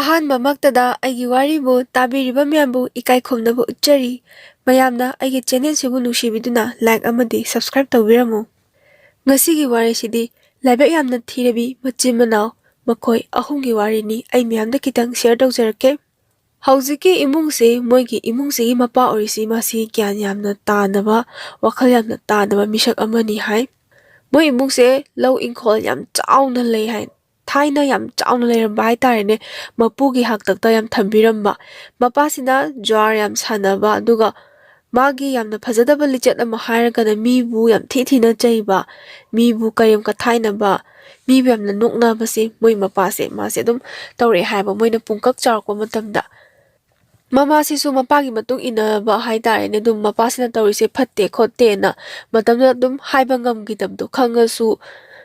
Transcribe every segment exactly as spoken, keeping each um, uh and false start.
ꯑꯍꯥꯟꯕꯃꯛꯇꯗ ꯑꯩꯒꯤ ꯋꯥꯔꯤꯕꯨ ꯇꯥꯕꯤꯔꯤꯕ ꯃꯌꯥꯝꯕꯨ ꯏꯀꯥꯏ ꯈꯨꯝꯅꯕ ꯎꯠꯆꯔꯤ꯫ ꯃꯌꯥꯝꯅ ꯑꯩꯒꯤ ꯆꯦꯅꯦꯜꯁꯤꯕꯨ ꯅꯨꯡꯁꯤꯕꯤꯗꯨꯅ ꯂꯥꯏꯛ ꯑꯃꯗꯤ ꯁꯕꯁꯀ꯭ꯔꯥꯏꯕ ꯇꯧꯕꯤꯔꯝꯃꯨ꯫ ꯉꯁꯤꯒꯤ ꯋꯥꯔꯤꯁꯤꯗꯤ ꯂꯥꯏꯕꯛ ꯌꯥꯝꯅ ꯊꯤꯔꯕꯤ ꯃꯆꯤꯟ ꯃꯅꯥꯎ ꯃꯈꯣꯏ ꯑꯍꯨꯝꯒꯤ ꯋꯥꯔꯤꯅꯤ꯫ ꯑꯩ ꯃꯌꯥꯝꯗ ꯈꯤꯇꯪ ꯁꯤꯌꯔ ꯇꯧꯖꯔꯛꯀꯦ꯫ ꯍꯧꯖꯤꯛꯀꯤ ꯏꯃꯨꯡꯁꯦ, ꯃꯣꯏꯒꯤ ꯏꯃꯨꯡꯁꯤꯒꯤ ꯃꯄꯥ ꯑꯣꯏꯔꯤꯁꯤ, ꯃꯥꯁꯤ ꯒ꯭ꯌꯥꯟ ꯌꯥꯝꯅ ꯇꯥꯗꯕ, ꯋꯥꯈꯜ ꯌꯥꯝꯅ ꯇꯥꯗꯕ ꯃꯤꯁꯛ ꯑꯃꯅꯤ ꯍꯥꯏ꯫ ꯃꯣꯏ ꯏꯃꯨꯡꯁꯦ ꯂꯧ ꯏꯪꯈꯣꯜ ꯌꯥꯝ ꯆꯥꯎꯅ ꯂꯩ ꯍꯥꯏ꯫ ꯊꯥꯏꯅ ꯌꯥꯝ ꯆꯥꯎꯅ ꯂꯩꯔꯝꯕ ꯍꯥꯏꯇꯥꯔꯦꯅꯦ꯫ ꯃꯄꯨꯒꯤ ꯍꯥꯛꯇꯛꯇ ꯌꯥꯝ ꯊꯝꯕꯤꯔꯝꯕ꯫ ꯃꯄꯥꯁꯤꯅ ꯖꯨꯋꯥꯔ ꯌꯥꯝ ꯁꯥꯟꯅꯕ, ꯑꯗꯨꯒ ꯃꯥꯒꯤ ꯌꯥꯝꯅ ꯐꯖꯗꯕ ꯂꯤꯆꯠ ꯑꯃ ꯍꯥꯏꯔꯒꯅ ꯃꯤꯕꯨ ꯌꯥꯝ ꯊꯤ ꯊꯤꯅ ꯆꯩꯕ, ꯃꯤꯕꯨ ꯀꯔꯦꯝ ꯀꯊꯥꯏꯅꯕ, ꯃꯤꯕꯨ ꯌꯥꯝꯅ ꯅꯣꯛꯅꯕꯁꯦ ꯃꯣꯏ ꯃꯄꯥꯁꯦ, ꯃꯥꯁꯦ ꯑꯗꯨꯝ ꯇꯧꯔꯛꯑꯦ ꯍꯥꯏꯕ, ꯃꯣꯏꯅ ꯄꯨꯡꯀꯛ ꯆꯥꯎꯔꯛꯄ ꯃꯇꯝꯗ꯫ ꯃꯃꯥꯁꯤꯁꯨ ꯃꯄꯥꯒꯤ ꯃꯇꯨꯡ ꯏꯟꯅꯕ ꯍꯥꯏꯇꯥꯔꯦꯅꯦ, ꯑꯗꯨꯝ ꯃꯄꯥꯁꯤꯅ ꯇꯧꯔꯤꯁꯦ ꯐꯠꯇꯦ ꯈꯣꯠꯇꯦꯅ ꯃꯇꯝꯗꯨꯗ ꯑꯗꯨꯝ ꯍꯥꯏꯕ ꯉꯝꯈꯤꯗꯕꯗꯣ, ꯈꯪꯉꯁꯨ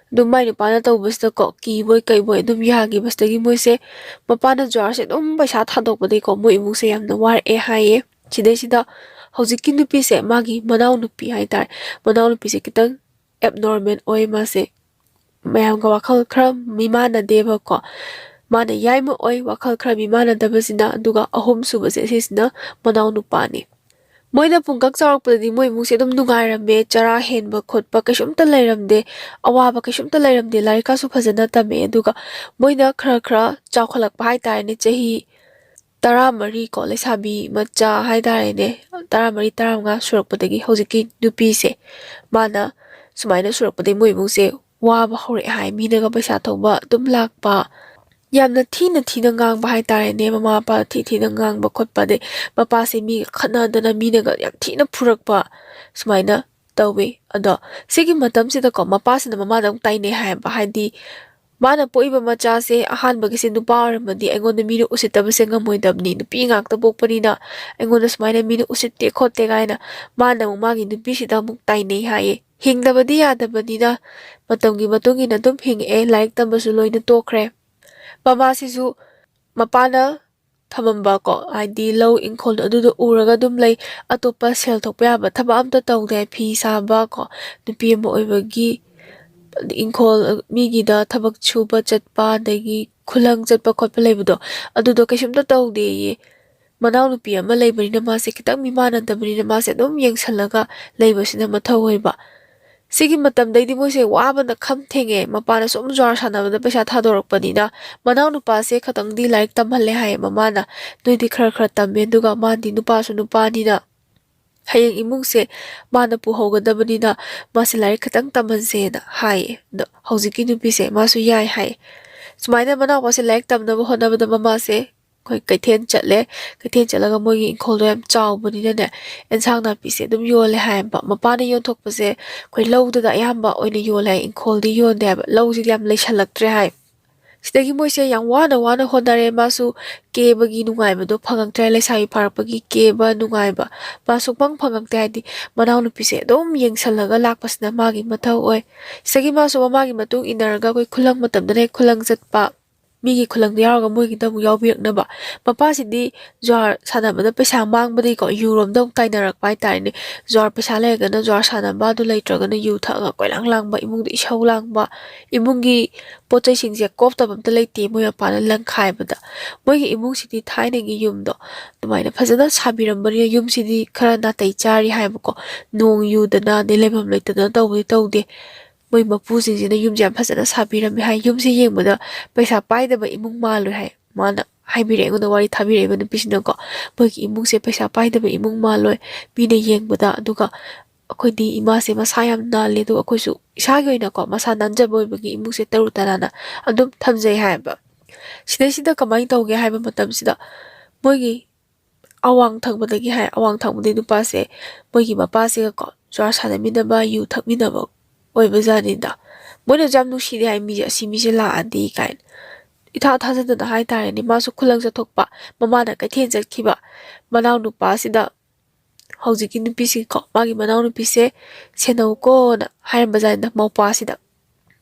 ꯑꯗꯨꯝ ꯃꯥꯏ ꯅꯨꯄꯥꯅ ꯇꯧꯕꯁꯤꯗꯀꯣ ꯀꯤꯕꯣꯏ ꯀꯩꯕꯣꯏ ꯑꯗꯨꯝ ꯌꯥꯈꯤꯕꯁꯤꯗꯒꯤ ꯃꯣꯏꯁꯦ ꯃꯄꯥꯅ ꯖꯨꯋꯥꯔꯁꯦ ꯑꯗꯨꯝ ꯄꯩꯁꯥ ꯊꯥꯗꯣꯛꯄꯗꯒꯤꯀꯣ ꯃꯣꯏ ꯏꯃꯨꯡꯁꯦ ꯌꯥꯝꯅ ꯋꯥꯔꯛꯑꯦ ꯍꯥꯏꯌꯦ꯫ ꯁꯤꯗꯩꯁꯤꯗ ꯍꯧꯖꯤꯛꯀꯤ ꯅꯨꯄꯤꯁꯦ, ꯃꯥꯒꯤ ꯃꯅꯥꯎꯅꯨꯄꯤ ꯍꯥꯏꯇꯥꯔꯦ, ꯃꯅꯥꯎꯅꯨꯄꯤꯁꯦ ꯈꯤꯇꯪ ꯑꯦꯕꯅꯣꯔꯃꯦꯜ ꯑꯣꯏ ꯃꯥꯁꯦ꯫ ꯃꯌꯥꯝꯒ ꯋꯥꯈꯜ ꯈꯔ ꯃꯤꯃꯥꯟꯅꯗꯦꯕꯀꯣ꯫ ꯃꯥꯅ ꯌꯥꯏꯃ ꯑꯣꯏ, ꯋꯥꯈꯜ ꯈꯔ ꯃꯤꯃꯥꯟꯅꯗꯕꯁꯤꯅ, ꯑꯗꯨꯒ ꯑꯍꯨꯝ ꯁꯨꯕꯁꯦ ꯁꯤꯁꯤꯅ ꯃꯅꯥꯎ ꯅꯨꯄꯥꯅꯤ꯫ ꯃꯣꯏꯅ ꯄꯨꯡꯀꯛ ꯆꯥꯎꯔꯛꯄꯗꯗꯤ ꯃꯣꯏ ꯏꯃꯨꯡꯁꯦ ꯑꯗꯨꯝ ꯅꯨꯡꯉꯥꯏꯔꯝꯃꯦ, ꯆꯔꯥ ꯍꯦꯟꯕ ꯈꯣꯠꯄ ꯀꯩꯁꯨꯝꯇ ꯂꯩꯔꯝꯗꯦ, ꯑꯋꯥꯕ ꯀꯩꯁꯨꯝꯇ ꯂꯩꯔꯝꯗꯦ, ꯂꯥꯏꯔꯤꯛꯀꯁꯨ ꯐꯖꯅ ꯇꯝꯃꯦ꯫ ꯑꯗꯨꯒ ꯃꯣꯏꯅ ꯈꯔ ꯈꯔ ꯆꯥꯎꯈꯠꯂꯛꯄ ꯍꯥꯏꯇꯥꯔꯦꯅꯦ, ꯆꯍꯤ ꯇꯔꯥꯃꯔꯤ ꯀꯣ, ꯂꯩꯁꯥꯕꯤ ꯃꯆꯥ ꯍꯥꯏꯇꯥꯔꯦꯅꯦ, ꯇꯔꯥꯃꯔꯤ ꯇꯔꯥꯃꯉꯥ ꯁꯨꯔꯛꯄꯗꯒꯤ ꯍꯧꯖꯤꯛꯀꯤ ꯅꯨꯄꯤꯁꯦ, ꯃꯥꯅ ꯁꯨꯃꯥꯏꯅ ꯁꯨꯔꯛꯄꯗꯒꯤ ꯃꯣꯏ ꯏꯃꯨꯡꯁꯦ ꯋꯥꯕ ꯍꯧꯔꯛꯑꯦ ꯍꯥꯏ꯫ ꯃꯤꯅꯒ ꯄꯩꯁꯥ ꯊꯧꯕ ꯑꯗꯨꯝ ꯂꯥꯛꯄ, ꯌꯥꯝꯅ ꯊꯤꯅ ꯊꯤꯅ ꯉꯥꯡꯕ ꯍꯥꯏꯇꯥꯔꯦꯅꯦ, ꯃꯃꯥ ꯃꯄꯥ ꯊꯤ ꯊꯤꯅ ꯉꯥꯡꯕ ꯈꯣꯠꯄ, ꯑꯗꯩ ꯃꯄꯥꯁꯦ ꯃꯤꯒ ꯈꯠꯅꯗꯅ ꯃꯤꯅꯒ ꯌꯥꯝ ꯊꯤꯅ ꯐꯨꯔꯛꯄ, ꯁꯨꯃꯥꯏꯅ ꯇꯧꯋꯤ꯫ ꯑꯗꯣ ꯁꯤꯒꯤ ꯃꯇꯝꯁꯤꯗꯀꯣ ꯃꯄꯥꯁꯤꯅ ꯃꯃꯥꯗ ꯑꯃꯨꯛ ꯇꯥꯏꯅꯩ ꯍꯥꯏꯌꯦꯕ, ꯍꯥꯏꯗꯤ ꯃꯥꯅ ꯄꯣꯛꯏꯕ ꯃꯆꯥꯁꯦ ꯑꯍꯥꯟꯕꯒꯤꯁꯦ ꯅꯨꯄꯥ ꯑꯣꯏꯔꯝꯃꯗꯤ ꯑꯩꯉꯣꯟꯗ ꯃꯤꯅ ꯎꯁꯤꯠꯇꯕꯁꯦ ꯉꯝꯃꯣꯏꯗꯕꯅꯤ, ꯅꯨꯄꯤ ꯉꯥꯛꯇ ꯄꯣꯛꯄꯅꯤꯅ ꯑꯩꯉꯣꯟꯗ ꯁꯨꯃꯥꯏꯅ ꯃꯤꯅ ꯎꯁꯤꯠꯇꯦ ꯈꯣꯠꯇꯦ ꯀꯥꯏꯅ ꯃꯥꯅ ꯑꯃꯨꯛ ꯃꯥꯒꯤ ꯅꯨꯄꯤꯁꯤꯗ ꯑꯃꯨꯛ ꯇꯥꯏꯅꯩ ꯍꯥꯏꯌꯦ꯫ ꯍꯤꯡꯗꯕꯗꯤ ꯌꯥꯗꯕꯅꯤꯅ ꯃꯇꯝꯒꯤ ꯃꯇꯨꯡ ꯏꯟꯅ ꯑꯗꯨꯝ ꯍꯤꯡꯉꯛꯑꯦ, ꯂꯥꯏꯔꯤꯛ ꯇꯝꯕꯁꯨ ꯂꯣꯏꯅ ꯇꯣꯛꯈ꯭ꯔꯦ꯫ ꯃꯃꯥꯁꯤꯁꯨ ꯃꯄꯥꯅ ꯊꯝꯃꯝꯕ ꯀꯣ, ꯍꯥꯏꯗꯤ ꯂꯧ ꯏꯪꯈꯣꯜꯗꯣ ꯑꯗꯨꯗꯣ ꯎꯔꯒ ꯑꯗꯨꯝ ꯂꯩ, ꯑꯇꯣꯞꯄ ꯁꯦꯜ ꯊꯣꯛꯄ ꯌꯥꯕ ꯊꯕꯛ ꯑꯝꯇ ꯇꯧꯗꯦ꯫ ꯐꯤ ꯁꯥꯕ ꯀꯣ, ꯅꯨꯄꯤ ꯑꯃ ꯑꯣꯏꯕꯒꯤ ꯏꯪꯈꯣꯜ ꯃꯤꯒꯤꯗ ꯊꯕꯛ ꯁꯨꯕ ꯆꯠꯄ, ꯑꯗꯒꯤ ꯈꯨꯂꯪ ꯆꯠꯄ ꯈꯣꯠꯄ ꯂꯩꯕꯗꯣ, ꯑꯗꯨꯗꯣ ꯀꯩꯁꯨꯝꯇ ꯇꯧꯗꯦꯌꯦ꯫ ꯃꯅꯥꯎꯅꯨꯄꯤ ꯑꯃ ꯂꯩꯕꯅꯤꯅ ꯃꯥꯁꯦ ꯈꯤꯇꯪ ꯃꯤꯃꯥꯟꯅꯗꯕꯅꯤꯅ ꯃꯥꯁꯦ ꯑꯗꯨꯝ ꯌꯦꯡꯁꯜꯂꯒ ꯂꯩꯕꯁꯤꯅ ꯃꯊꯧ ꯑꯣꯏꯕ꯫ ꯁꯤꯒꯤ ꯃꯇꯝꯗꯩꯗꯤ ꯃꯣꯏꯁꯦ ꯋꯥꯕꯅ ꯈꯝ ꯊꯦꯡꯉꯦ꯫ ꯃꯄꯥꯅ ꯁꯨꯝ ꯖ꯭ꯋꯥꯔ ꯁꯥꯟꯅꯕꯗ ꯄꯩꯁꯥ ꯊꯥꯗꯣꯔꯛꯄꯅꯤꯅ ꯃꯅꯥꯎꯅꯨꯄꯥꯁꯦ ꯈꯇꯪꯗꯤ ꯂꯥꯏꯔꯤꯛ ꯇꯝꯍꯜꯂꯦ ꯍꯥꯏꯌꯦ ꯃꯃꯥꯅ꯫ "ꯅꯣꯏꯗꯤ ꯈꯔ ꯈꯔ ꯇꯝꯃꯦ, ꯑꯗꯨꯒ ꯃꯥꯗꯤ ꯅꯨꯄꯥꯁꯨ ꯅꯨꯄꯥꯅꯤꯅ ꯍꯌꯦꯡ ꯏꯃꯨꯡꯁꯦ ꯃꯥꯅ ꯄꯨꯍꯧꯒꯗꯕꯅꯤꯅ ꯃꯥꯁꯦ ꯂꯥꯏꯔꯤꯛ ꯈꯇꯪ ꯇꯝꯍꯟꯁꯦꯅ" ꯍꯥꯏꯌꯦ꯫ ꯑꯗꯣ ꯍꯧꯖꯤꯛꯀꯤ ꯅꯨꯄꯤꯁꯦ ꯃꯥꯁꯨ ꯌꯥꯏ ꯍꯥꯏ꯫ ꯁꯨꯃꯥꯏꯅ ꯃꯅꯥꯎꯄꯥꯁꯦ ꯂꯥꯏꯔꯤꯛ ꯇꯝꯅꯕ ꯍꯣꯠꯅꯕꯗ ꯃꯃꯥꯁꯦ ꯑꯩꯈꯣꯏ ꯀꯩꯊꯦꯜ ꯆꯠꯂꯦ꯫ ꯀꯩꯊꯦꯜ ꯆꯠꯂꯒ ꯃꯣꯏꯒꯤ ꯏꯪꯈꯣꯜꯗꯣ ꯌꯥꯝ ꯆꯥꯎꯕꯅꯤꯅꯅꯦ, ꯑꯦꯟꯁꯥꯡ ꯅꯥꯄꯤꯁꯦ ꯑꯗꯨꯝ ꯌꯣꯜꯂꯦ ꯍꯥꯏꯌꯦꯕ꯫ ꯃꯄꯥꯅ ꯌꯣꯟꯊꯣꯛꯄꯁꯦ ꯑꯩꯈꯣꯏ ꯂꯧꯗꯨꯗ ꯑꯌꯥꯝꯕ ꯑꯣꯏꯅ ꯌꯣꯜꯂꯦ ꯍꯥꯏ, ꯏꯪꯈꯣꯜꯗꯤ ꯌꯣꯟꯗꯦ ꯍꯥꯏꯕ, ꯂꯧꯁꯤꯗꯤ ꯌꯥꯝ ꯂꯩꯁꯜꯂꯛꯇ꯭ꯔꯦ ꯍꯥꯏ꯫ ꯁꯤꯗꯒꯤ ꯃꯣꯏꯁꯦ ꯌꯥꯝ ꯋꯥꯅ ꯋꯥꯅ ꯍꯣꯠꯅꯔꯦ꯫ ꯃꯥꯁꯨ ꯀꯦꯕꯒꯤ ꯅꯨꯡꯉꯥꯏꯕꯗꯣ ꯐꯪꯉꯛꯇ꯭ꯔꯦ, ꯂꯩꯁꯥꯕꯤ ꯐꯥꯔꯛꯄꯒꯤ ꯀꯦꯕ ꯅꯨꯡꯉꯥꯏꯕ ꯃꯥ ꯁꯨꯡꯐꯪ ꯐꯪꯉꯛꯇꯦ꯫ ꯍꯥꯏꯗꯤ ꯃꯅꯥꯎꯅꯨꯄꯤꯁꯦ ꯑꯗꯨꯝ ꯌꯦꯡꯁꯜꯂꯒ ꯂꯥꯛꯄꯁꯤꯅ ꯃꯥꯒꯤ ꯃꯊꯧ ꯑꯣꯏ꯫ ꯁꯤꯗꯒꯤ ꯃꯥꯁꯨ ꯃꯃꯥꯒꯤ ꯃꯇꯨꯡ ꯏꯟꯅꯔꯒ ꯑꯩꯈꯣꯏ ꯈꯨꯂꯪ ꯃꯇꯝꯗꯅ ꯍꯦꯛ ꯈꯨꯂꯪ ꯆꯠꯄ, ꯃꯤꯒꯤ ꯈꯨꯂꯪꯗ ꯌꯥꯎꯔꯒ ꯃꯣꯏꯒꯤꯗ ꯑꯃꯨꯛ ꯌꯥꯎꯕꯤꯔꯛꯅꯕ꯫ ꯃꯄꯥꯁꯤꯗꯤ ꯖ꯭ꯋꯥꯔ ꯁꯥꯟꯅꯕꯗ ꯄꯩꯁꯥ ꯃꯥꯡꯕꯗꯒꯤꯀꯣ ꯌꯨꯔꯣꯝꯗ ꯑꯃꯨꯛ ꯇꯥꯏꯅꯔꯛꯄ ꯍꯥꯏꯇꯥꯔꯦꯅꯦ꯫ ꯖ꯭ꯋꯥꯔ ꯄꯩꯁꯥ ꯂꯩꯔꯒꯅ ꯖ꯭ꯋꯥꯔ ꯁꯥꯟꯅꯕ, ꯑꯗꯨ ꯂꯩꯇ꯭ꯔꯒꯅ ꯌꯨ ꯊꯛꯑꯒ ꯀꯣꯏꯂꯥꯡ ꯂꯥꯡꯕ, ꯏꯃꯨꯡꯗ ꯏꯁꯧ ꯂꯥꯡꯕ, ꯏꯃꯨꯡꯒꯤ ꯄꯣꯠ ꯆꯩꯁꯤꯡꯁꯦ ꯀꯣꯞꯇꯕ ꯑꯝꯇ ꯂꯩꯇꯦ ꯃꯣꯏ ꯃꯄꯥꯅ ꯂꯪꯈꯥꯏꯕꯗ꯫ ꯃꯣꯏꯒꯤ ꯏꯃꯨꯡꯁꯤꯗꯤ ꯊꯥꯏꯅꯒꯤ ꯌꯨꯝꯗꯣ ꯑꯗꯨꯃꯥꯏꯅ ꯐꯖꯅ ꯁꯥꯕꯤꯔꯝꯕꯅꯤꯅ ꯌꯨꯝꯁꯤꯗꯤ ꯈꯔ ꯅꯥꯇꯩ ꯆꯥꯔꯤ ꯍꯥꯏꯕꯀꯣ꯫ ꯅꯣꯡ ꯌꯨꯗꯅ ꯑꯗꯩ ꯂꯩꯐꯝ ꯂꯩꯇꯗꯅ ꯇꯧꯕꯗꯤ ꯇꯧꯗꯦ꯫ ꯃꯣꯏ ꯃꯄꯨꯁꯤꯡꯁꯤꯅ ꯌꯨꯝꯁꯦ ꯌꯥꯝ ꯐꯖꯅ ꯁꯥꯕꯤꯔꯝꯃꯦ ꯍꯥꯏ꯫ ꯌꯨꯝꯁꯦ ꯌꯦꯡꯕꯗ ꯄꯩꯁꯥ ꯄꯥꯏꯗꯕ ꯏꯃꯨꯡ ꯃꯥꯜꯂꯣꯏ ꯍꯥꯏ꯫ ꯃꯥꯅ ꯍꯥꯏꯕꯤꯔꯛꯑꯦ ꯑꯩꯉꯣꯟꯗ, ꯋꯥꯔꯤ ꯊꯥꯕꯤꯔꯛꯏꯕ ꯅꯨꯄꯤꯁꯤꯅꯀꯣ꯫ "ꯃꯣꯏꯒꯤ ꯏꯃꯨꯡꯁꯦ ꯄꯩꯁꯥ ꯄꯥꯏꯗꯕ ꯏꯃꯨꯡ ꯃꯥꯜꯂꯣꯏ ꯃꯤꯅ ꯌꯦꯡꯕꯗ, ꯑꯗꯨꯒ ꯑꯩꯈꯣꯏꯗꯤ ꯏꯃꯥꯁꯦ ꯃꯁꯥ ꯌꯥꯝ ꯅꯥꯜꯂꯦ, ꯑꯗꯨꯒ ꯑꯩꯈꯣꯏꯁꯨ ꯏꯁꯥꯒꯤ ꯑꯣꯏꯅꯀꯣ ꯃꯁꯥ ꯅꯥꯟꯖꯕ ꯑꯣꯏꯕꯒꯤ ꯏꯃꯨꯡꯁꯦ ꯇꯔꯨ ꯇꯅꯥꯟꯅ ꯑꯗꯨꯝ ꯊꯝꯖꯩ" ꯍꯥꯏꯌꯦꯕ꯫ ꯁꯤꯗꯩꯁꯤꯗ ꯀꯃꯥꯏꯅ ꯇꯧꯒꯦ ꯍꯥꯏꯕ ꯃꯇꯝꯁꯤꯗ ꯃꯣꯏꯒꯤ ꯑꯋꯥꯡ ꯊꯪꯕꯗꯒꯤ ꯍꯥꯏ, ꯑꯋꯥꯡ ꯊꯪꯕꯗꯒꯤ ꯅꯨꯄꯥꯁꯦ ꯃꯣꯏꯒꯤ ꯃꯄꯥꯁꯤꯒꯀꯣ ꯖ꯭ꯋꯥꯔ ꯁꯥꯟꯅꯃꯤꯟꯅꯕ, ꯌꯨ ꯊꯛꯃꯤꯟꯅꯕ ꯑꯣꯏꯕꯖꯥꯠꯅꯤꯗ꯫ ꯃꯣꯏꯅꯁꯨ ꯌꯥꯝ ꯅꯨꯡꯁꯤꯔꯦ ꯍꯥꯏ, "ꯃꯤꯁꯦ, ꯑꯁꯤ ꯃꯤꯁꯦ ꯂꯥꯛꯑꯗꯤ" ꯀꯥꯏꯅ꯫ ꯏꯊꯥ ꯊꯥꯖꯗꯅ ꯍꯥꯏꯇꯥꯔꯦꯅꯦ, ꯃꯥꯁꯨ ꯈꯨꯂꯪ ꯆꯠꯊꯣꯛꯄ, ꯃꯃꯥꯅ ꯀꯩꯊꯦꯜ ꯆꯠꯈꯤꯕ, ꯃꯅꯥꯎ ꯅꯨꯄꯥꯁꯤꯗ ꯍꯧꯖꯤꯛꯀꯤ ꯅꯨꯄꯤꯁꯤꯀꯣ, ꯃꯥꯒꯤ ꯃꯅꯥꯎ ꯅꯨꯄꯤꯁꯦ ꯁꯦꯟꯅꯧꯀꯣꯅ ꯍꯥꯏꯔꯝꯕꯖꯥꯠꯅꯤꯗ ꯃꯧꯄ꯭ꯋꯥꯁꯤꯗ꯫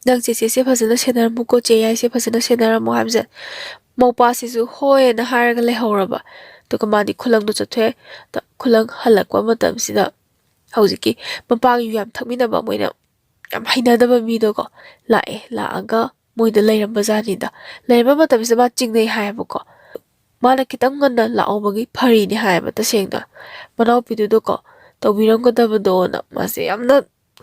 "ꯅꯪ ꯆꯦꯆꯦꯁꯦ ꯐꯖꯅ ꯁꯦꯟꯅꯔꯝꯃꯨꯀꯣ, ꯆꯦ ꯌꯥꯏꯁꯦ ꯐꯖꯅ ꯁꯦꯟꯅꯔꯝꯃꯣ" ꯍꯥꯏꯕꯁꯦ ꯃꯧꯄ꯭ꯋꯥꯁꯤꯁꯨ ꯍꯣꯏꯅ ꯍꯥꯏꯔꯒ ꯂꯩꯍꯧꯔꯕ꯫ ꯑꯗꯨꯒ ꯃꯥꯗꯤ ꯈꯨꯂꯪꯗꯣ ꯆꯠꯊꯣꯛꯑꯦ꯫ ꯈꯨꯂꯪ ꯍꯜꯂꯛꯄ ꯃꯇꯝꯁꯤꯗ ꯍꯧꯖꯤꯛꯀꯤ ꯃꯄꯥꯒꯤ ꯌꯨ ꯌꯥꯝ ꯊꯛꯃꯤꯟꯅꯕ, ꯃꯣꯏꯅ ꯌꯥꯝ ꯍꯩꯅꯗꯕ ꯃꯤꯗꯣꯀꯣ ꯂꯥꯛꯑꯦ꯫ ꯂꯥꯛꯑꯒ ꯃꯣꯏꯗ ꯂꯩꯔꯝꯕ ꯖꯥꯠꯅꯤꯗ꯫ ꯂꯩꯔꯝꯕ ꯃꯇꯝꯁꯤꯗ ꯃꯥ ꯆꯤꯡꯅꯩ ꯍꯥꯏꯌꯦꯕꯀꯣ꯫ ꯃꯥꯅ ꯈꯤꯇꯪ ꯉꯟꯅ ꯂꯥꯛꯍꯧꯕꯒꯤ ꯐꯔꯤꯅꯤ ꯍꯥꯏꯌꯦꯕ ꯇꯁꯦꯡꯅ꯫ ꯃꯅꯥꯎꯄꯤꯗꯨꯗꯀꯣ ꯇꯧꯕꯤꯔꯝꯒꯗꯕꯗꯣꯅ ꯃꯥꯁꯦ ꯌꯥꯝꯅ,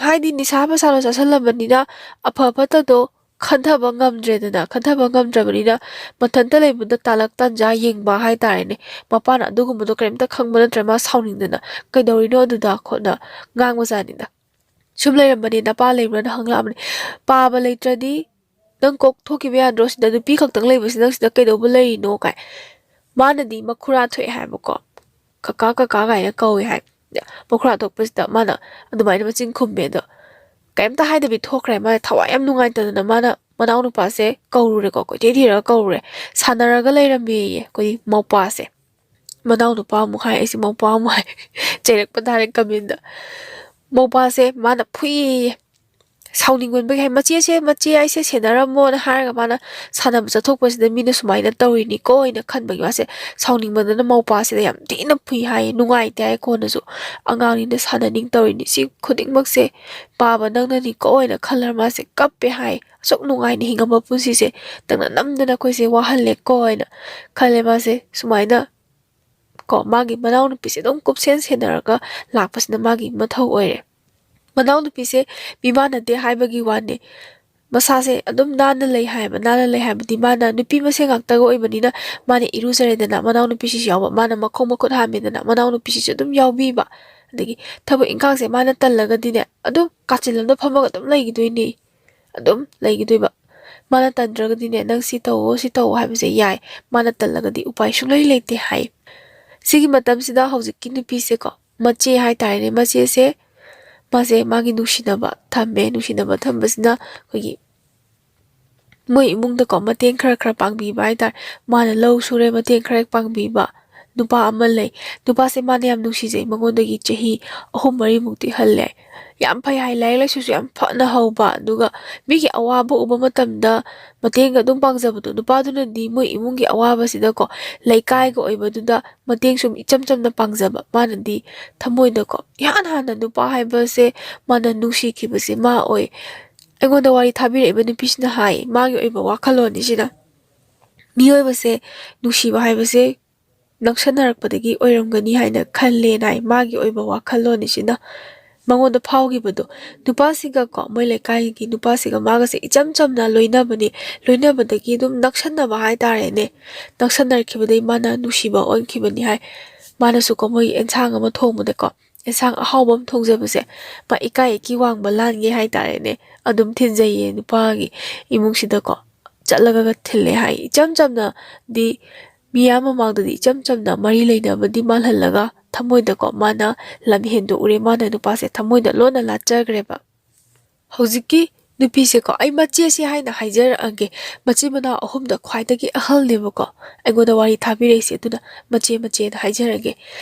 ꯍꯥꯏꯗꯤ ꯅꯤꯁꯥ ꯄꯁꯥꯗꯣ ꯆꯥꯁꯜꯂꯕꯅꯤꯅ ꯑꯐ ꯐꯠꯇꯗꯣ ꯈꯟꯊꯕ ꯉꯝꯗ꯭ꯔꯦꯗꯅ꯫ ꯈꯟꯊꯕ ꯉꯝꯗ꯭ꯔꯕꯅꯤꯅ ꯃꯊꯟꯇ ꯂꯩꯕꯗ ꯇꯥꯂꯛ ꯇꯥꯟꯖꯥ ꯌꯦꯡꯕ ꯍꯥꯏꯇꯥꯔꯦꯅꯦ꯫ ꯃꯄꯥꯅ ꯑꯗꯨꯒꯨꯝꯕꯗꯣ ꯀꯔꯤꯝꯇ ꯈꯪꯕ ꯅꯠꯇ꯭ꯔꯦ꯫ ꯃꯥ ꯁꯥꯎꯅꯤꯡꯗꯅ "ꯀꯩꯗꯧꯔꯤꯅꯣ ꯑꯗꯨꯗ?" ꯈꯣꯠꯅ ꯉꯥꯡꯕꯖꯥꯠꯅꯤꯗ꯫ "ꯁꯨꯝ ꯂꯩꯔꯝꯕꯅꯤ, ꯅꯄꯥ ꯂꯩꯕ꯭ꯔꯥꯅ ꯍꯪꯂꯛꯑꯕꯅꯤ꯫ ꯄꯥꯕ ꯂꯩꯇ꯭ꯔꯗꯤ ꯅꯪ ꯀꯣꯛ ꯊꯣꯛꯈꯤꯕ ꯌꯥꯗ꯭ꯔꯣ? ꯁꯤꯗ ꯅꯨꯄꯤ ꯈꯛꯇꯪ ꯂꯩꯕꯁꯤ ꯅꯪ ꯁꯤꯗ ꯀꯩꯗꯧꯕ ꯂꯩꯔꯤꯅꯣ?" ꯀꯥꯏ꯫ ꯃꯥꯅꯗꯤ ꯃꯈꯨꯔꯥ ꯊꯣꯛꯑꯦ ꯍꯥꯏꯕꯀꯣ꯫ "ꯀꯀꯥ, ꯀꯀꯥ" ꯀꯥꯏꯅ ꯀꯧꯋꯦ ꯍꯥꯏ꯫ ꯃꯈꯨꯔꯥ ꯊꯣꯛꯄꯁꯤꯗ ꯃꯥꯅ ꯑꯗꯨꯃꯥꯏꯅ ꯃꯆꯤꯟ ꯈꯨꯝꯃꯦ꯫ ꯑꯗꯣ ꯀꯩꯝꯇ ꯍꯥꯏꯗꯕꯤ ꯊꯣꯛꯈ꯭ꯔꯦ꯫ ꯃꯥꯅ ꯊꯋꯥꯏ ꯌꯥꯝ ꯅꯨꯡꯉꯥꯏꯇꯗꯅ ꯃꯥꯅ ꯃꯅꯥꯎꯅꯨꯄꯥꯁꯦ ꯀꯧꯔꯨꯔꯦꯀꯣ, ꯀꯣꯏꯊꯤ ꯊꯤꯔꯒ ꯀꯧꯔꯨꯔꯦ꯫ ꯁꯥꯟꯅꯔꯒ ꯂꯩꯔꯝꯃꯦꯌꯦ ꯑꯩꯈꯣꯏꯒꯤ ꯃꯧꯄꯥꯁꯦ꯫ ꯃꯅꯥꯎꯅꯨꯄꯥ ꯑꯃꯨꯛ ꯍꯥꯏ, ꯑꯩꯁꯦ ꯃꯧꯄꯥ ꯑꯃꯨꯛ ꯍꯥꯏ꯫ ꯆꯩꯔꯛꯄ ꯇꯥꯔꯦ ꯀꯃꯦꯟꯗ꯫ ꯃꯧꯄꯥꯁꯦ ꯃꯥꯅ ꯐꯨꯏꯌꯦ꯫ ꯁꯥꯎꯅꯤꯡꯃꯟꯕꯒꯤ ꯍꯥꯏ, "ꯃꯆꯦꯁꯦ, ꯃꯆꯦ ꯑꯩꯁꯦ ꯁꯦꯟꯅꯔꯝꯃꯣꯅ" ꯍꯥꯏꯔꯒ ꯃꯥꯅ ꯁꯥꯟꯅꯕ ꯆꯠꯊꯣꯛꯄꯁꯤꯗ ꯃꯤꯅ ꯁꯨꯃꯥꯏꯅ ꯇꯧꯔꯤꯅꯤꯀꯣ ꯍꯥꯏꯅ ꯈꯟꯕꯒꯤ ꯃꯥꯁꯦ ꯁꯥꯎꯅꯤꯡꯃꯟꯗꯅ ꯃꯧꯄꯥꯁꯤꯗ ꯌꯥꯝ ꯊꯤꯅ ꯐꯨꯏ ꯍꯥꯏꯌꯦ꯫ ꯅꯨꯡꯉꯥꯏꯇꯦ ꯍꯥꯏ꯫ ꯀꯣꯟꯅꯁꯨ "ꯑꯉꯥꯡꯅꯤꯅ ꯁꯥꯟꯅꯅꯤꯡ ꯇꯧꯔꯤꯅꯤ, ꯁꯤ ꯈꯨꯗꯤꯡꯃꯛꯁꯦ ꯄꯥꯕ ꯅꯪꯅꯅꯤꯀꯣ" ꯍꯥꯏꯅ ꯈꯜꯂꯒ ꯃꯥꯁꯦ ꯀꯞꯄꯦ ꯍꯥꯏ꯫ "ꯑꯁꯨꯛ ꯅꯨꯡꯉꯥꯏꯅ ꯍꯤꯡꯉꯝꯕ ꯄꯨꯟꯁꯤꯁꯦ ꯅꯪꯅ ꯅꯝꯗꯅ ꯑꯩꯈꯣꯏꯁꯦ ꯋꯥꯍꯜꯂꯦꯀꯣ" ꯍꯥꯏꯅ ꯈꯜꯂꯦ ꯃꯥꯁꯦ꯫ ꯁꯨꯃꯥꯏꯅ ꯀꯣ ꯃꯥꯒꯤ ꯃꯅꯥꯎꯅꯨꯄꯤꯁꯦ ꯑꯗꯨꯝ ꯀꯨꯞꯁꯦꯟ ꯁꯦꯟꯅꯔꯒ ꯂꯥꯛꯄꯁꯤꯅ ꯃꯥꯒꯤ ꯃꯊꯧ ꯑꯣꯏꯔꯦ꯫ ꯃꯅꯥꯎꯅꯨꯄꯤꯁꯦ ꯃꯤꯃꯥꯟꯅꯗꯦ ꯍꯥꯏꯕꯒꯤ ꯋꯥꯅꯤ, ꯃꯁꯥꯁꯦ ꯑꯗꯨꯝ ꯅꯥꯟꯅ ꯂꯩ ꯍꯥꯏꯕ꯫ ꯅꯥꯟꯅ ꯂꯩ ꯍꯥꯏꯕꯗꯤ ꯃꯥꯅ ꯅꯨꯄꯤ ꯃꯁꯦꯟ ꯉꯥꯛꯇꯒ ꯑꯣꯏꯕꯅꯤꯅ ꯃꯥꯅ ꯏꯔꯨꯖꯔꯦꯗꯅ, ꯃꯅꯥꯎꯅꯨꯄꯤꯁꯤꯁꯨ ꯌꯥꯎꯕ, ꯃꯥꯅ ꯃꯈꯣꯡ ꯃꯈꯨꯠ ꯍꯥꯝꯃꯦꯗꯅ, ꯃꯅꯥꯎꯅꯨꯄꯤꯁꯤꯁꯨ ꯑꯗꯨꯝ ꯌꯥꯎꯕꯤꯕ꯫ ꯑꯗꯒꯤ ꯊꯕꯛ ꯏꯪꯈꯥꯡꯁꯦ ꯃꯥꯅ ꯇꯜꯂꯒꯗꯤꯅꯦ ꯑꯗꯨꯝ ꯀꯥꯆꯤꯜ ꯑꯃꯗ ꯐꯝꯃꯒ ꯑꯗꯨꯝ ꯂꯩꯈꯤꯗꯣꯏꯅꯤ꯫ ꯑꯗꯨꯝ ꯂꯩꯈꯤꯗꯣꯏꯕ꯫ ꯃꯥꯅ ꯇꯟꯗ꯭ꯔꯒꯗꯤꯅꯦ, "ꯅꯪ ꯁꯤ ꯇꯧꯋꯣ, ꯁꯤ ꯇꯧꯋꯣ" ꯍꯥꯏꯕꯁꯦ ꯌꯥꯏ꯫ ꯃꯥꯅ ꯇꯜꯂꯒꯗꯤ ꯎꯄꯥꯏ ꯁꯨꯡꯂꯩ ꯂꯩꯇꯦ ꯍꯥꯏ꯫ ꯁꯤꯒꯤ ꯃꯇꯝꯁꯤꯗ ꯍꯧꯖꯤꯛꯀꯤ ꯅꯨꯄꯤꯁꯦꯀꯣ, ꯃꯆꯦ ꯍꯥꯏꯇꯥꯔꯦꯅꯦ, ꯃꯆꯦꯁꯦ, ꯃꯥꯁꯦ ꯃꯥꯒꯤ ꯅꯨꯡꯁꯤꯅꯕ ꯊꯝꯃꯦ꯫ ꯅꯨꯡꯁꯤꯅꯕ ꯊꯝꯕꯁꯤꯅ ꯑꯩꯈꯣꯏꯒꯤ ꯃꯣꯏ ꯏꯃꯨꯡꯗꯀꯣ ꯃꯇꯦꯡ ꯈꯔ ꯈꯔ ꯄꯥꯡꯕꯤꯕ ꯍꯥꯏꯇꯥꯔꯦ꯫ ꯃꯥꯅ ꯂꯧ ꯁꯨꯔꯦ, ꯃꯇꯦꯡ ꯈꯔ ꯄꯥꯡꯕꯤꯕ꯫ ꯅꯨꯄꯥ ꯑꯃ ꯂꯩ꯫ ꯅꯨꯄꯥꯁꯦ ꯃꯥꯅ ꯌꯥꯝ ꯅꯨꯡꯁꯤꯖꯩ꯫ ꯃꯉꯣꯟꯗꯒꯤ ꯆꯍꯤ ꯑꯍꯨꯝ ꯃꯔꯤꯃꯨꯛꯇꯤ ꯍꯜꯂꯦ꯫ ꯌꯥꯝ ꯐꯩ ꯍꯥꯏ, ꯂꯥꯏꯔꯤꯛ ꯂꯥꯏꯁꯨꯁꯨ ꯌꯥꯝ ꯐꯅ ꯍꯧꯕ, ꯑꯗꯨꯒ ꯃꯤꯒꯤ ꯑꯋꯥꯕ ꯎꯕ ꯃꯇꯝꯗ ꯃꯇꯦꯡꯒ ꯑꯗꯨꯝ ꯄꯥꯡꯖꯕꯗꯣ꯫ ꯅꯨꯄꯥꯗꯨꯅꯗꯤ ꯃꯣꯏ ꯏꯃꯨꯡꯒꯤ ꯑꯋꯥꯕꯁꯤꯗꯀꯣ, ꯂꯩꯀꯥꯏꯒ ꯑꯣꯏꯕꯗꯨꯗ ꯃꯇꯦꯡ ꯁꯨꯝ ꯏꯆꯝ ꯆꯝꯅ ꯄꯥꯡꯖꯕ꯫ ꯃꯥꯅꯗꯤ ꯊꯃꯣꯏꯗꯀꯣ ꯏꯍꯥꯟ ꯍꯥꯟꯅ ꯅꯨꯄꯥ ꯍꯥꯏꯕꯁꯦ ꯃꯥꯅ ꯅꯨꯡꯁꯤꯈꯤꯕꯁꯦ ꯃꯥ ꯑꯣꯏ꯫ ꯑꯩꯉꯣꯟꯗ ꯋꯥꯔꯤ ꯊꯥꯕꯤꯔꯛꯏꯕ ꯅꯨꯄꯤꯁꯤꯅ ꯍꯥꯏ, ꯃꯥꯒꯤ ꯑꯣꯏꯕ ꯋꯥꯈꯜꯂꯣꯟꯅꯤꯁꯤꯅ, ꯃꯤꯑꯣꯏꯕꯁꯦ ꯅꯨꯡꯁꯤꯕ ꯍꯥꯏꯕꯁꯦ ꯅꯛꯁꯟꯅꯔꯛꯄꯗꯒꯤ ꯑꯣꯏꯔꯝꯒꯅꯤ ꯍꯥꯏꯅ ꯈꯜꯂꯦꯅ ꯍꯥꯏ꯫ ꯃꯥꯒꯤ ꯑꯣꯏꯕ ꯋꯥꯈꯜꯂꯣꯟꯅꯤꯁꯤꯅ ꯃꯉꯣꯟꯗ ꯐꯥꯎꯈꯤꯕꯗꯣ, ꯅꯨꯄꯥꯁꯤꯒꯀꯣ, ꯃꯣꯏ ꯂꯩꯀꯥꯏꯒꯤ ꯅꯨꯄꯥꯁꯤꯒ ꯃꯥꯒꯁꯦ ꯏꯆꯝ ꯆꯝꯅ ꯂꯣꯏꯅꯕꯅꯤ꯫ ꯂꯣꯏꯅꯕꯗꯒꯤ ꯑꯗꯨꯝ ꯅꯛꯁꯟꯅꯕ ꯍꯥꯏꯇꯥꯔꯦꯅꯦ꯫ ꯅꯛꯁꯟꯅꯔꯛꯈꯤꯕꯗꯒꯤ ꯃꯥꯅ ꯅꯨꯡꯁꯤꯕ ꯑꯣꯟꯈꯤꯕꯅꯤ ꯍꯥꯏ꯫ ꯃꯥꯅꯁꯨꯀꯣ, ꯃꯣꯏ ꯑꯦꯟꯁꯥꯡ ꯑꯃ ꯊꯣꯡꯕꯗꯀꯣ, ꯑꯦꯟꯁꯥꯡ ꯑꯍꯥꯎꯕ ꯑꯃ ꯊꯣꯡꯖꯕꯁꯦ ꯃꯥ ꯏꯀꯥꯏ ꯏꯀꯤ ꯋꯥꯡꯕ ꯂꯥꯟꯒꯦ ꯍꯥꯏꯇꯥꯔꯦꯅꯦ, ꯑꯗꯨꯝ ꯊꯤꯟꯖꯩꯌꯦ ꯅꯨꯄꯥꯒꯤ ꯏꯃꯨꯡꯁꯤꯗꯀꯣ꯫ ꯆꯠꯂꯒ ꯊꯤꯜꯂꯦ ꯍꯥꯏ꯫ ꯏꯆꯝ ꯆꯝꯅꯗꯤ, ꯃꯤꯌꯥꯝ ꯃꯃꯥꯡꯗꯗꯤ ꯏꯆꯝ ꯆꯝꯅ ꯃꯔꯤ ꯂꯩꯅꯕꯗꯤ ꯃꯥꯜꯍꯜꯂꯒ, ꯊꯃꯣꯏꯗꯀꯣ ꯃꯥꯅ ꯂꯝ ꯍꯦꯟꯗꯣꯛꯎꯔꯦ꯫ ꯃꯥꯅ ꯅꯨꯄꯥꯁꯦ ꯊꯃꯣꯏꯗ ꯂꯣꯟꯅ ꯂꯥꯠꯆꯈ꯭ꯔꯦꯕ꯫ ꯍꯧꯖꯤꯛꯀꯤ ꯅꯨꯄꯤꯁꯦꯀꯣ, ꯑꯩ ꯃꯆꯦꯁꯦ ꯍꯥꯏꯅ ꯍꯥꯏꯖꯔꯛꯑꯒꯦ꯫ ꯃꯆꯤꯟ ꯃꯅꯥꯎ ꯑꯍꯨꯝꯗ ꯈ꯭ꯋꯥꯏꯗꯒꯤ ꯑꯍꯜꯅꯦꯕꯀꯣ ꯑꯩꯉꯣꯟꯗ ꯋꯥꯔꯤ ꯊꯥꯕꯤꯔꯛꯏꯁꯦ꯫ ꯑꯗꯨꯅ ꯃꯆꯦ, ꯃꯆꯦꯅ ꯍꯥꯏꯖꯔꯒꯦ꯫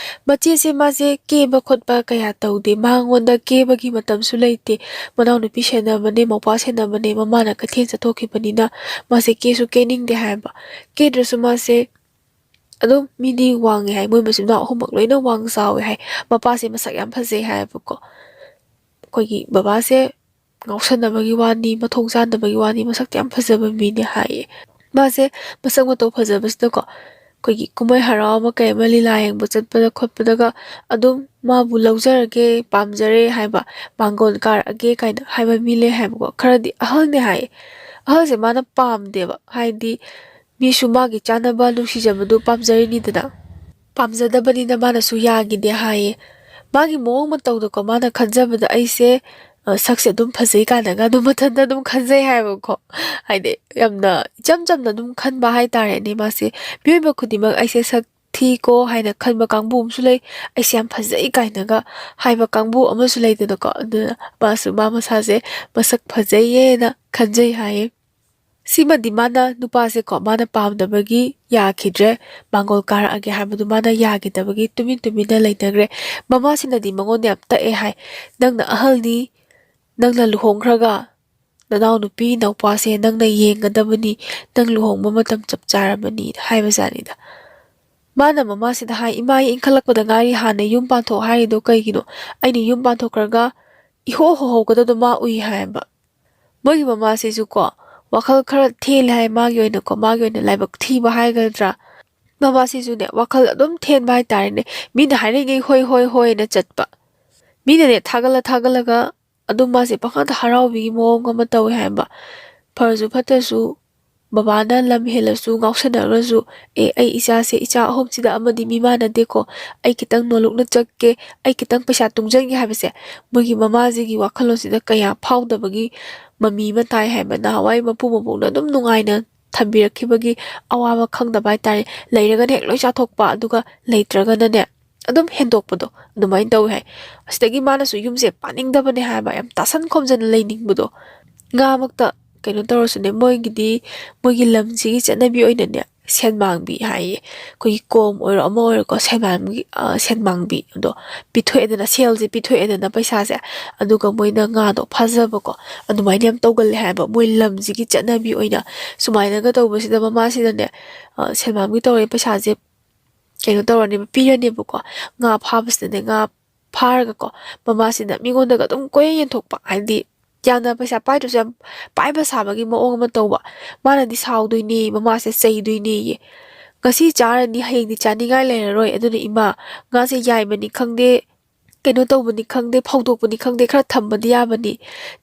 ꯃꯆꯦꯁꯦ ꯃꯥꯁꯦ ꯀꯦꯕ ꯈꯣꯠꯄ ꯀꯌꯥ ꯇꯧꯗꯦ꯫ ꯃꯉꯣꯟꯗ ꯀꯦꯕꯒꯤ ꯃꯇꯝꯁꯨ ꯂꯩꯇꯦ꯫ ꯃꯅꯥꯎꯅꯨꯄꯤ ꯁꯦꯟꯅꯕꯅꯦ, ꯃꯧꯄ꯭ꯋꯥ ꯁꯦꯟꯅꯕꯅꯦ꯫ ꯃꯃꯥꯅ ꯀꯩꯊꯦꯜ ꯆꯠꯊꯣꯛꯈꯤꯕꯅꯤꯅ ꯃꯥꯁꯦ ꯀꯦꯁꯨ ꯀꯦꯅꯤꯡꯗꯦ ꯍꯥꯏꯕ꯫ ꯀꯦꯗ꯭ꯔꯁꯨ ꯃꯥꯁꯦ ꯑꯗꯨꯝ ꯃꯤꯗꯤ ꯋꯥꯡꯉꯦ ꯍꯥꯏ꯫ ꯃꯣꯏ ꯃꯆꯤꯟ ꯃꯅꯥꯎ ꯑꯍꯨꯝꯃꯛ ꯂꯣꯏꯅ ꯋꯥꯡ ꯆꯥꯎꯋꯦ ꯍꯥꯏ꯫ ꯃꯄꯥꯁꯦ ꯃꯁꯛ ꯌꯥꯝ ꯐꯖꯩ ꯍꯥꯏꯌꯦꯕꯀꯣ꯫ ꯑꯩꯈꯣꯏꯒꯤ ꯕꯕꯥꯁꯦ ꯉꯥꯎꯁꯟꯅꯕꯒꯤ ꯋꯥꯅꯤ, ꯃꯊꯣꯡ ꯆꯥꯗꯕꯒꯤ ꯋꯥꯅꯤ, ꯃꯁꯛꯇꯤ ꯌꯥꯝ ꯐꯖꯕ ꯃꯤꯅꯦ ꯍꯥꯏꯌꯦ꯫ ꯃꯥꯁꯦ ꯃꯁꯛ ꯃꯇꯧ ꯐꯖꯕꯁꯤꯗꯀꯣ, ꯑꯩꯈꯣꯏꯒꯤ ꯀꯨꯝꯍꯩ ꯍꯔꯥꯎ ꯑꯃ ꯀꯩ ꯑꯃ, ꯂꯤꯂꯥ ꯌꯦꯡꯕ ꯆꯠꯄꯗ ꯈꯣꯠꯄꯗꯒ ꯑꯗꯨꯝ ꯃꯥꯕꯨ ꯂꯧꯖꯔꯒꯦ, ꯄꯥꯝꯖꯔꯦ ꯍꯥꯏꯕ, ꯃꯥꯡꯒꯣꯟ ꯀꯥꯔꯛꯑꯒꯦ ꯀꯥꯏꯅ ꯍꯥꯏꯕ ꯃꯤ ꯂꯩ ꯍꯥꯏꯕꯀꯣ꯫ ꯈꯔꯗꯤ ꯑꯍꯜꯅꯦ ꯍꯥꯏꯌꯦ꯫ ꯑꯍꯜꯁꯦ ꯃꯥꯅ ꯄꯥꯝꯗꯦꯕ, ꯍꯥꯏꯗꯤ ꯃꯤꯁꯨ ꯃꯥꯒꯤ ꯆꯥꯅꯕ ꯅꯨꯡꯁꯤꯖꯕꯗꯨ ꯄꯥꯝꯖꯔꯤꯅꯤꯗꯅ꯫ ꯄꯥꯝꯖꯗꯕꯅꯤꯅ ꯃꯥꯅꯁꯨ ꯌꯥꯈꯤꯗꯦ ꯍꯥꯏꯌꯦ꯫ ꯃꯥꯒꯤ ꯃꯑꯣꯡ ꯃꯇꯧꯗꯀꯣ, ꯃꯥꯅ ꯈꯟꯖꯕꯗ ꯑꯩꯁꯦ, ꯑ, ꯁꯛꯁꯦ ꯑꯗꯨꯝ ꯐꯖꯩ ꯀꯥꯏꯅꯒ ꯑꯗꯨꯝ ꯃꯊꯟꯇ ꯑꯗꯨꯝ ꯈꯟꯖꯩ ꯍꯥꯏꯕꯀꯣ꯫ ꯍꯥꯏꯗꯤ ꯌꯥꯝꯅ ꯏꯆꯝ ꯆꯝꯅ ꯑꯗꯨꯝ ꯈꯟꯕ ꯍꯥꯏꯇꯥꯔꯦꯅꯦ ꯃꯥꯁꯦ꯫ ꯃꯤꯑꯣꯏꯕ ꯈꯨꯗꯤꯡꯃꯛ ꯑꯩꯁꯦ ꯁꯛ ꯊꯤꯀꯣ ꯍꯥꯏꯅ ꯈꯟꯕ ꯀꯥꯡꯕꯨ ꯑꯃꯁꯨ ꯂꯩ, ꯑꯩꯁꯦ ꯌꯥꯝ ꯐꯖꯩ ꯀꯥꯏꯅꯒ ꯍꯥꯏꯕ ꯀꯥꯡꯕꯨ ꯑꯃꯁꯨ ꯂꯩꯗꯅꯀꯣ꯫ ꯑꯗꯨꯅ ꯃꯥꯁꯨ ꯃꯥ ꯃꯁꯥꯁꯦ ꯃꯁꯛ ꯐꯖꯩꯌꯦꯅ ꯈꯟꯖꯩ ꯍꯥꯏꯌꯦ꯫ ꯁꯤꯃꯗꯤ ꯃꯥꯅ, ꯅꯨꯄꯥꯁꯦꯀꯣ, ꯃꯥꯅ ꯄꯥꯝꯗꯕꯒꯤ ꯌꯥꯈꯤꯗ꯭ꯔꯦ꯫ ꯃꯥꯡꯒꯣꯜ ꯀꯥꯔꯛꯑꯒꯦ ꯍꯥꯏꯕꯗꯨ ꯃꯥꯅ ꯌꯥꯈꯤꯗꯕꯒꯤ ꯇꯨꯃꯤꯟ ꯇꯨꯃꯤꯟꯅ ꯂꯩꯅꯈ꯭ꯔꯦ꯫ ꯃꯃꯥꯁꯤꯅꯗꯤ ꯃꯉꯣꯟꯗ ꯌꯥꯝ ꯇꯛꯑꯦ ꯍꯥꯏ, "ꯅꯪꯅ ꯑꯍꯜꯅꯤ, ꯅꯪꯅ ꯂꯨꯍꯣꯡꯈ꯭ꯔꯒ ꯅꯅꯥꯎꯅꯨꯄꯤ ꯅꯧꯄꯥꯁꯦ ꯅꯪꯅ ꯌꯦꯡꯒꯗꯕꯅꯤ, ꯅꯪ ꯂꯨꯍꯣꯡꯕ ꯃꯇꯝ ꯆꯞ ꯆꯥꯔꯕꯅꯤ" ꯍꯥꯏꯕꯖꯥꯠꯅꯤꯗ꯫ ꯃꯥꯅ ꯃꯃꯥꯁꯤꯗ ꯍꯥꯏ, "ꯏꯃꯥ, ꯑꯩ ꯏꯟꯈꯠꯂꯛꯄꯗ ꯉꯥꯏꯔꯤ, ꯍꯥꯟꯅ ꯌꯨꯝ ꯄꯥꯟꯊꯣꯛ ꯍꯥꯏꯔꯤꯗꯣ ꯀꯩꯒꯤꯅꯣ? ꯑꯩꯅ ꯌꯨꯝ ꯄꯥꯟꯊꯣꯛꯈ꯭ꯔꯒ ꯏꯍꯣ ꯍꯣꯍꯧꯒꯗꯕꯗꯣ ꯃꯥ ꯎꯏ" ꯍꯥꯏꯌꯦꯕ꯫ ꯃꯣꯏꯒꯤ ꯃꯃꯥꯁꯤꯁꯨ ꯀꯣ, ꯋꯥꯈꯜ ꯈꯔ ꯊꯦꯜꯂꯦ ꯍꯥꯏ, ꯃꯥꯒꯤ ꯑꯣꯏꯅꯀꯣ, ꯃꯥꯒꯤ ꯑꯣꯏꯅ ꯂꯥꯏꯕꯛ ꯊꯤꯕ ꯍꯥꯏꯒꯗ꯭ꯔꯥ, ꯃꯃꯥꯁꯤꯁꯨꯅꯦ, ꯋꯥꯈꯜ ꯑꯗꯨꯝ ꯊꯦꯟꯕ ꯍꯥꯏꯇꯥꯔꯦꯅꯦ꯫ ꯃꯤꯅ ꯍꯥꯏꯔꯤꯉꯩ ꯍꯣꯏ, ꯍꯣꯏ, ꯍꯣꯏꯅ ꯆꯠꯄ꯫ ꯃꯤꯅꯅꯦ, ꯊꯥꯒꯠꯂ ꯊꯥꯒꯠꯂꯒ ꯑꯗꯨꯝ ꯃꯥꯁꯦ ꯄꯪꯍꯥꯗ ꯍꯔꯥꯎꯕꯤꯒꯤ ꯃꯑꯣꯡ ꯑꯃ ꯇꯧꯋꯦ ꯍꯥꯏꯕ꯫ ꯐꯔꯁꯨ ꯐꯠꯇ꯭ꯔꯁꯨ, ꯕꯕꯥꯅ ꯂꯝ ꯍꯦꯜꯂꯁꯨ, ꯉꯥꯎꯁꯟꯅꯈ꯭ꯔꯁꯨ, "ꯑꯦ, ꯑꯩ ꯏꯆꯥꯁꯦ, ꯏꯆꯥ ꯑꯍꯨꯝꯁꯤꯗ ꯑꯃꯗꯤ ꯃꯤꯃꯥꯟꯅꯗꯦꯀꯣ, ꯑꯩ ꯈꯤꯇꯪ ꯅꯣꯂꯨꯛꯅ ꯆꯠꯀꯦ, ꯑꯩ ꯈꯤꯇꯪ ꯄꯩꯁꯥ ꯇꯨꯡꯁꯤꯟꯒꯦ" ꯍꯥꯏꯕꯁꯦ, ꯃꯣꯏꯒꯤ ꯃꯃꯥꯁꯤꯒꯤ ꯋꯥꯈꯜꯂꯣꯟꯁꯤꯗ ꯀꯌꯥ ꯐꯥꯎꯗꯕꯒꯤ ꯃꯃꯤ ꯑꯃ ꯇꯥꯏ ꯍꯥꯏꯕ꯫ ꯅꯍꯥꯟꯋꯥꯏ ꯃꯄꯨ ꯃꯄꯣꯛꯅ ꯑꯗꯨꯝ ꯅꯨꯡꯉꯥꯏꯅ ꯊꯝꯕꯤꯔꯛꯈꯤꯕꯒꯤ ꯑꯋꯥꯕ ꯈꯪꯗꯕ ꯍꯥꯏꯇꯥꯔꯦ꯫ ꯂꯩꯔꯒꯅ ꯍꯦꯛ ꯂꯣꯏ ꯆꯥꯊꯣꯛꯄ, ꯑꯗꯨꯒ ꯂꯩꯇ꯭ꯔꯒꯅꯅꯦ, ꯑꯗꯨꯝ ꯍꯦꯟꯗꯣꯛꯄꯗꯣ ꯑꯗꯨꯃꯥꯏꯅ ꯇꯧꯋꯦ ꯍꯥꯏ꯫ ꯑꯁꯤꯗꯒꯤ ꯃꯥꯅꯁꯨ ꯌꯨꯝꯁꯦ ꯄꯥꯅꯤꯡꯗꯕꯅꯦ ꯍꯥꯏꯕ, ꯌꯥꯝ ꯇꯥꯁꯟ ꯈꯣꯝꯖꯟꯅ ꯂꯩꯅꯤꯡꯕꯗꯣ꯫ ꯉꯥꯃꯛꯇ ꯀꯩꯅꯣ ꯇꯧꯔꯁꯨꯅꯦ, ꯃꯣꯏꯒꯤꯗꯤ, ꯃꯣꯏꯒꯤ ꯂꯝꯁꯤꯒꯤ ꯆꯠꯅꯕꯤ ꯑꯣꯏꯅꯅꯦ, ꯁꯦꯟꯃꯥꯡꯕꯤ ꯍꯥꯏꯌꯦ꯫ ꯑꯩꯈꯣꯏꯒꯤ ꯀꯣꯝ ꯑꯣꯏꯔꯣ, ꯑꯃ ꯑꯣꯏꯔꯣꯀꯣ, ꯁꯦꯟꯃꯥꯡꯕꯤ, ꯑ, ꯁꯦꯟꯃꯥꯡꯕꯤ ꯑꯗꯣ ꯄꯤꯊꯣꯛꯑꯦꯗꯅ, ꯁꯦꯜꯁꯦ ꯄꯤꯊꯣꯛꯑꯦꯗꯅ, ꯄꯩꯁꯥꯁꯦ, ꯑꯗꯨꯒ ꯃꯣꯏꯅ ꯉꯥꯗꯣ ꯐꯥꯖꯕꯀꯣ, ꯑꯗꯨꯃꯥꯏꯅ ꯌꯥꯝ ꯇꯧꯒꯜꯂꯦ ꯍꯥꯏꯕ꯫ ꯃꯣꯏ ꯂꯝꯁꯤꯒꯤ ꯆꯠꯅꯕꯤ ꯑꯣꯏꯅ ꯁꯨꯃꯥꯏꯅꯒ ꯇꯧꯕꯁꯤꯗ, ꯃꯃꯥꯁꯤꯅꯅꯦ, ꯑ, ꯁꯦꯟꯃꯥꯡꯕꯤ ꯇꯧꯔꯦ, ꯄꯩꯁꯥꯁꯦ ꯀꯩꯅꯣ ꯇꯧꯔꯅꯦꯕ, ꯄꯤꯔꯅꯦꯕꯀꯣ꯫ ꯉꯥ ꯐꯥꯕꯁꯤꯗꯅꯦ, ꯉꯥ ꯐꯥꯔꯒꯀꯣ, ꯃꯃꯥꯁꯤꯅ ꯃꯤꯉꯣꯟꯗꯒ ꯑꯗꯨꯝ ꯀꯣꯏꯌꯦꯟ ꯌꯦꯟꯊꯣꯛꯄ, ꯍꯥꯏꯗꯤ ꯌꯥꯝꯅ ꯄꯩꯁꯥ ꯄꯥꯏꯗ꯭ꯔꯁꯨ ꯌꯥꯝ ꯄꯥꯏꯕ ꯁꯥꯕꯒꯤ ꯃꯑꯣꯡ ꯑꯃ ꯇꯧꯕ꯫ ꯃꯥꯅꯗꯤ ꯁꯥꯎꯗꯣꯏꯅꯦ, ꯃꯃꯥꯁꯦ ꯆꯩꯗꯣꯏꯅꯦꯌꯦ꯫ "ꯉꯁꯤ ꯆꯥꯔꯅꯤ, ꯍꯌꯦꯡꯗꯤ ꯆꯥꯅꯤꯡꯉꯥꯏ ꯂꯩꯔꯔꯣꯏ, ꯑꯗꯨꯅ ꯏꯃꯥ, ꯉꯥꯁꯦ ꯌꯥꯏꯕꯅꯤ ꯈꯪꯗꯦ, ꯀꯩꯅꯣ ꯇꯧꯕꯅꯤ ꯈꯪꯗꯦ, ꯐꯧꯗꯣꯛꯄꯅꯤ ꯈꯪꯗꯦ, ꯈꯔ ꯊꯝꯕꯗꯤ ꯌꯥꯕꯅꯤ꯫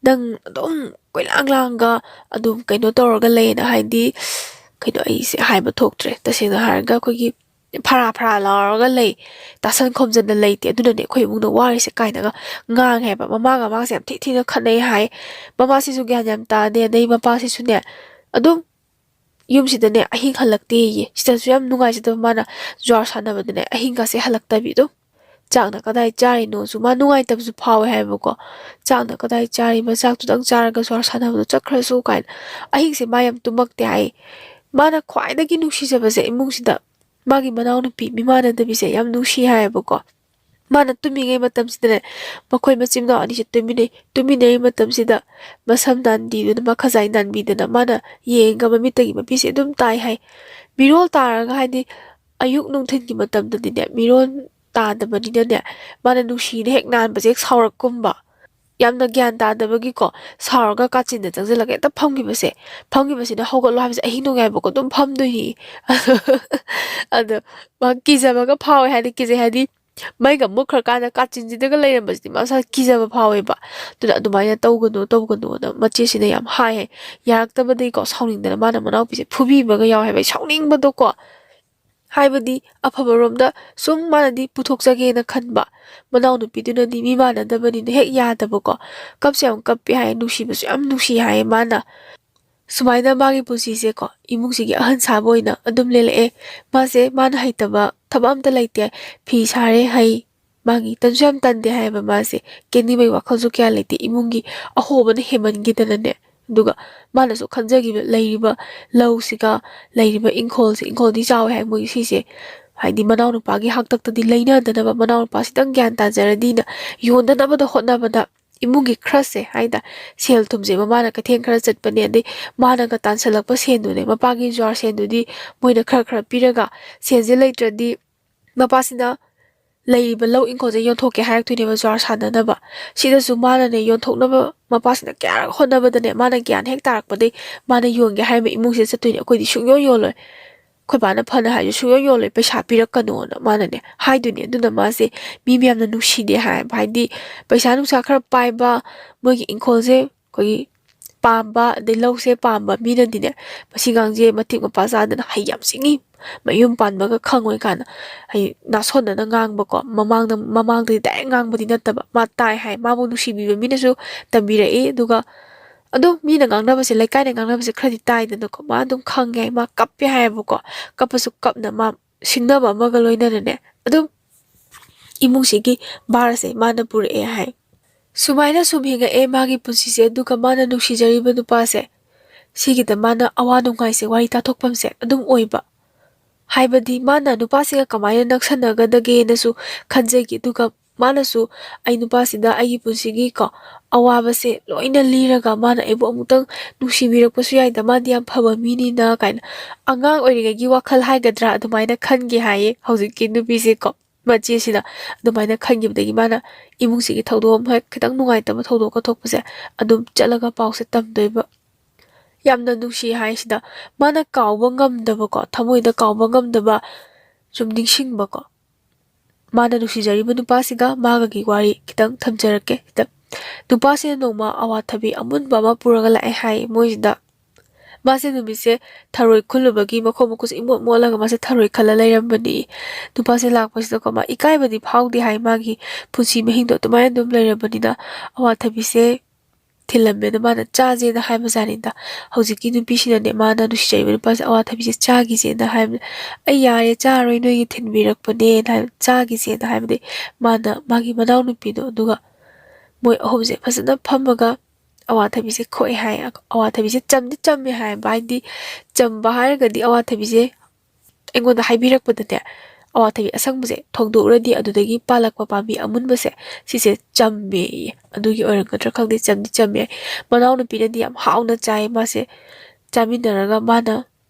ꯅꯪ ꯑꯗꯨꯝ ꯀꯣꯏꯂꯥꯡ ꯂꯥꯡꯒ ꯑꯗꯨꯝ ꯀꯩꯅꯣ ꯇꯧꯔꯒ ꯂꯩꯌꯦꯅ", ꯍꯥꯏꯗꯤ, ꯀꯩꯅꯣ, ꯑꯩꯁꯦ ꯍꯥꯏꯕ ꯊꯣꯛꯇ꯭ꯔꯦ꯫ ꯇꯁꯦꯡꯅ ꯍꯥꯏꯔꯒ, ꯑꯩꯈꯣꯏꯒꯤ ꯐꯔꯥ ꯐꯔꯥ ꯂꯥꯎꯔꯒ ꯂꯩ, ꯇꯥꯁꯟ ꯈꯣꯝꯖꯟꯅ ꯂꯩꯇꯦ꯫ ꯑꯗꯨꯅꯅꯦ ꯑꯩꯈꯣꯏ ꯏꯃꯨꯡꯗ ꯋꯥꯔꯤꯁꯦ ꯀꯥꯏꯅꯒ ꯉꯥꯡꯉꯦ ꯍꯥꯏꯕ꯫ ꯃꯃꯥꯒ ꯃꯥꯒꯁꯦ ꯌꯥꯝ ꯊꯤ ꯊꯤꯅ ꯈꯠꯅꯩ ꯍꯥꯏ꯫ ꯃꯃꯥꯁꯤꯁꯨ ꯒ꯭ꯌꯥꯟ ꯌꯥꯝ ꯇꯥꯗꯦ, ꯑꯗꯩ ꯃꯄꯥꯁꯤꯁꯨꯅꯦ, ꯑꯗꯨꯝ ꯌꯨꯝꯁꯤꯗꯅꯦ ꯑꯍꯤꯡ ꯍꯜꯂꯛꯇꯦꯌꯦ꯫ ꯁꯤꯗꯁꯨ ꯌꯥꯝ ꯅꯨꯡꯉꯥꯏꯖꯗꯕ, ꯃꯥꯅ ꯖ꯭ꯋꯥꯔ ꯁꯥꯟꯅꯕꯗꯅꯦ ꯑꯍꯤꯡꯒꯁꯦ ꯍꯜꯂꯛꯇꯕꯤ ꯑꯗꯨꯝ꯫ ꯆꯥꯛꯅ ꯀꯗꯥꯏ ꯆꯥꯔꯤꯅꯣꯁꯨ ꯃꯥ ꯅꯨꯡꯉꯥꯏꯇꯕꯁꯨ ꯐꯥꯎꯋꯦ ꯍꯥꯏꯕꯀꯣ꯫ ꯆꯥꯛꯅ ꯀꯗꯥꯏ ꯆꯥꯔꯤꯕ, ꯆꯥꯛꯇꯨꯗꯪ ꯆꯥꯔꯒ ꯖ꯭ꯋꯥꯔ ꯁꯥꯟꯅꯕꯗꯣ ꯆꯠꯈ꯭ꯔꯁꯨ ꯀꯥꯏꯅ꯫ ꯑꯍꯤꯡꯁꯦ ꯃꯥ ꯌꯥꯝ ꯇꯨꯝꯃꯛꯇꯦ ꯍꯥꯏ꯫ ꯃꯥꯅ ꯈ꯭ꯋꯥꯏꯗꯒꯤ ꯅꯨꯡꯁꯤꯖꯕꯁꯦ ꯏꯃꯨꯡꯁꯤꯗ ꯃꯥꯒꯤ ꯃꯅꯥꯎꯅꯨꯄꯤ ꯃꯤꯃꯥꯟꯅꯗꯕꯤꯁꯦ ꯌꯥꯝ ꯅꯨꯡꯁꯤ ꯍꯥꯏꯌꯦꯕꯀꯣ꯫ ꯃꯥꯅ ꯇꯨꯝꯃꯤꯉꯩ ꯃꯇꯝꯁꯤꯗꯅꯦ, ꯃꯈꯣꯏ ꯃꯆꯤꯟ ꯃꯅꯥꯎ ꯑꯅꯤꯁꯦ ꯇꯨꯝꯃꯤꯟꯅꯩ꯫ ꯇꯨꯝꯃꯤꯟꯅꯩ ꯃꯇꯝꯁꯤꯗ ꯃꯁꯝ ꯅꯥꯟꯕꯤꯗꯨꯅ, ꯃꯈꯖꯥꯏ ꯅꯥꯟꯕꯤꯗꯅ ꯃꯥꯅ ꯌꯦꯡꯉꯒ ꯃꯃꯤꯠꯇꯒꯤ ꯃꯄꯤꯁꯦ ꯑꯗꯨꯝ ꯇꯥꯏ ꯍꯥꯏ꯫ ꯃꯤꯔꯣꯜ ꯇꯥꯔꯒ, ꯍꯥꯏꯗꯤ ꯑꯌꯨꯛ ꯅꯨꯡꯊꯤꯜꯒꯤ ꯃꯇꯝꯗꯗꯤꯅꯦ, ꯃꯤꯔꯣꯜ ꯇꯥꯗꯕꯅꯤꯅꯅꯦ, ꯃꯥꯅ ꯅꯨꯡꯁꯤꯅ ꯍꯦꯛ ꯅꯥꯟꯕꯁꯦ ꯍꯦꯛ ꯁꯥꯎꯔꯛꯀꯨꯝꯕ꯫ ꯌꯥꯝꯅ ꯒ꯭ꯌꯥꯟ ꯇꯥꯗꯕꯒꯤꯀꯣ, ꯁꯥꯎꯔꯒ ꯀꯥꯆꯤꯟꯗ ꯆꯪꯁꯤꯜꯂꯒ ꯍꯦꯛꯇ ꯐꯝꯈꯤꯕꯁꯦ꯫ ꯐꯝꯈꯤꯕꯁꯤꯅ ꯍꯧꯒꯠꯂꯣ ꯍꯥꯏꯕꯁꯦ ꯑꯍꯤꯡ ꯅꯣꯡꯌꯥꯏꯕꯨꯛ ꯑꯗꯨꯝ ꯐꯝꯗꯣꯏꯅꯤ꯫ ꯑꯗꯣ ꯃꯥ ꯀꯤꯖꯕꯒ ꯐꯥꯎꯋꯦ, ꯍꯥꯏꯗꯤ ꯀꯤꯖꯩ ꯍꯥꯏꯗꯤ ꯃꯩꯒ ꯃꯨꯠꯈ꯭ꯔꯀꯥꯟꯗ ꯀꯥꯆꯤꯟꯁꯤꯗꯒ ꯂꯩꯔꯝꯕꯁꯤꯗꯤ ꯃꯥ ꯃꯁꯥ ꯀꯤꯖꯕ ꯐꯥꯎꯋꯦꯕ꯫ ꯑꯗꯨꯅ ꯑꯗꯨꯃꯥꯏꯅ ꯇꯧꯒꯅꯨ, ꯇꯧꯒꯅꯨꯅ ꯃꯆꯦꯁꯤꯅ ꯌꯥꯝ ꯍꯥꯏ ꯍꯥꯏ꯫ ꯌꯥꯔꯛꯇꯕꯗꯒꯤꯀꯣ ꯁꯥꯎꯅꯤꯡꯗꯅ ꯃꯥꯅ ꯃꯅꯥꯎꯄꯤꯁꯦ ꯐꯨꯕꯤꯕꯒ ꯌꯥꯎꯋꯦ ꯍꯥꯏꯕ꯫ ꯑꯩ ꯁꯥꯎꯅꯤꯡꯕꯗꯣꯀꯣ꯫ ꯍꯥꯏꯕꯗꯤ ꯑꯐꯕꯔꯣꯝꯗ ꯁꯨꯝ ꯃꯥꯅꯗꯤ ꯄꯨꯊꯣꯛꯆꯒꯦꯅ ꯈꯟꯕ, ꯃꯅꯥꯎꯅꯨꯄꯤꯗꯨꯅꯗꯤ ꯃꯤꯃꯥꯟꯅꯗꯕꯅꯤꯅ ꯍꯦꯛ ꯌꯥꯗꯕꯀꯣ꯫ ꯀꯞꯁꯨ ꯌꯥꯝ ꯀꯞꯄꯦ ꯍꯥꯏ, ꯅꯨꯡꯁꯤꯕꯁꯨ ꯌꯥꯝ ꯅꯨꯡꯁꯤ ꯍꯥꯏ ꯃꯥꯅ꯫ ꯁꯨꯃꯥꯏꯅ ꯃꯥꯒꯤ ꯄꯨꯟꯁꯤꯁꯦꯀꯣ ꯏꯃꯨꯡꯁꯤꯒꯤ ꯑꯍꯟ ꯁꯥꯕ ꯑꯣꯏꯅ ꯑꯗꯨꯝ ꯂꯦꯜꯂꯛꯑꯦ꯫ ꯃꯥꯁꯦ, ꯃꯥꯅ ꯍꯩꯇꯕ ꯊꯕꯛ ꯑꯝꯇ ꯂꯩꯇꯦ꯫ ꯐꯤ ꯁꯥꯔꯦ, ꯍꯩ, ꯃꯥꯒꯤ ꯇꯟꯁꯨ ꯌꯥꯝ ꯇꯟꯗꯦ ꯍꯥꯏꯌꯦꯕ ꯃꯥꯁꯦ꯫ ꯀꯦꯟꯅꯤꯡꯕꯒꯤ ꯋꯥꯈꯜꯁꯨ ꯀꯌꯥ ꯂꯩꯇꯦ, ꯏꯃꯨꯡꯒꯤ ꯑꯍꯣꯕꯅ ꯍꯦꯟꯃꯟꯈꯤꯗꯅꯅꯦ꯫ ꯑꯗꯨꯒ ꯃꯥꯅꯁꯨ ꯈꯟꯖꯈꯤꯕ ꯂꯩꯔꯤꯕ ꯂꯧꯁꯤꯒ ꯂꯩꯔꯤꯕ ꯏꯪꯈꯣꯜꯁꯦ, ꯏꯪꯈꯣꯜꯗꯤ ꯆꯥꯎꯋꯦ ꯍꯥꯏ ꯃꯣꯏ ꯁꯤꯁꯦ, ꯍꯥꯏꯗꯤ ꯃꯅꯥꯎꯅꯨꯄꯥꯒꯤ ꯍꯥꯛꯇꯛꯇꯗꯤ ꯂꯩꯅꯗꯅꯕ, ꯃꯅꯥꯎꯅꯨꯄꯥꯁꯤꯇꯪ ꯒ꯭ꯌꯥꯟ ꯇꯥꯖꯔꯗꯤꯅ ꯌꯣꯟꯗꯅꯕꯗ ꯍꯣꯠꯅꯕꯗ ꯏꯃꯨꯡꯒꯤ ꯈꯔꯁꯦ ꯍꯥꯏꯗ, ꯁꯦꯜ ꯊꯨꯝꯁꯦ ꯃꯃꯥꯅ ꯀꯩꯊꯦꯜ ꯈꯔ ꯆꯠꯄꯅꯦ, ꯑꯗꯩ ꯃꯥꯅꯒ ꯇꯥꯟꯁꯤꯜꯂꯛꯄ ꯁꯦꯟꯗꯨꯅꯦ, ꯃꯄꯥꯒꯤ ꯖꯨꯋꯥꯔ ꯁꯦꯟꯗꯨꯗꯤ ꯃꯣꯏꯅ ꯈꯔ ꯈꯔ ꯄꯤꯔꯒ, ꯁꯦꯟꯁꯦ ꯂꯩꯇ꯭ꯔꯗꯤ ꯃꯄꯥꯁꯤꯅ ꯂꯩꯔꯤꯕ ꯂꯧ ꯏꯪꯈꯣꯜꯁꯦ ꯌꯣꯟꯊꯣꯛꯀꯦ ꯍꯥꯏꯔꯛꯇꯣꯏꯅꯦꯕ, ꯖꯨꯋꯥꯔ ꯁꯥꯟꯅꯅꯕ꯫ ꯁꯤꯗꯁꯨ ꯃꯥꯅꯅꯦ ꯌꯣꯟꯊꯣꯛꯅꯕ ꯃꯄꯥꯁꯤꯅ ꯀꯌꯥꯔꯛ ꯍꯣꯠꯅꯕꯗꯅꯦ, ꯃꯥꯅ ꯒ꯭ꯌꯥꯟ ꯍꯦꯛ ꯇꯥꯔꯛꯄꯗꯩ ꯃꯥꯅ ꯌꯣꯟꯒꯦ ꯍꯥꯏꯔꯝꯕ ꯏꯃꯨꯡꯁꯤꯗ ꯆꯠꯇꯣꯏꯅꯦ꯫ "ꯑꯩꯈꯣꯏꯗꯤ ꯁꯨꯡꯌꯣꯟ ꯌꯣꯜꯂꯣꯏ, ꯑꯩꯈꯣꯏ ꯕꯥꯅ ꯐꯅ ꯍꯥꯏꯔꯁꯨ ꯁꯨꯡꯌꯣꯟ ꯌꯣꯜꯂꯣꯏ, ꯄꯩꯁꯥ ꯄꯤꯔꯛꯀꯅꯣꯅ" ꯃꯥꯅꯅꯦ ꯍꯥꯏꯗꯣꯏꯅꯦ꯫ ꯑꯗꯨꯅ ꯃꯥꯁꯦ ꯃꯤ ꯃꯌꯥꯝꯅ ꯅꯨꯡꯁꯤꯗꯦ ꯍꯥꯏꯕ, ꯍꯥꯏꯗꯤ ꯄꯩꯁꯥ ꯅꯨꯡꯁꯥ ꯈꯔ ꯄꯥꯏꯕ, ꯃꯣꯏꯒꯤ ꯏꯪꯈꯣꯜꯁꯦ ꯑꯩꯈꯣꯏꯒꯤ ꯄꯥꯝꯕ, ꯑꯗꯩ ꯂꯧꯁꯦ ꯄꯥꯝꯕ ꯃꯤꯅꯗꯤꯅꯦ, "ꯃꯁꯤꯒꯥꯡꯁꯦ ꯃꯇꯤꯛ ꯃꯄꯥ ꯆꯥꯗꯅ ꯍꯩ ꯌꯥꯝ ꯁꯤꯡꯉꯤ, ꯃꯌꯨꯝ ꯄꯥꯟꯕꯒ ꯈꯪꯉꯣꯏ" ꯀꯥꯏꯅ, ꯍꯥꯏꯗꯤ ꯅꯥꯁꯣꯟꯅꯅ ꯉꯥꯡꯕꯀꯣ, ꯃꯃꯥꯡꯗ, ꯃꯃꯥꯡꯗꯗꯤ ꯗꯥꯏꯔꯦꯛ ꯉꯥꯡꯕꯗꯤ ꯅꯠꯇꯕ, ꯃꯥ ꯇꯥꯏ ꯍꯥꯏ, ꯃꯥꯕꯨ ꯅꯨꯡꯁꯤꯕꯤꯕ ꯃꯤꯅꯁꯨ ꯇꯝꯕꯤꯔꯛꯏ꯫ ꯑꯗꯨꯒ ꯑꯗꯨꯝ ꯃꯤꯅ ꯉꯥꯡꯅꯕꯁꯦ, ꯂꯩꯀꯥꯏꯅ ꯉꯥꯡꯅꯕꯁꯦ ꯈꯔꯗꯤ ꯇꯥꯏꯗꯅꯀꯣ, ꯃꯥ ꯑꯗꯨꯝ ꯈꯪꯉꯦ ꯍꯥꯏ, ꯃꯥ ꯀꯞꯄꯦ ꯍꯥꯏꯌꯦꯕꯀꯣ꯫ ꯀꯞꯄꯁꯨ ꯀꯞꯅ ꯃꯥ ꯁꯤꯡꯅꯕ ꯑꯃꯒ ꯂꯣꯏꯅꯅꯅꯦ ꯑꯗꯨꯝ ꯏꯃꯨꯡꯁꯤꯒꯤ ꯚꯥꯔꯁꯦ ꯃꯥꯅ ꯄꯨꯔꯛꯑꯦ ꯍꯥꯏ꯫ ꯁꯨꯃꯥꯏꯅ ꯁꯨꯝ ꯍꯤꯡꯉꯛꯑꯦ ꯃꯥꯒꯤ ꯄꯨꯟꯁꯤꯁꯦ꯫ ꯑꯗꯨꯒ ꯃꯥꯅ ꯅꯨꯡꯁꯤꯖꯔꯤꯕ ꯅꯨꯄꯥꯁꯦ, ꯁꯤꯒꯤꯗ ꯃꯥꯅ ꯑꯋꯥ ꯅꯨꯡꯉꯥꯏꯁꯦ ꯋꯥꯔꯤ ꯇꯥꯊꯣꯛꯐꯝꯁꯦ ꯑꯗꯨꯝ ꯑꯣꯏꯕ꯫ ꯍꯥꯏꯕꯗꯤ ꯃꯥꯅ ꯅꯨꯄꯥꯁꯤꯒ ꯀꯃꯥꯏꯅ ꯅꯛꯁꯟꯅꯒꯗꯒꯦꯅꯁꯨ ꯈꯟꯖꯈꯤ꯫ ꯑꯗꯨꯒ ꯃꯥꯅꯁꯨ, "ꯑꯩ ꯅꯨꯄꯥꯁꯤꯗ ꯑꯩꯒꯤ ꯄꯨꯟꯁꯤꯒꯤꯀꯣ ꯑꯋꯥꯕꯁꯦ ꯂꯣꯏꯅ ꯂꯤꯔꯒ ꯃꯥꯅ ꯑꯩꯕꯨ ꯑꯃꯨꯛꯇꯪ ꯅꯨꯡꯁꯤꯕꯤꯔꯛꯄꯁꯨ ꯌꯥꯏꯗ, ꯃꯥꯗꯤ ꯌꯥꯝ ꯐꯕ ꯃꯤꯅꯤꯅ" ꯀꯥꯏꯅ, ꯑꯉꯥꯡ ꯑꯣꯏꯔꯤꯉꯩꯒꯤ ꯋꯥꯈꯜ ꯍꯥꯏꯒꯗ꯭ꯔꯥ, ꯑꯗꯨꯃꯥꯏꯅ ꯈꯟꯒꯦ ꯍꯥꯏꯌꯦ ꯍꯧꯖꯤꯛꯀꯤ ꯅꯨꯄꯤꯁꯦꯀꯣ꯫ ꯃꯆꯦꯁꯤꯅ ꯑꯗꯨꯃꯥꯏꯅ ꯈꯟꯈꯤꯕꯗꯒꯤ ꯃꯥꯅ ꯏꯃꯨꯡꯁꯤꯒꯤ ꯊꯧꯗꯣꯛ ꯑꯃ ꯍꯦꯛ ꯈꯤꯇꯪ ꯅꯨꯡꯉꯥꯏꯇꯕ ꯊꯧꯗꯣꯛꯀ ꯊꯣꯛꯄꯁꯦ ꯑꯗꯨꯝ ꯆꯠꯂꯒ ꯄꯥꯎꯁꯦ ꯇꯝꯗꯣꯏꯕ꯫ ꯌꯥꯝꯅ ꯅꯨꯡꯁꯤ ꯍꯥꯏꯁꯤꯗ ꯃꯥꯅ ꯀꯥꯎꯕ ꯉꯝꯗꯕꯀꯣ, ꯊꯃꯣꯏꯗ ꯀꯥꯎꯕ ꯉꯝꯗꯕ ꯁꯨꯝ ꯅꯤꯡꯁꯤꯡꯕꯀꯣ꯫ ꯃꯥꯅ ꯅꯨꯡꯁꯤꯖꯔꯤꯕ ꯅꯨꯄꯥꯁꯤꯒ ꯃꯥꯒꯒꯤ ꯋꯥꯔꯤ ꯈꯤꯇꯪ ꯊꯝꯖꯔꯛꯀꯦ ꯁꯤꯗ꯫ ꯅꯨꯄꯥꯁꯤꯅ ꯅꯣꯡꯃ ꯑꯋꯥꯊꯕꯤ ꯑꯃꯨꯟꯕ ꯑꯃ ꯄꯨꯔꯒ ꯂꯥꯛꯑꯦ ꯍꯥꯏ ꯃꯣꯏꯁꯤꯗ꯫ ꯃꯥꯁꯦ ꯅꯨꯃꯤꯠꯁꯦ ꯊꯔꯣꯏ ꯈꯨꯜꯂꯨꯕꯒꯤ ꯃꯈꯣꯡ ꯃꯈꯨꯠꯁꯦ ꯏꯃꯣꯠ ꯃꯣꯠꯂꯒ ꯃꯥꯁꯦ ꯊꯔꯣꯏ ꯈꯜꯂ ꯂꯩꯔꯝꯕꯅꯤ꯫ ꯅꯨꯄꯥꯁꯦ ꯂꯥꯛꯄꯁꯤꯗꯀꯣ ꯃꯥ ꯏꯀꯥꯏꯕꯗꯤ ꯐꯥꯎꯗꯦ ꯍꯥꯏ, ꯃꯥꯒꯤ ꯄꯨꯟꯁꯤ ꯃꯍꯤꯡꯗꯣ ꯑꯗꯨꯃꯥꯏꯅ ꯑꯗꯨꯝ ꯂꯩꯔꯕꯅꯤꯅ ꯑꯋꯥꯊꯕꯤꯁꯦ ꯊꯤꯜꯂꯝꯃꯦꯅ ꯃꯥꯅ ꯆꯥꯁꯦꯅ ꯍꯥꯏꯕꯖꯥꯠꯅꯤꯗ꯫ ꯍꯧꯖꯤꯛꯀꯤ ꯅꯨꯄꯤꯁꯤꯅꯅꯦ ꯃꯥꯅ ꯅꯨꯡꯁꯤꯖꯔꯤꯕ ꯅꯨꯄꯥꯁꯦ ꯑꯋꯥꯊꯕꯤꯁꯦ ꯆꯥꯈꯤꯁꯦꯅ ꯍꯥꯏꯕꯅꯦ꯫ "ꯑꯩ ꯌꯥꯔꯦ, ꯆꯥꯔꯣꯏ, ꯅꯣꯏꯒꯤ ꯊꯤꯟꯕꯤꯔꯛꯄꯅꯦꯅ" ꯍꯥꯏꯕ, ꯆꯥꯈꯤꯁꯦꯅ ꯍꯥꯏꯕꯗꯤ ꯃꯥꯅ ꯃꯥꯒꯤ ꯃꯅꯥꯎꯅꯨꯄꯤꯗꯣ ꯑꯗꯨꯒ ꯃꯣꯏ ꯑꯍꯨꯝꯁꯦ ꯐꯖꯅ ꯐꯝꯃꯒ ꯑꯋꯥꯊꯕꯤꯁꯦ ꯈꯣꯛꯑꯦ ꯍꯥꯏ꯫ ꯑꯋꯥꯊꯕꯤꯁꯦ ꯆꯝꯗꯤ ꯆꯝꯃꯦ ꯍꯥꯏꯕ, ꯍꯥꯏꯗꯤ ꯆꯝꯕ ꯍꯥꯏꯔꯒꯗꯤ ꯑꯋꯥꯊꯕꯤꯁꯦ ꯑꯩꯉꯣꯟꯗ ꯍꯥꯏꯕꯤꯔꯛꯄꯗꯅꯦ, ꯑꯋꯥꯊꯕꯤ ꯑꯁꯪꯕꯁꯦ ꯊꯣꯡꯗꯣꯛꯎꯔꯗꯤ ꯑꯗꯨꯗꯒꯤ ꯄꯥꯜꯂꯛꯄ ꯄꯥꯝꯕꯤ ꯑꯃꯨꯟꯕꯁꯦ ꯁꯤꯁꯦ ꯆꯝꯃꯦꯌꯦ꯫ ꯑꯗꯨꯒꯤ ꯑꯣꯏꯔꯝꯒꯗ꯭ꯔꯥ ꯈꯪꯗꯦ, ꯆꯝꯗꯤ ꯆꯝꯃꯦ ꯍꯥꯏ꯫ ꯃꯅꯥꯎꯅꯨꯄꯤꯅꯗꯤ ꯌꯥꯝ ꯍꯥꯎꯅ ꯆꯥꯏ꯫ ꯃꯥꯁꯦ ꯆꯥꯃꯤꯟꯅꯔꯒ ꯃꯥꯅ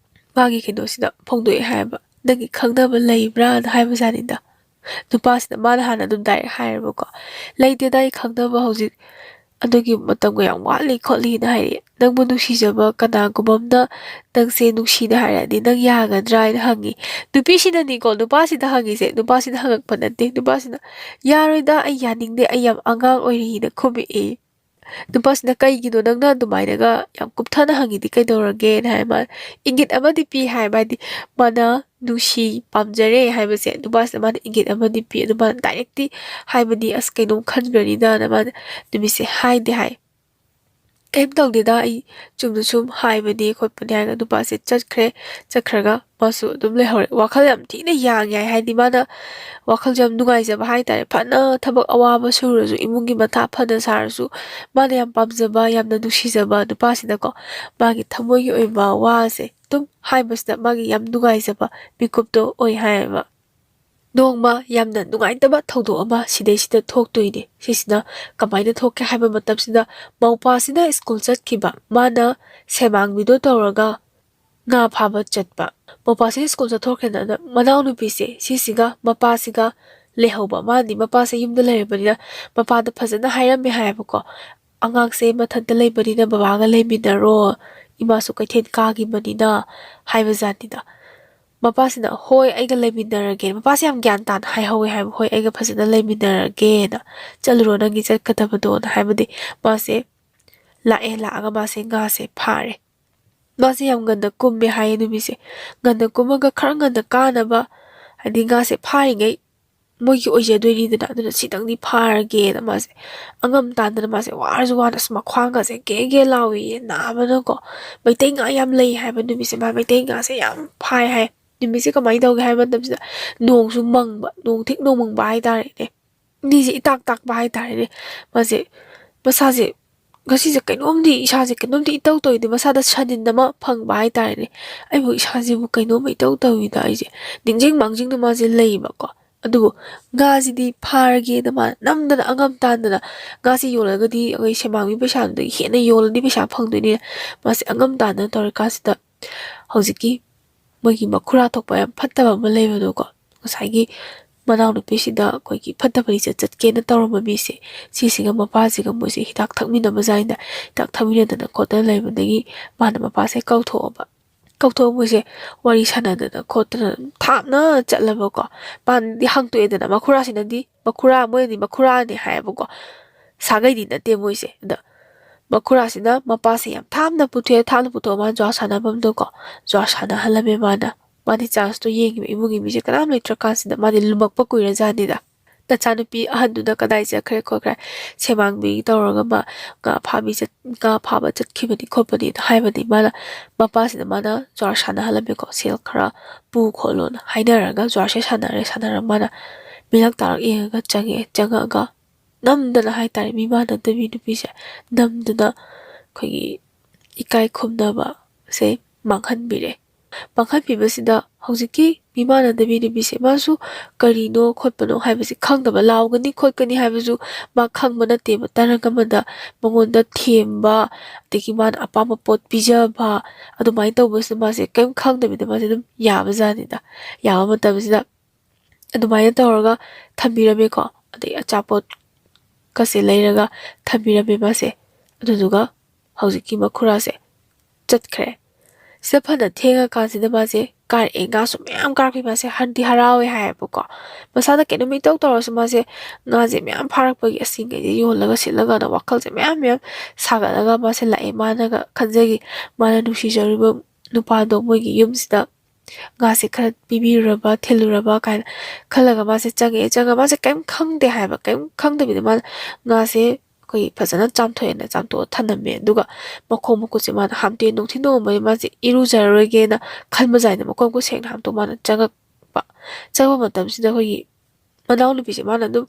ꯃꯥꯒꯤ ꯀꯩꯅꯣꯁꯤꯗ ꯐꯣꯡꯗꯣꯛꯑꯦ ꯍꯥꯏꯌꯦꯕ, "ꯅꯪꯒꯤ ꯈꯪꯅꯕ ꯂꯩꯕ꯭ꯔꯥꯅ?" ꯍꯥꯏꯕꯖꯥꯠꯅꯤꯗ꯫ ꯅꯨꯄꯥꯁꯤꯅ, ꯃꯥꯅ ꯍꯥꯟꯅ ꯑꯗꯨꯝ ꯗꯥꯏꯔꯦꯛ ꯍꯥꯏꯔꯦꯕꯀꯣ, "ꯂꯩꯇꯦꯗ, ꯑꯩ ꯈꯪꯅꯕ ꯍꯧꯖꯤꯛ ꯑꯗꯨꯒꯤ ꯃꯇꯝꯒ ꯌꯥꯝ ꯋꯥꯠꯂꯤ ꯈꯣꯠꯂꯤꯅ ꯍꯥꯏꯔꯛꯑꯦ꯫ ꯅꯪꯕꯨ ꯅꯨꯡꯁꯤꯖꯕ ꯀꯅꯥꯒꯨꯝꯕ ꯑꯃꯅ ꯅꯪꯁꯦ ꯅꯨꯡꯁꯤꯅ ꯍꯥꯏꯔꯛꯑꯗꯤ ꯅꯪ ꯌꯥꯒꯗ꯭ꯔꯥ?" ꯍꯥꯏꯅ ꯍꯪꯉꯤ꯫ ꯅꯨꯄꯤꯁꯤꯅꯅꯤꯀꯣ ꯅꯨꯄꯥꯁꯤꯗ ꯍꯪꯉꯤꯁꯦ꯫ ꯅꯨꯄꯥꯁꯤꯅ ꯍꯪꯉꯛꯄ ꯅꯠꯇꯦ꯫ ꯅꯨꯄꯥꯁꯤꯅ, "ꯌꯥꯔꯣꯏꯗ, ꯑꯩ ꯌꯥꯅꯤꯡꯗꯦ, ꯑꯩ ꯌꯥꯝ ꯑꯉꯥꯡ ꯑꯣꯏꯔꯤꯅ" ꯈꯨꯝꯃꯛꯑꯦ꯫ ꯅꯨꯄꯥꯁꯤꯅ, "ꯀꯩꯒꯤꯅꯣ ꯅꯪꯅ ꯑꯗꯨꯃꯥꯏꯅꯒ ꯌꯥꯝ ꯀꯨꯞꯊꯅ ꯍꯪꯉꯤꯗꯤ ꯀꯩꯗꯧꯔꯒꯦꯅ?" ꯍꯥꯏ꯫ ꯃꯥ ꯏꯪꯒꯤꯠ ꯑꯃꯗꯤ ꯄꯤ ꯍꯥꯏꯕ, ꯍꯥꯏꯗꯤ ꯃꯥꯅ ꯅꯨꯡꯁꯤ ꯄꯥꯝꯖꯔꯦ ꯍꯥꯏꯕꯁꯦ ꯅꯨꯄꯥꯁꯤꯅ ꯃꯥꯅ ꯏꯪꯒꯤꯠ ꯑꯃꯗꯤ ꯄꯤ꯫ ꯑꯗꯨ ꯃꯥꯅ ꯗꯥꯏꯔꯦꯛꯇꯤ ꯍꯥꯏꯕꯗꯤ ꯑꯁ ꯀꯩꯅꯣꯝ ꯈꯟꯈ꯭ꯔꯅꯤꯗꯅ ꯃꯥꯅ ꯅꯨꯃꯤꯠꯁꯦ ꯍꯥꯏꯗꯦ ꯍꯥꯏ꯫ "ꯀꯩꯝ ꯇꯧꯗꯦꯗ, ꯑꯩ ꯆꯨꯝꯅ ꯁꯨꯝ ꯍꯥꯏꯕꯅꯦ ꯈꯣꯠꯄꯅꯦ" ꯍꯥꯏꯔꯒ ꯅꯨꯄꯥꯁꯦ ꯆꯠꯈ꯭ꯔꯦ꯫ ꯆꯠꯈ꯭ꯔꯒ ꯃꯥꯁꯨ ꯑꯗꯨꯝ ꯂꯩꯍꯧꯔꯦ꯫ ꯋꯥꯈꯜ ꯌꯥꯝ ꯊꯤꯅ ꯌꯥꯡꯉꯦ ꯍꯥꯏ, ꯍꯥꯏꯗꯤ ꯃꯥꯅ ꯋꯥꯈꯜꯁꯦ ꯌꯥꯝ ꯅꯨꯡꯉꯥꯏꯖꯕ ꯍꯥꯏꯇꯥꯔꯦ꯫ ꯐꯅ ꯊꯕꯛ ꯑꯋꯥꯕ ꯁꯨꯔꯁꯨ, ꯏꯃꯨꯡꯒꯤ ꯃꯊꯥ ꯐꯅ ꯁꯥꯔꯁꯨ, ꯃꯥꯅ ꯌꯥꯝ ꯄꯥꯝꯖꯕ, ꯌꯥꯝꯅ ꯅꯨꯡꯁꯤꯖꯕ ꯅꯨꯄꯥꯁꯤꯅꯀꯣ ꯃꯥꯒꯤ ꯊꯃꯣꯏꯒꯤ ꯑꯣꯏꯕ ꯋꯥꯁꯦ ꯑꯗꯨꯝ ꯍꯥꯏꯕꯁꯤꯗ ꯃꯥꯒꯤ ꯌꯥꯝ ꯅꯨꯡꯉꯥꯏꯖꯕ ꯃꯤꯀꯨꯞꯇꯣ ꯑꯣꯏ ꯍꯥꯏꯌꯦꯕ꯫ ꯅꯣꯡꯃ ꯌꯥꯝꯅ ꯅꯨꯡꯉꯥꯏꯇꯕ ꯊꯧꯗꯣꯛ ꯑꯃ ꯁꯤꯗꯩꯁꯤꯗ ꯊꯣꯛꯇꯣꯏꯅꯦ꯫ ꯁꯤꯁꯤꯅ ꯀꯃꯥꯏꯅ ꯊꯣꯛꯀꯦ ꯍꯥꯏꯕ ꯃꯇꯝꯁꯤꯗ, ꯃꯧꯄꯥꯁꯤꯅ ꯁ꯭ꯀꯨꯜ ꯆꯠꯈꯤꯕ, ꯃꯥꯅ ꯁꯦꯃꯥꯡꯕꯤꯗꯣ ꯇꯧꯔꯒ ꯉꯥ ꯐꯥꯕ ꯆꯠꯄ꯫ ꯃꯄꯥꯁꯦ ꯁ꯭ꯀꯨꯜ ꯆꯠꯊꯣꯛꯈ꯭ꯔꯦꯅ, ꯑꯗ ꯃꯅꯥꯎꯅꯨꯄꯤꯁꯦ ꯁꯤꯁꯤꯒ ꯃꯄꯥꯁꯤꯒ ꯂꯩꯍꯧꯕ꯫ ꯃꯥꯗꯤ ꯃꯄꯥꯁꯦ ꯌꯨꯝꯗ ꯂꯩꯔꯕꯅꯤꯅ ꯃꯄꯥꯗ ꯐꯖꯅ ꯍꯥꯏꯔꯝꯃꯦ ꯍꯥꯏꯌꯦꯕꯀꯣ, "ꯑꯉꯥꯡꯁꯦ ꯃꯊꯟꯇ ꯂꯩꯕꯅꯤꯅ ꯕꯕꯥꯒ ꯂꯩꯃꯤꯟꯅꯔꯣ, ꯏꯃꯥꯁꯨ ꯀꯩꯊꯦꯜ ꯀꯥꯈꯤꯕꯅꯤꯅ" ꯍꯥꯏꯕ ꯖꯥꯠꯅꯤꯗ꯫ ꯃꯄꯥꯁꯤꯅ "ꯍꯣꯏ, ꯑꯩꯒ ꯂꯩꯃꯤꯟꯅꯔꯒꯦ"꯫ ꯃꯄꯥꯁꯦ ꯌꯥꯝ ꯒ꯭ꯌꯥꯟ ꯇꯥꯅ ꯍꯥꯏꯍꯧꯋꯦ ꯍꯥꯏꯕ, "ꯍꯣꯏ, ꯑꯩꯒ ꯐꯖꯅ ꯂꯩꯃꯤꯟꯅꯔꯒꯦꯅ, ꯆꯠꯂꯨꯔꯣ ꯅꯪꯒꯤ ꯆꯠꯀꯗꯕꯗꯣꯅ" ꯍꯥꯏꯕꯗꯤ ꯃꯥꯁꯦ ꯂꯥꯛꯑꯦ, ꯂꯥꯛꯑꯒ ꯃꯥꯁꯦ ꯉꯥꯁꯦ ꯐꯥꯔꯦ꯫ ꯃꯥꯁꯦ ꯌꯥꯝ ꯉꯟꯅ ꯀꯨꯝꯃꯦ ꯍꯥꯏꯌꯦ ꯅꯨꯃꯤꯠꯁꯦ꯫ ꯉꯟꯅ ꯀꯨꯝꯃꯒ ꯈꯔ ꯉꯟꯅ ꯀꯥꯅꯕ, ꯍꯥꯏꯗꯤ ꯉꯥꯁꯦ ꯐꯥꯔꯤꯉꯩ ꯃꯣꯏꯒꯤ ꯑꯣꯏꯖꯗꯣꯏꯅꯤꯗꯅ, ꯑꯗꯨꯅ ꯁꯤꯇꯪꯗꯤ ꯐꯥꯔꯒꯦꯅ ꯃꯥꯁꯦ ꯑꯉꯝ ꯇꯥꯟꯗꯅ ꯃꯥꯁꯦ ꯋꯥꯔꯁꯨ ꯋꯥꯅ, ꯑꯁ, ꯃꯈ꯭ꯋꯥꯡꯒꯁꯦ ꯒꯦ ꯒꯦ ꯂꯥꯎꯏꯌꯦ ꯅꯥꯕꯅꯀꯣ꯫ ꯃꯩꯇꯩ ꯉꯥ ꯌꯥꯝ ꯂꯩ ꯍꯥꯏꯕ ꯅꯨꯃꯤꯠꯁꯦ, ꯃꯥ ꯃꯩꯇꯩ ꯉꯥꯁꯦ ꯌꯥꯝ ꯐꯥꯏ ꯍꯥꯏ꯫ ꯅꯨꯃꯤꯠꯁꯦ ꯀꯃꯥꯏꯅ ꯇꯧꯒꯦ ꯍꯥꯏꯕ ꯃꯇꯝꯁꯤꯗ ꯅꯣꯡꯁꯨ ꯃꯪꯕ, ꯅꯣꯡ ꯊꯦꯛ ꯅꯣꯡ ꯃꯪꯕ ꯍꯥꯏꯇꯥꯔꯦꯅꯦ꯫ ꯅꯤꯁꯦ ꯏꯇꯥꯛ ꯇꯥꯛꯄ ꯍꯥꯏꯇꯥꯔꯦꯅꯦ꯫ ꯃꯥꯁꯦ ꯃꯁꯥꯁꯦ ꯉꯁꯤꯁꯦ ꯀꯩꯅꯣꯝꯗꯤ, ꯏꯁꯥꯁꯦ ꯀꯩꯅꯣꯝꯗꯤ ꯏꯇꯧ ꯇꯧꯏꯗꯤ, ꯃꯁꯥꯗ ꯁꯥꯅꯤꯟ ꯑꯃ ꯐꯪꯕ ꯍꯥꯏꯇꯥꯔꯦꯅꯦ꯫ "ꯑꯩꯕꯨ ꯏꯁꯥꯁꯤꯕꯨ ꯀꯩꯅꯣꯝ ꯏꯇꯧ ꯇꯧꯏꯗ", ꯑꯩꯁꯦ ꯅꯤꯡꯁꯤꯡ ꯃꯥꯡꯖꯤꯡꯗ ꯃꯥꯁꯦ ꯂꯩꯌꯦꯕꯀꯣ꯫ ꯑꯗꯨꯕꯨ ꯉꯥꯁꯤꯗꯤ ꯐꯥꯔꯒꯦꯅ ꯃꯥ ꯅꯝꯗꯅ ꯑꯉꯝ ꯇꯥꯟꯗꯅ, ꯉꯥꯁꯤ ꯌꯣꯜꯂꯒꯗꯤ ꯑꯩꯈꯣꯏ ꯁꯦꯟꯃꯥꯡꯕꯤ ꯄꯩꯁꯥꯗꯨꯗꯒꯤ ꯍꯦꯟꯅ ꯌꯣꯜꯂꯗꯤ ꯄꯩꯁꯥ ꯐꯪꯗꯣꯏꯅꯤꯅ ꯃꯥꯁꯦ ꯑꯉꯝ ꯇꯥꯟꯗꯅ ꯇꯧꯔꯤꯀꯥꯟꯁꯤꯗ ꯍꯧꯖꯤꯛꯀꯤ ꯃꯣꯏꯒꯤ ꯃꯈꯨꯔꯥ ꯊꯣꯛꯄ ꯌꯥꯝ ꯐꯠꯇꯕ ꯑꯃ ꯂꯩꯕꯗꯣꯀꯣ, ꯉꯁꯥꯏꯒꯤ ꯃꯅꯥꯎꯅꯨꯄꯤꯁꯤꯗ ꯑꯩꯈꯣꯏꯒꯤ ꯐꯠꯇꯕ ꯂꯤꯆꯠ ꯆꯠꯀꯦꯅ ꯇꯧꯔꯝꯕ ꯃꯤꯁꯦ, ꯁꯤꯁꯤꯒ ꯃꯄꯥꯁꯤꯒ ꯃꯣꯏꯁꯦ ꯍꯤꯗꯥꯛ ꯊꯛꯃꯤꯟꯅꯕ ꯖꯥꯠꯅꯤꯗ꯫ ꯍꯤꯗꯥꯛ ꯊꯛꯃꯤꯟꯅꯗꯅ ꯈꯣꯠꯇꯅ ꯂꯩꯕꯗꯒꯤ ꯃꯥꯅ ꯃꯄꯥꯁꯦ ꯀꯧꯊꯣꯛꯑꯕ꯫ ꯀꯧꯊꯣꯛꯑ ꯃꯣꯏꯁꯦ ꯋꯥꯔꯤ ꯁꯥꯟꯅꯗꯅ ꯈꯣꯠꯇꯅ ꯊꯥꯞꯅ ꯆꯠꯂꯕꯀꯣ꯫ ꯃꯥꯅꯗꯤ ꯍꯪꯇꯣꯛꯑꯦꯗꯅ, ꯃꯈꯨꯔꯥꯁꯤꯅꯗꯤ, ꯃꯈꯨꯔꯥ, ꯃꯣꯏꯅꯗꯤ ꯃꯈꯨꯔꯥꯅꯦ ꯍꯥꯏꯌꯦꯕꯀꯣ, ꯁꯥꯒꯩꯗꯤ ꯅꯠꯇꯦ ꯃꯣꯏꯁꯦ꯫ ꯑꯗ ꯃꯈꯨꯔꯥꯁꯤꯅ ꯃꯄꯥꯁꯦ ꯌꯥꯝ ꯊꯥꯞꯅ ꯄꯨꯊꯣꯛꯑꯦ, ꯊꯥꯞꯅ ꯄꯨꯊꯣꯛꯑ ꯃꯥꯅ ꯖꯨꯋꯥꯔ ꯁꯥꯟꯅꯐꯝꯗꯣꯀꯣ, ꯖꯨꯋꯥꯔ ꯁꯥꯟꯅꯍꯜꯂꯝꯃꯦ ꯃꯥꯅ꯫ ꯃꯥꯗꯤ ꯆꯥꯟꯁꯇꯣ ꯌꯦꯡꯉꯤꯕ, ꯏꯃꯨꯡꯒꯤ ꯃꯤꯁꯦ ꯀꯅꯥꯝ ꯂꯩꯇ꯭ꯔꯀꯥꯟꯁꯤꯗ, ꯃꯥꯗꯤ ꯂꯨꯝꯃꯛꯄ ꯀꯨꯏꯔꯖꯥꯠꯅꯤꯗ꯫ ꯅꯆꯥꯅꯨꯄꯤ ꯑꯍꯟꯗꯨꯅ ꯀꯗꯥꯏ ꯆꯠꯈ꯭ꯔꯦ ꯈꯣꯠꯈ꯭ꯔꯦ, ꯁꯦꯃꯥꯡꯕꯤ ꯇꯧꯔꯒ ꯃꯥ ꯉꯥ ꯐꯥꯕꯤ ꯆꯠ-, ꯉꯥ ꯐꯥꯕ ꯆꯠꯈꯤꯕꯅꯤ ꯈꯣꯠꯄꯅꯤꯅ ꯍꯥꯏꯕꯗꯤ ꯃꯥꯅ, ꯃꯄꯥꯁꯤꯅ ꯃꯥꯅ ꯖꯨꯋꯥꯔ ꯁꯥꯟꯅꯍꯜꯂꯝꯃꯦꯀꯣ, ꯁꯦꯜ ꯈꯔ ꯄꯨ ꯈꯣꯠꯂꯣꯅ ꯍꯥꯏꯅꯔꯒ ꯖꯨꯋꯥꯔꯁꯦ ꯁꯥꯟꯅꯔꯦ, ꯁꯥꯟꯅꯔꯒ ꯃꯥꯅ ꯃꯤꯔꯛ ꯇꯥꯔꯛ ꯌꯦꯡꯉꯒ ꯆꯪꯉꯛꯑꯦ, ꯆꯪꯉꯛꯑꯒ ꯅꯝꯗꯅ ꯍꯥꯏꯇꯥꯔꯦ, ꯃꯤꯃꯥꯟꯅꯗꯕꯤ ꯅꯨꯄꯤꯁꯦ ꯅꯝꯗꯅ ꯑꯩꯈꯣꯏꯒꯤ ꯏꯀꯥꯏ ꯈꯨꯝꯅꯕꯁꯦ ꯃꯥꯡꯍꯟꯕꯤꯔꯦ꯫ ꯃꯥꯡꯍꯟꯕꯤꯕꯁꯤꯗ ꯍꯧꯖꯤꯛꯀꯤ ꯃꯤꯃꯥꯟꯅꯗꯕꯤ ꯅꯨꯄꯤꯁꯦ ꯃꯥꯁꯨ ꯀꯔꯤꯅꯣ ꯈꯣꯠꯄꯅꯣ ꯍꯥꯏꯕꯁꯤ ꯈꯪꯗꯕ, ꯂꯥꯎꯒꯅꯤ ꯈꯣꯠꯀꯅꯤ ꯍꯥꯏꯕꯁꯨ ꯃꯥ ꯈꯪꯕ ꯅꯠꯇꯦꯕ꯫ ꯇꯔꯪ ꯑꯃꯗ ꯃꯉꯣꯟꯗ ꯊꯦꯝꯕ, ꯑꯗꯒꯤ ꯃꯥꯅ ꯑꯄꯥꯝꯕ ꯄꯣꯠ ꯄꯤꯖꯕ, ꯑꯗꯨꯃꯥꯏꯅ ꯇꯧꯕꯁꯤꯗ ꯃꯥꯁꯦ ꯀꯔꯤꯝ ꯈꯪꯗꯕꯤꯗ ꯃꯥꯁꯦ ꯑꯗꯨꯝ ꯌꯥꯕꯖꯥꯠꯅꯤꯗ꯫ ꯌꯥꯕ ꯃꯇꯝꯁꯤꯗ ꯑꯗꯨꯃꯥꯏꯅ ꯇꯧꯔꯒ ꯊꯝꯕꯤꯔꯝꯃꯦꯀꯣ꯫ ꯑꯗꯩ ꯑꯆꯥꯄꯣꯠꯀꯁꯦ ꯂꯩꯔꯒ ꯊꯝꯕꯤꯔꯝꯃꯦ ꯃꯥꯁꯦ꯫ ꯑꯗꯨꯗꯨꯒ ꯍꯧꯖꯤꯛꯀꯤ ꯃꯈꯨꯔꯥꯁꯦ ꯆꯠꯈ꯭ꯔꯦ꯫ ꯁꯤꯗ ꯐꯅ ꯊꯦꯡꯉꯀꯥꯟꯁꯤꯗ ꯃꯥꯁꯦ ꯀꯥꯔꯛꯑꯦ꯫ ꯉꯥꯁꯨ ꯃꯌꯥꯝ ꯀꯥꯔꯛꯄꯤ꯫ ꯃꯥꯁꯦ ꯍꯟꯗꯤ ꯍꯔꯥꯎꯋꯦ ꯍꯥꯏꯌꯦꯕꯀꯣ꯫ ꯃꯁꯥꯗ ꯀꯩꯅꯣꯝ ꯏꯇꯧ ꯇꯧꯔꯁꯨ ꯃꯥꯁꯦ ꯉꯥꯁꯦ ꯃꯌꯥꯝ ꯐꯥꯔꯛꯄꯒꯤ ꯑꯁꯤꯈꯩꯁꯦ ꯌꯣꯜꯂꯒ ꯁꯤꯠꯂꯒꯅ ꯋꯥꯈꯜꯁꯦ ꯃꯌꯥꯝ ꯃꯌꯥꯝ ꯁꯥꯒꯠꯂꯒ ꯃꯥꯁꯦ ꯂꯥꯛꯑꯦ꯫ ꯃꯥꯅꯒ ꯈꯟꯖꯈꯤ, ꯃꯥꯅ ꯅꯨꯡꯁꯤꯖꯔꯨꯕ ꯅꯨꯄꯥꯗꯣ ꯃꯣꯏꯒꯤ ꯌꯨꯝꯁꯤꯗ ꯉꯥꯁꯦ ꯈꯔ ꯄꯤꯕꯤꯔꯨꯔꯕ, ꯊꯤꯜꯂꯨꯔꯕ ꯀꯥꯏꯅ ꯈꯜꯂꯒ ꯃꯥꯁꯦ ꯆꯪꯉꯛꯑꯦ꯫ ꯆꯪꯉꯒ ꯃꯥꯁꯦ ꯀꯔꯤꯝ ꯈꯪꯗꯦ ꯍꯥꯏꯕ, ꯀꯔꯤꯝ ꯈꯪꯗꯕꯤꯗ ꯃꯥꯅ ꯉꯥꯁꯦ ꯑꯩꯈꯣꯏꯒꯤ ꯐꯖꯅ ꯆꯥꯝꯊꯣꯛꯑꯦꯅ ꯆꯥꯝꯊꯣꯛꯑ ꯊꯝꯂꯝꯃꯦ꯫ ꯑꯗꯨꯒ ꯃꯈꯣꯡ ꯃꯈꯨꯠꯁꯦ ꯃꯥꯅ ꯍꯥꯝꯇꯣꯛꯑꯦ꯫ ꯅꯨꯡꯊꯤꯟ ꯅꯣꯡꯃꯗꯤ ꯃꯥꯁꯦ ꯏꯔꯨꯖꯔꯔꯣꯏꯒꯦꯅ ꯈꯟꯕꯖꯥꯠꯅꯦ꯫ ꯃꯈꯣꯡ ꯃꯈꯨꯠ ꯁꯦꯡꯅ ꯍꯥꯝꯇꯣꯛꯑ ꯃꯥꯅ ꯆꯪꯉꯛꯄ꯫ ꯆꯪꯕ ꯃꯇꯝꯁꯤꯗ ꯑꯩꯈꯣꯏꯒꯤ ꯃꯅꯥꯎꯅꯨꯄꯤꯁꯦ ꯃꯥꯅ ꯑꯗꯨꯝ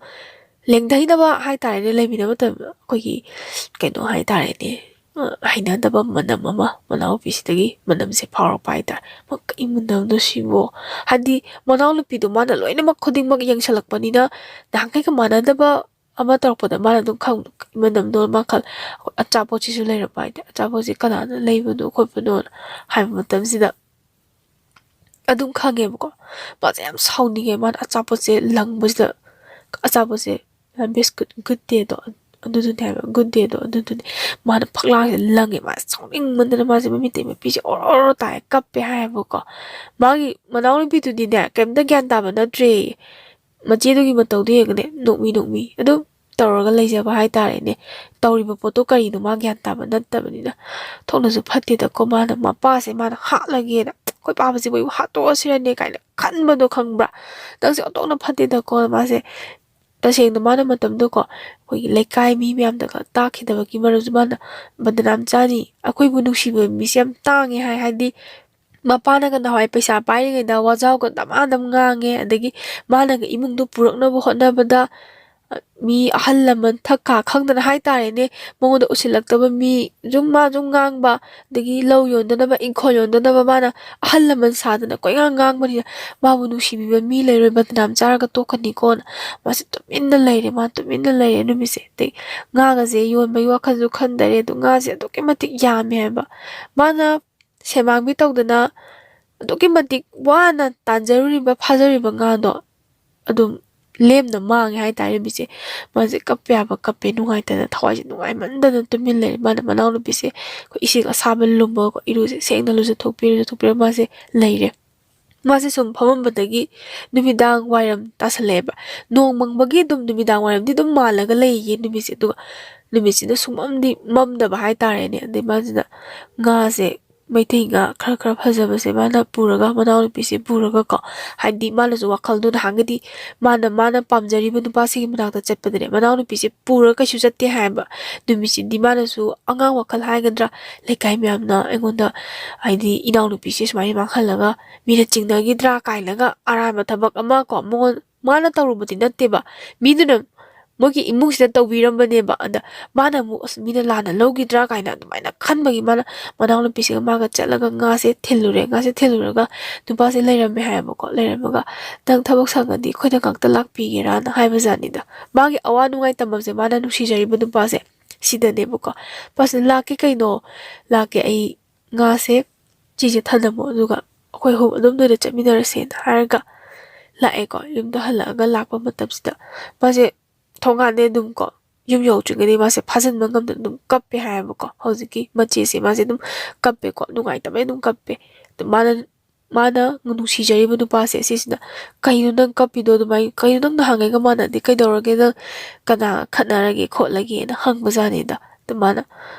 ꯂꯦꯡꯊꯩꯅꯕ ꯍꯥꯏꯇꯥꯔꯦꯅꯦ, ꯂꯩꯃꯤꯟꯅꯕ ꯃꯇꯝꯗ ꯑꯩꯈꯣꯏꯒꯤ ꯀꯩꯅꯣ ꯍꯥꯏꯇꯥꯔꯦꯅꯦ, ꯑ, ꯍꯩꯅꯗꯕ ꯃꯅꯝ ꯑꯃ ꯃꯅꯥꯎꯅꯨꯄꯤꯁꯤꯗꯒꯤ ꯃꯅꯝꯁꯦ ꯐꯥꯎꯔꯛꯄ ꯍꯥꯏꯇꯥꯔꯦ꯫ "ꯃꯥ ꯀꯩ ꯃꯅꯝꯅꯣ ꯁꯤꯕꯣ?" ꯍꯥꯏꯗꯤ ꯃꯅꯥꯎꯅꯨꯄꯤꯗꯣ ꯃꯥꯅ ꯂꯣꯏꯅꯃꯛ ꯈꯨꯗꯤꯡꯃꯛ ꯌꯦꯡꯁꯜꯂꯛꯄꯅꯤꯅ ꯅꯍꯥꯟꯈꯩꯒ ꯃꯥꯟꯅꯗꯕ ꯑꯃ ꯇꯧꯔꯛꯄꯗ ꯃꯥꯅ ꯑꯗꯨꯝ ꯈꯪ-, ꯃꯅꯝꯗꯣ ꯃꯥ ꯈꯜ-, ꯑꯆꯥꯄꯣꯠꯁꯤꯁꯨ ꯂꯩꯔꯝꯕ ꯍꯥꯏꯇꯥꯔꯦ꯫ "ꯑꯆꯥꯄꯣꯠꯁꯤ ꯀꯅꯥꯅ ꯂꯩꯕꯅꯣ ꯈꯣꯠꯄꯅꯣꯅ" ꯍꯥꯏꯕ ꯃꯇꯝꯁꯤꯗ ꯑꯗꯨꯝ ꯈꯪꯉꯦꯕꯀꯣ꯫ ꯃꯥꯁꯦ ꯌꯥꯝ ꯁꯥꯎꯅꯤꯡꯉꯦ꯫ ꯃꯥꯅ ꯑꯆꯥꯄꯣꯠꯁꯦ ꯂꯪꯕꯁꯤꯗ, ꯑꯆꯥꯄꯣꯠꯁꯦ, ꯕꯤꯁꯀꯨꯠ ꯒꯨꯗ ꯗꯦꯗꯣ ꯑꯗꯨꯗꯨꯅꯦ ꯍꯥꯏꯕ, ꯒꯨꯗ ꯗꯦꯗꯣ ꯑꯗꯨꯗꯨꯅꯦ꯫ ꯃꯥꯅ ꯐꯛꯂꯥꯡꯁꯤꯗ ꯂꯪꯉꯦ꯫ ꯃꯥꯁꯦ ꯁꯥꯎꯅꯤꯡꯃꯟꯗꯅ ꯃꯥꯁꯦ ꯃꯃꯤꯠꯇꯩ ꯃꯄꯤꯁꯦ ꯑꯣꯔꯣ ꯑꯣꯔꯣ ꯇꯥꯏ, ꯀꯞꯄꯦ ꯍꯥꯏꯌꯦꯕꯀꯣ꯫ ꯃꯥꯒꯤ ꯃꯅꯥꯎꯅꯨꯄꯤꯗꯨꯗꯤꯅꯦ ꯀꯩꯝꯇ ꯒ꯭ꯌꯥꯟ ꯇꯥꯕ ꯅꯠꯇ꯭ꯔꯦ꯫ ꯃꯆꯦꯗꯨꯒꯤ ꯃꯇꯧꯗꯣ ꯌꯦꯡꯉꯒꯅꯦ ꯅꯣꯛꯃꯤ ꯅꯣꯛꯃꯤ ꯑꯗꯨꯝ ꯇꯧꯔꯒ ꯂꯩꯖꯕ ꯍꯥꯏꯇꯥꯔꯦꯅꯦ꯫ ꯇꯧꯔꯤꯕ ꯄꯣꯠꯇꯣ ꯀꯔꯤꯅꯣ ꯃꯥ ꯒ꯭ꯌꯥꯟ ꯇꯥꯕ ꯅꯠꯇꯕꯅꯤꯅ꯫ ꯊꯣꯛꯅꯁꯨ ꯐꯠꯇꯦꯗꯀꯣ꯫ ꯃꯥꯅ ꯃꯄꯥꯁꯦ ꯃꯥꯅ ꯍꯥꯠꯂꯒꯦꯅ, "ꯑꯩꯈꯣꯏ ꯄꯥꯕꯁꯤꯕꯨ ꯑꯩꯕꯨ ꯍꯥꯠꯇꯣꯛꯑꯁꯤꯔꯅꯦ" ꯀꯥꯏꯅ ꯈꯟꯕꯗꯣ ꯈꯪꯕ꯭ꯔꯥ? ꯅꯪꯁꯦ ꯑꯣꯟꯊꯣꯛꯅ ꯐꯠꯇꯦꯗꯀꯣ꯫ ꯃꯥꯁꯦ ꯇꯁꯦꯡꯅ ꯃꯥꯅ ꯃꯇꯝꯗꯨꯀꯣ ꯑꯩꯈꯣꯏꯒꯤ ꯂꯩꯀꯥꯏ ꯃꯤ ꯃꯌꯥꯝꯗꯒ ꯇꯥꯛꯈꯤꯗꯕꯒꯤ ꯃꯔꯝꯁꯨ ꯃꯥꯅ ꯕꯗꯅꯥꯝ ꯆꯥꯅꯤ꯫ ꯑꯩꯈꯣꯏꯕꯨ ꯅꯨꯡꯁꯤꯕ ꯃꯤꯁꯦ ꯌꯥꯝ ꯇꯥꯡꯉꯦ ꯍꯥꯏ꯫ ꯍꯥꯏꯗꯤ ꯃꯄꯥꯅꯒ ꯅꯍꯥꯟꯋꯥꯏ ꯄꯩꯁꯥ ꯄꯥꯏꯔꯤꯉꯩꯗ ꯋꯥꯖꯥꯎꯒ ꯗꯃꯥ ꯗꯝ ꯉꯥꯡꯉꯦ, ꯑꯗꯒꯤ ꯃꯥꯅꯒ ꯏꯃꯨꯡꯗꯣ ꯄꯨꯔꯛꯅꯕ ꯍꯣꯠꯅꯕꯗ ꯃꯤ ꯑꯍꯜ ꯂꯃꯟ ꯊꯛ ꯀꯥ ꯈꯪꯗꯅ ꯍꯥꯏꯇꯥꯔꯦꯅꯦ, ꯃꯉꯣꯟꯗ ꯎꯁꯤꯜꯂꯛꯇꯕ ꯃꯤ ꯁꯨꯝ ꯃꯥ ꯁꯨꯝ ꯉꯥꯡꯕ, ꯑꯗꯒꯤ ꯂꯧ ꯌꯣꯟꯗꯅꯕ, ꯏꯪꯈꯣꯜ ꯌꯣꯟꯗꯅꯕ ꯃꯥꯅ ꯑꯍꯜ ꯂꯃꯟ ꯁꯥꯗꯅ ꯀꯣꯏꯉꯥꯡ ꯉꯥꯡꯕꯅꯤꯅ ꯃꯥꯕꯨ ꯅꯨꯡꯁꯤꯕꯤꯕ ꯃꯤ ꯂꯩꯔꯣꯏ, ꯕꯗꯅꯥꯝ ꯆꯥꯔꯒ ꯇꯣꯛꯀꯅꯤꯀꯣꯅ ꯃꯥꯁꯦ ꯇꯨꯃꯤꯟꯅ ꯂꯩꯔꯦ꯫ ꯃꯥ ꯇꯨꯃꯤꯟꯅ ꯂꯩꯔꯦ ꯅꯨꯃꯤꯠꯁꯦ꯫ ꯑꯗꯩ ꯉꯥꯒꯁꯦ ꯌꯣꯟꯕꯒꯤ ꯋꯥꯈꯜꯁꯨ ꯈꯟꯗꯔꯦ꯫ ꯑꯗꯨ ꯉꯥꯁꯦ ꯑꯗꯨꯛꯀꯤ ꯃꯇꯤꯛ ꯌꯥꯝꯃꯦ ꯍꯥꯏꯕ꯫ ꯃꯥꯅ ꯁꯦꯟꯃꯥꯡꯕꯤ ꯇꯧꯗꯅ ꯑꯗꯨꯛꯀꯤ ꯃꯇꯤꯛ ꯋꯥꯅ ꯇꯥꯟꯖꯔꯨꯔꯤꯕ, ꯐꯥꯖꯔꯨꯔꯤꯕ ꯉꯥꯗꯣ ꯑꯗꯨꯝ ꯂꯦꯝꯅ ꯃꯥꯡꯉꯦ ꯍꯥꯏꯇꯥꯔꯦ꯫ ꯃꯤꯁꯦ ꯃꯥꯁꯦ ꯀꯞꯄ ꯌꯥꯕ ꯀꯞꯄꯦ, ꯅꯨꯡꯉꯥꯏꯇꯅ, ꯊꯋꯥꯏꯁꯦ ꯅꯨꯡꯉꯥꯏꯃꯟꯗꯅ ꯇꯨꯃꯤꯟ ꯂꯩꯔꯦ꯫ ꯃꯥꯅ ꯃꯅꯥꯎꯅꯨꯄꯤꯁꯦ ꯑꯩꯈꯣꯏ ꯏꯁꯤꯡ ꯑꯁꯥꯕ ꯂꯨꯝꯃꯒꯀꯣ, ꯏꯔꯨꯁꯦ ꯁꯦꯡꯅ ꯂꯨꯖꯊꯣꯛꯄꯤꯔꯦ, ꯂꯨꯖꯊꯣꯛꯄꯤꯔ ꯃꯥꯁꯦ ꯂꯩꯔꯦ꯫ ꯃꯥꯁꯦ ꯁꯨꯝ ꯐꯝꯃꯝꯕꯗꯒꯤ ꯅꯨꯃꯤꯗꯥꯡ ꯋꯥꯏꯔꯝ ꯇꯥꯁꯜꯂꯛꯑꯦꯕ꯫ ꯅꯣꯡ ꯃꯪꯕꯒꯤ ꯑꯗꯨꯝ ꯅꯨꯃꯤꯗꯥꯡ ꯋꯥꯏꯔꯝꯗꯤ ꯑꯗꯨꯝ ꯃꯥꯜꯂꯒ ꯂꯩꯌꯦ ꯅꯨꯃꯤꯠꯁꯦ꯫ ꯑꯗꯨꯒ ꯅꯨꯃꯤꯠꯁꯤꯅ ꯁꯨꯡꯃꯝꯗꯤ ꯃꯝꯗꯕ ꯍꯥꯏꯇꯥꯔꯦꯅꯦ꯫ ꯑꯗꯩ ꯃꯥꯁꯤꯅ ꯉꯥꯁꯦ, ꯃꯩꯇꯩ ꯉꯥ ꯈꯔ ꯈꯔ ꯐꯖꯕꯁꯦ ꯃꯥꯅ ꯄꯨꯔꯒ, ꯃꯅꯥꯎꯅꯨꯄꯤꯁꯦ ꯄꯨꯔꯒꯀꯣ, ꯍꯥꯏꯗꯤ ꯃꯥꯅꯁꯨ ꯋꯥꯈꯜꯗꯣ ꯅꯍꯥꯟꯒꯩꯗꯤ ꯃꯥꯅ, ꯃꯥꯅ ꯄꯥꯝꯖꯔꯤꯕ ꯅꯨꯄꯥꯁꯤꯒꯤ ꯃꯅꯥꯛꯇ ꯆꯠꯄꯗꯅꯦ ꯃꯅꯥꯎꯅꯨꯄꯤꯁꯦ ꯄꯨꯔꯒ ꯀꯩꯁꯨ ꯆꯠꯇꯦ ꯍꯥꯏꯌꯦꯕ꯫ ꯅꯨꯃꯤꯠꯁꯤꯗꯤ ꯃꯥꯅꯁꯨ ꯑꯉꯥꯡ ꯋꯥꯈꯜ ꯍꯥꯏꯒꯗ꯭ꯔꯥ, ꯂꯩꯀꯥꯏ ꯃꯌꯥꯝꯅ ꯑꯩꯉꯣꯟꯗ ꯍꯥꯏꯗꯤ ꯏꯅꯥꯎꯅꯨꯄꯤꯁꯦ ꯁꯨꯃꯥꯏꯅ ꯃꯥꯡꯍꯜꯂꯒ ꯃꯤꯅ ꯆꯤꯡꯅꯈꯤꯗ꯭ꯔꯥ ꯀꯥꯏꯅꯒ ꯑꯔꯥꯟꯕ ꯊꯕꯛ ꯑꯃ ꯀꯣ, ꯃꯉꯣꯟ-, ꯃꯥꯅ ꯇꯧꯔꯨꯕꯗꯤ ꯅꯠꯇꯦꯕ, ꯃꯤꯗꯨꯅ ꯃꯣꯏꯒꯤ ꯏꯃꯨꯡꯁꯤꯗ ꯇꯧꯕꯤꯔꯝꯕꯅꯦꯕ꯫ ꯑꯗ ꯃꯥꯅ ꯑꯃꯨꯛ "ꯑꯁ, ꯃꯤꯅ ꯂꯥꯟꯅ ꯂꯧꯈꯤꯗ꯭ꯔꯥ" ꯀꯥꯏꯅ ꯑꯗꯨꯃꯥꯏꯅ ꯈꯟꯕꯒꯤ ꯃꯥꯅ ꯃꯅꯥꯎꯅꯨꯄꯤꯁꯤꯒ ꯃꯥꯒ ꯆꯠꯂꯒ ꯉꯥꯁꯦ ꯊꯤꯜꯂꯨꯔꯦ꯫ ꯉꯥꯁꯦ ꯊꯤꯜꯂꯨꯔꯒ ꯅꯨꯄꯥꯁꯦ ꯂꯩꯔꯝꯃꯦ ꯍꯥꯏꯌꯦꯕꯀꯣ꯫ ꯂꯩꯔꯝꯃꯒ "ꯅꯪ ꯊꯕꯛ ꯁꯪꯉꯗꯤ ꯑꯩꯈꯣꯏꯗ ꯉꯥꯛꯇ ꯂꯥꯛꯄꯤꯒꯦꯔꯥꯅ" ꯍꯥꯏꯕꯖꯥꯠꯅꯤꯗ꯫ ꯃꯥꯒꯤ ꯑꯋꯥ ꯅꯨꯡꯉꯥꯏ ꯇꯝꯐꯝꯁꯦ ꯃꯥꯅ ꯅꯨꯡꯁꯤꯖꯔꯤꯕ ꯅꯨꯄꯥꯁꯦ ꯁꯤꯗꯅꯦꯕꯀꯣ꯫ ꯅꯨꯄꯥꯁꯤꯅ "ꯂꯥꯛꯀꯦ ꯀꯩꯅꯣ, ꯂꯥꯛꯀꯦ, ꯑꯩ ꯉꯥꯁꯦ ꯆꯤꯁꯦ ꯊꯅꯝꯃꯣ, ꯑꯗꯨꯒ ꯑꯩꯈꯣꯏ ꯑꯍꯨꯝ ꯑꯗꯨꯝ ꯅꯣꯏꯗ ꯆꯠꯃꯤꯟꯅꯔꯁꯦꯅ" ꯍꯥꯏꯔꯒ ꯂꯥꯛꯑꯦꯀꯣ꯫ ꯌꯨꯝꯗ ꯍꯜꯂꯛꯑꯒ ꯂꯥꯛꯄ ꯃꯇꯝꯁꯤꯗ ꯃꯥꯁꯦ ꯊꯣꯡꯒꯥꯟꯗꯩ ꯑꯗꯨꯝ ꯀꯣ, ꯌꯨꯝ ꯌꯧꯗ꯭ꯔꯤꯉꯩꯗꯩ ꯃꯥꯁꯦ ꯐꯥꯖꯤꯟꯕ ꯉꯝꯗꯅ ꯑꯗꯨꯝ ꯀꯞꯄꯦ ꯍꯥꯏꯌꯦꯕꯀꯣ꯫ ꯍꯧꯖꯤꯛꯀꯤ ꯃꯆꯦꯁꯦ ꯃꯥꯁꯦ ꯑꯗꯨꯝ ꯀꯞꯄꯦꯀꯣ, ꯅꯨꯡꯉꯥꯏꯇꯕꯩ ꯑꯗꯨꯝ ꯀꯞꯄꯦ꯫ ꯑꯗꯨ ꯃꯥꯅ, ꯃꯥꯅ ꯅꯨꯡꯁꯤꯖꯔꯤꯕ ꯅꯨꯄꯥꯁꯦ ꯁꯤꯁꯤꯅ "ꯀꯩꯅꯣ ꯅꯪ ꯀꯞꯄꯤꯗꯣ ꯑꯗꯨꯃꯥꯏꯅ? ꯀꯩꯅꯣ ꯅꯪ ꯅꯍꯥꯟꯉꯩꯒ ꯃꯥꯟꯅꯗꯦ? ꯀꯩꯗꯧꯔꯒꯦ? ꯅꯪ ꯀꯅꯥ ꯈꯠꯅꯔꯒꯦ ꯈꯣꯠꯂꯒꯦꯅ?" ꯍꯪꯕꯖꯥꯠꯅꯤꯗ꯫ ꯑꯗꯨ ꯃꯥꯅ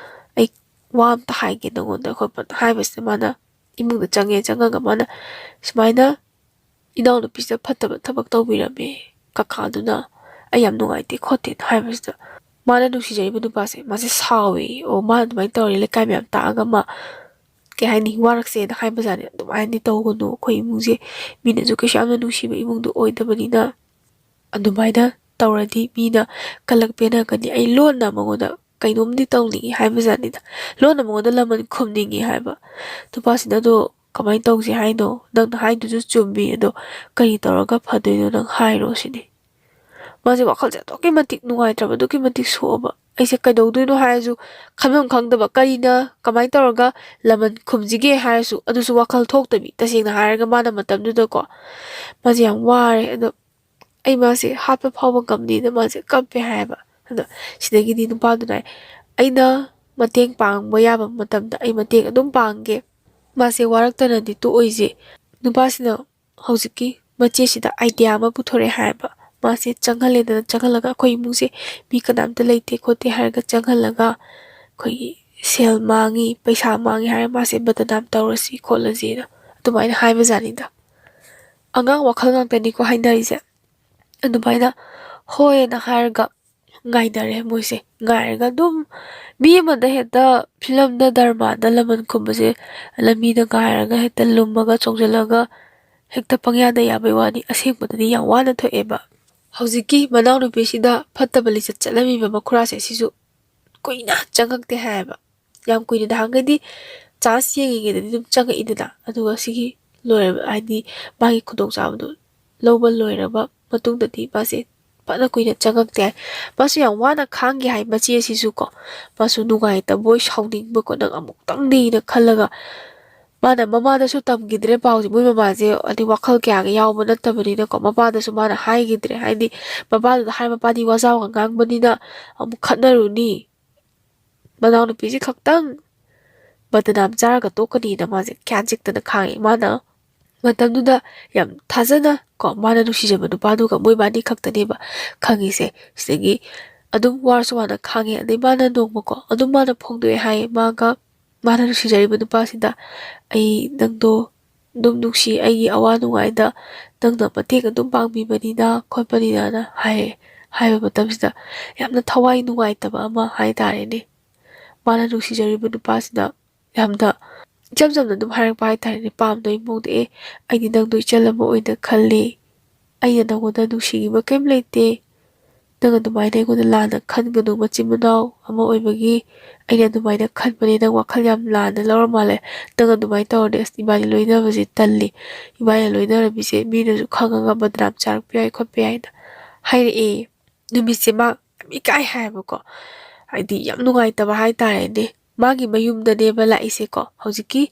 "ꯑꯩ ꯋꯥ ꯑꯝꯇ ꯍꯥꯏꯒꯦ ꯅꯪꯉꯣꯟꯗ" ꯈꯣꯠꯄ ꯍꯥꯏꯕꯁꯤꯗ ꯃꯥꯅ ꯏꯃꯨꯡꯗ ꯆꯪꯉꯦ꯫ ꯆꯪꯉꯒ ꯃꯥꯅ ꯁꯨꯃꯥꯏꯅ "ꯏꯅꯥꯎꯅꯨꯄꯤꯁꯤꯗ ꯐꯠꯇꯕ ꯊꯕꯛ ꯇꯧꯕꯤꯔꯝꯃꯦ ꯀꯀꯥꯗꯨꯅ, ꯑꯩ ꯌꯥꯝ ꯅꯨꯡꯉꯥꯏꯇꯦ" ꯈꯣꯠꯇꯦꯅ ꯍꯥꯏꯕꯁꯤꯗ ꯃꯥꯅ ꯅꯨꯡꯁꯤꯖꯔꯤꯕ ꯅꯨꯄꯥꯁꯦ ꯃꯥꯁꯦ ꯁꯥꯎꯋꯦ꯫ "ꯑꯣ, ꯃꯥꯅ ꯑꯗꯨꯃꯥꯏꯅ ꯇꯧꯔꯦ, ꯂꯩꯀꯥꯏ ꯃꯌꯥꯝ ꯇꯥꯛꯑꯒ ꯃꯥ, ꯀꯩ ꯍꯥꯏꯅꯤ, ꯋꯥꯔꯛꯁꯦꯅ" ꯍꯥꯏꯕꯖꯥꯠꯅꯤ꯫ "ꯑꯗꯨꯃꯥꯏꯅꯗꯤ ꯇꯧꯒꯅꯨ, ꯑꯩꯈꯣꯏ ꯏꯃꯨꯡꯁꯦ ꯃꯤꯅꯁꯨ ꯀꯩꯁꯨ ꯌꯥꯝꯅ ꯅꯨꯡꯁꯤꯕ ꯏꯃꯨꯡꯗꯣ ꯑꯣꯏꯗꯕꯅꯤꯅ ꯑꯗꯨꯃꯥꯏꯅ ꯇꯧꯔꯗꯤ ꯃꯤꯅ ꯀꯂꯛ ꯄꯦꯟꯅꯒꯅꯤ, ꯑꯩ ꯂꯣꯟꯅ ꯃꯉꯣꯟꯗ ꯀꯩꯅꯣꯝꯗꯤ ꯇꯧꯅꯤꯡꯉꯤ ꯍꯥꯏꯕꯖꯥꯠꯅꯤꯗ꯫ ꯂꯣꯟꯅ ꯃꯉꯣꯟꯗ ꯂꯃꯟ ꯈꯨꯝꯅꯤꯡꯉꯤ ꯍꯥꯏꯕ꯫ ꯅꯨꯄꯥꯁꯤꯅ ꯑꯗꯣ ꯀꯃꯥꯏꯅ ꯇꯧꯁꯤ ꯍꯥꯏꯅꯣ? ꯅꯪꯅ ꯍꯥꯏꯗꯨꯁꯨ ꯆꯨꯝꯃꯤ, ꯑꯗꯣ ꯀꯔꯤ ꯇꯧꯔꯒ ꯐꯗꯣꯏꯅꯣ ꯅꯪ ꯍꯥꯏꯔꯣ ꯁꯤꯅꯤ꯫ ꯃꯥꯁꯦ ꯋꯥꯈꯜꯁꯦ ꯑꯗꯨꯛꯀꯤ ꯃꯇꯤꯛ ꯅꯨꯡꯉꯥꯏꯇ꯭ꯔꯕ, ꯑꯗꯨꯛꯀꯤ ꯃꯇꯤꯛ ꯁꯣꯛꯑꯕ꯫ ꯑꯩꯁꯦ ꯀꯩꯗꯧꯗꯣꯏꯅꯣ ꯍꯥꯏꯔꯁꯨ ꯈꯟꯐꯝ ꯈꯪꯗꯕ, ꯀꯔꯤꯅ ꯀꯃꯥꯏꯅ ꯇꯧꯔꯒ ꯂꯃꯟ ꯈꯨꯝꯁꯤꯒꯦ ꯍꯥꯏꯔꯁꯨ ꯑꯗꯨꯁꯨ ꯋꯥꯈꯜ ꯊꯣꯛꯇꯕꯤ꯫ ꯇꯁꯦꯡꯅ ꯍꯥꯏꯔꯒ ꯃꯥꯅ ꯃꯇꯝꯗꯨꯗꯀꯣ ꯃꯥꯁꯦ ꯌꯥꯝ ꯋꯥꯔꯦ꯫ ꯑꯗꯣ ꯑꯩ ꯃꯥꯁꯦ ꯍꯥꯠꯄ ꯐꯥꯎꯕ ꯉꯝꯅꯤꯅ ꯃꯥꯁꯦ ꯀꯞꯄꯦ ꯍꯥꯏꯌꯦꯕ꯫ ꯑꯗꯣ ꯁꯤꯗꯒꯤꯗꯤ ꯅꯨꯄꯥꯗꯨꯅ ꯍꯥꯏ, "ꯑꯩꯅ ꯃꯇꯦꯡ ꯄꯥꯡꯕ ꯌꯥꯕ ꯃꯇꯝꯗ ꯑꯩ ꯃꯇꯦꯡ ꯑꯗꯨꯝ ꯄꯥꯡꯒꯦ, ꯃꯥꯁꯦ ꯋꯥꯔꯛꯇꯅꯗꯤ ꯇꯣꯛꯑꯣꯏꯁꯦ"꯫ ꯅꯨꯄꯥꯁꯤꯅ ꯍꯧꯖꯤꯛꯀꯤ ꯃꯆꯦꯁꯤꯗ ꯑꯥꯏꯗꯤꯌꯥ ꯑꯃ ꯄꯨꯊꯣꯔꯛꯑꯦ ꯍꯥꯏꯌꯦꯕ꯫ ꯃꯥꯁꯦ ꯆꯪꯍꯜꯂꯦꯗꯅ, ꯆꯪꯍꯜꯂꯒ "ꯑꯩꯈꯣꯏ ꯏꯃꯨꯡꯁꯦ ꯃꯤ ꯀꯅꯥꯝꯇ ꯂꯩꯇꯦ ꯈꯣꯠꯇꯦ" ꯍꯥꯏꯔꯒ ꯆꯪꯍꯜꯂꯒ ꯑꯩꯈꯣꯏꯒꯤ ꯁꯦꯜ ꯃꯥꯡꯉꯤ, ꯄꯩꯁꯥ ꯃꯥꯡꯉꯤ ꯍꯥꯏꯔꯒ ꯃꯥꯁꯦ ꯕꯗꯅꯥꯝ ꯇꯧꯔꯁꯤ ꯈꯣꯠꯂꯁꯤꯅ ꯑꯗꯨꯃꯥꯏꯅ ꯍꯥꯏꯕꯖꯥꯠꯅꯤꯗ꯫ ꯑꯉꯥꯡ ꯋꯥꯈꯜ ꯉꯥꯛꯇꯅꯤꯀꯣ ꯍꯥꯏꯅꯔꯤꯁꯦ꯫ ꯑꯗꯨꯃꯥꯏꯅ ꯍꯣꯏꯅ ꯍꯥꯏꯔꯒ ꯉꯥꯏꯅꯔꯦ ꯃꯣꯏꯁꯦ꯫ ꯉꯥꯏꯔꯒ ꯑꯗꯨꯝ ꯃꯤ ꯑꯃꯗ ꯍꯦꯛꯇ ꯐꯤꯂꯝꯗ, ꯗ꯭ꯔꯃꯥꯗ ꯂꯃꯟ ꯈꯨꯝꯕꯁꯦ ꯂꯝꯕꯤꯗ ꯉꯥꯏꯔꯒ ꯍꯦꯛꯇ ꯂꯨꯝꯃꯒ ꯆꯣꯡꯁꯤꯜꯂꯒ ꯍꯦꯛꯇ ꯄꯪꯌꯥꯗ ꯌꯥꯕꯩ ꯋꯥꯅꯤ꯫ ꯑꯁꯦꯡꯕꯗꯗꯤ ꯌꯥꯝ ꯋꯥꯅ ꯊꯣꯛꯑꯦꯕ꯫ ꯍꯧꯖꯤꯛꯀꯤ ꯃꯅꯥꯎꯅꯨꯄꯤꯁꯤꯗ ꯐꯠꯇꯕ ꯂꯤꯆꯠ ꯆꯠꯂꯝꯃꯤꯕ ꯃꯈꯨꯔꯥꯁꯦ ꯁꯤꯁꯨ ꯀꯨꯏꯅ ꯆꯪꯉꯛꯇꯦ ꯍꯥꯏꯌꯦꯕ꯫ ꯌꯥꯝ ꯀꯨꯏꯅ ꯅꯍꯥꯟꯈꯩꯗꯤ ꯆꯥꯟꯁ ꯌꯦꯡꯉꯤꯉꯩꯗꯗꯤ ꯑꯗꯨꯝ ꯆꯪꯉꯛꯏꯗꯅ, ꯑꯗꯨꯒ ꯁꯤꯒꯤ ꯂꯣꯏꯔꯕ, ꯍꯥꯏꯗꯤ ꯃꯥꯒꯤ ꯈꯨꯗꯣꯡꯆꯥꯕꯗꯣ ꯂꯧꯕ ꯂꯣꯏꯔꯕ ꯃꯇꯨꯡꯗꯗꯤ ꯃꯥꯁꯦ ꯐꯅ ꯀꯨꯏꯅ ꯆꯪꯉꯛꯇꯦ ꯍꯥꯏ꯫ ꯃꯥꯁꯨ ꯌꯥꯝ ꯋꯥꯅ ꯈꯥꯡꯒꯦ ꯍꯥꯏ ꯃꯆꯦꯁꯤꯁꯨ ꯀꯣ꯫ ꯃꯥꯁꯨ ꯅꯨꯡꯉꯥꯏꯇꯕꯣꯏ ꯁꯥꯎꯅꯤꯡꯕꯀꯣ, ꯅꯪ ꯑꯃꯨꯛꯇꯪꯗꯤꯅ ꯈꯜꯂꯒ ꯃꯥꯅ ꯃꯃꯥꯗꯁꯨ ꯇꯝꯈꯤꯗ꯭ꯔꯦ ꯄꯥꯎꯁꯦ꯫ ꯃꯣꯏ ꯃꯃꯥꯁꯦ ꯍꯥꯏꯗꯤ ꯋꯥꯈꯜ ꯀꯌꯥꯒ ꯌꯥꯎꯕ ꯅꯠꯇꯕꯅꯤꯅꯀꯣ, ꯃꯄꯥꯗꯁꯨ ꯃꯥꯅ ꯍꯥꯏꯈꯤꯗ꯭ꯔꯦ꯫ ꯍꯥꯏꯗꯤ ꯃꯄꯥꯗꯨꯗ ꯍꯥꯏ, ꯃꯄꯥꯗꯤ ꯋꯥꯖꯥꯎꯒ ꯉꯥꯡꯕꯅꯤꯅ ꯑꯃꯨꯛ ꯈꯠꯅꯔꯨꯅꯤ꯫ ꯃꯅꯥꯎꯅꯨꯄꯤꯁꯤ ꯈꯛꯇꯪ ꯕꯗꯅꯥꯝ ꯆꯥꯔꯒ ꯇꯣꯛꯀꯅꯤꯅ ꯃꯥꯁꯦ ꯀ꯭ꯌꯥꯟ ꯆꯤꯛꯇꯅ ꯈꯥꯡꯉꯤ꯫ ꯃꯥꯅ ꯃꯇꯝꯗꯨꯗ ꯌꯥꯝ ꯊꯥꯖꯅ ꯀꯣ, ꯃꯥꯅ ꯅꯨꯡꯁꯤꯖꯕ ꯅꯨꯄꯥꯗꯨꯒ ꯃꯣꯏꯕꯥꯅꯤ ꯈꯛꯇꯅꯦꯕ ꯈꯪꯉꯤꯁꯦ꯫ ꯁꯤꯗꯒꯤ ꯑꯗꯨꯝ ꯋꯥꯔꯁꯨ ꯋꯥꯅ ꯈꯥꯡꯉꯦ꯫ ꯑꯗꯩ ꯃꯥꯅ ꯅꯣꯡꯃꯀꯣ ꯑꯗꯨꯝ ꯃꯥꯅ ꯐꯣꯡꯗꯣꯛꯑꯦ ꯍꯥꯏꯌꯦ, ꯃꯥꯒ ꯃꯥꯅ ꯅꯨꯡꯁꯤꯖꯔꯤꯕ ꯅꯨꯄꯥꯁꯤꯗ, "ꯑꯩ ꯅꯪꯗꯣ ꯑꯗꯨꯝ ꯅꯨꯡꯁꯤ, ꯑꯩꯒꯤ ꯑꯋꯥ ꯅꯨꯡꯉꯥꯏꯗ ꯅꯪꯅ ꯃꯇꯦꯡ ꯑꯗꯨꯝ ꯄꯥꯡꯕꯤꯕꯅꯤꯅ ꯈꯣꯠꯄꯅꯤꯅꯅ" ꯍꯥꯏꯌꯦ꯫ ꯍꯥꯏꯕ ꯃꯇꯝꯁꯤꯗ ꯌꯥꯝꯅ ꯊꯋꯥꯏ ꯅꯨꯡꯉꯥꯏꯇꯕ ꯑꯃ ꯍꯥꯏ ꯇꯥꯔꯦꯅꯦ꯫ ꯃꯥꯅ ꯅꯨꯡꯁꯤꯖꯔꯤꯕ ꯅꯨꯄꯥꯁꯤꯅ ꯌꯥꯝꯅ ꯏꯆꯝ ꯆꯝꯅ ꯑꯗꯨꯝ ꯍꯥꯏꯔꯛꯄ ꯍꯥꯏ ꯇꯥꯔꯦꯅꯦ, ꯄꯥꯝꯗꯕꯒꯤ ꯃꯑꯣꯡꯗ, "ꯑꯦ, ꯑꯩꯗꯤ ꯅꯪꯗꯣ ꯏꯆꯜ ꯑꯃ ꯑꯣꯏꯅ ꯈꯜꯂꯤ, ꯑꯩꯅ ꯅꯪꯉꯣꯟꯗ ꯅꯨꯡꯁꯤꯈꯤꯕ ꯀꯔꯤꯝ ꯂꯩꯇꯦ, ꯅꯪ ꯑꯗꯨꯃꯥꯏꯅ ꯑꯩꯉꯣꯟꯗ ꯂꯥꯟꯅ ꯈꯟꯒꯅꯨ, ꯃꯆꯤꯟ ꯃꯅꯥꯎ ꯑꯃ ꯑꯣꯏꯕꯒꯤ ꯑꯩꯅ ꯑꯗꯨꯃꯥꯏꯅ ꯈꯟꯕꯅꯦ, ꯅꯪ ꯋꯥꯈꯜ ꯌꯥꯝ ꯂꯥꯟꯅ ꯂꯧꯔ ꯃꯥꯜꯂꯦ, ꯅꯪ ꯑꯗꯨꯃꯥꯏꯅ ꯇꯧꯔꯗꯤ ꯑꯁ ꯏꯕꯥꯅꯤ ꯂꯣꯏꯅꯕꯁꯦ ꯇꯜꯂꯤ, ꯏꯕꯥꯅꯤ ꯂꯣꯏꯅꯔꯝꯃꯤꯁꯦ ꯃꯤꯅꯁꯨ ꯈꯪꯉꯒ ꯕꯗꯅꯥꯝ ꯆꯥꯔꯛꯄ ꯌꯥꯏ ꯈꯣꯠꯄ ꯌꯥꯏꯅ ꯍꯥꯏꯔꯛꯑꯦ꯫ ꯅꯨꯃꯤꯠꯁꯦ ꯃꯥ ꯌꯥꯝ ꯏꯀꯥꯏ ꯍꯥꯏꯌꯦꯕꯀꯣ, ꯍꯥꯏꯗꯤ ꯌꯥꯝ ꯅꯨꯡꯉꯥꯏꯇꯕ ꯍꯥꯏꯇꯥꯔꯦꯅꯦ꯫ ꯃꯥꯒꯤ ꯃꯌꯨꯝꯗꯅꯦꯕ ꯂꯥꯛꯏꯁꯦꯀꯣ, ꯍꯧꯖꯤꯛꯀꯤ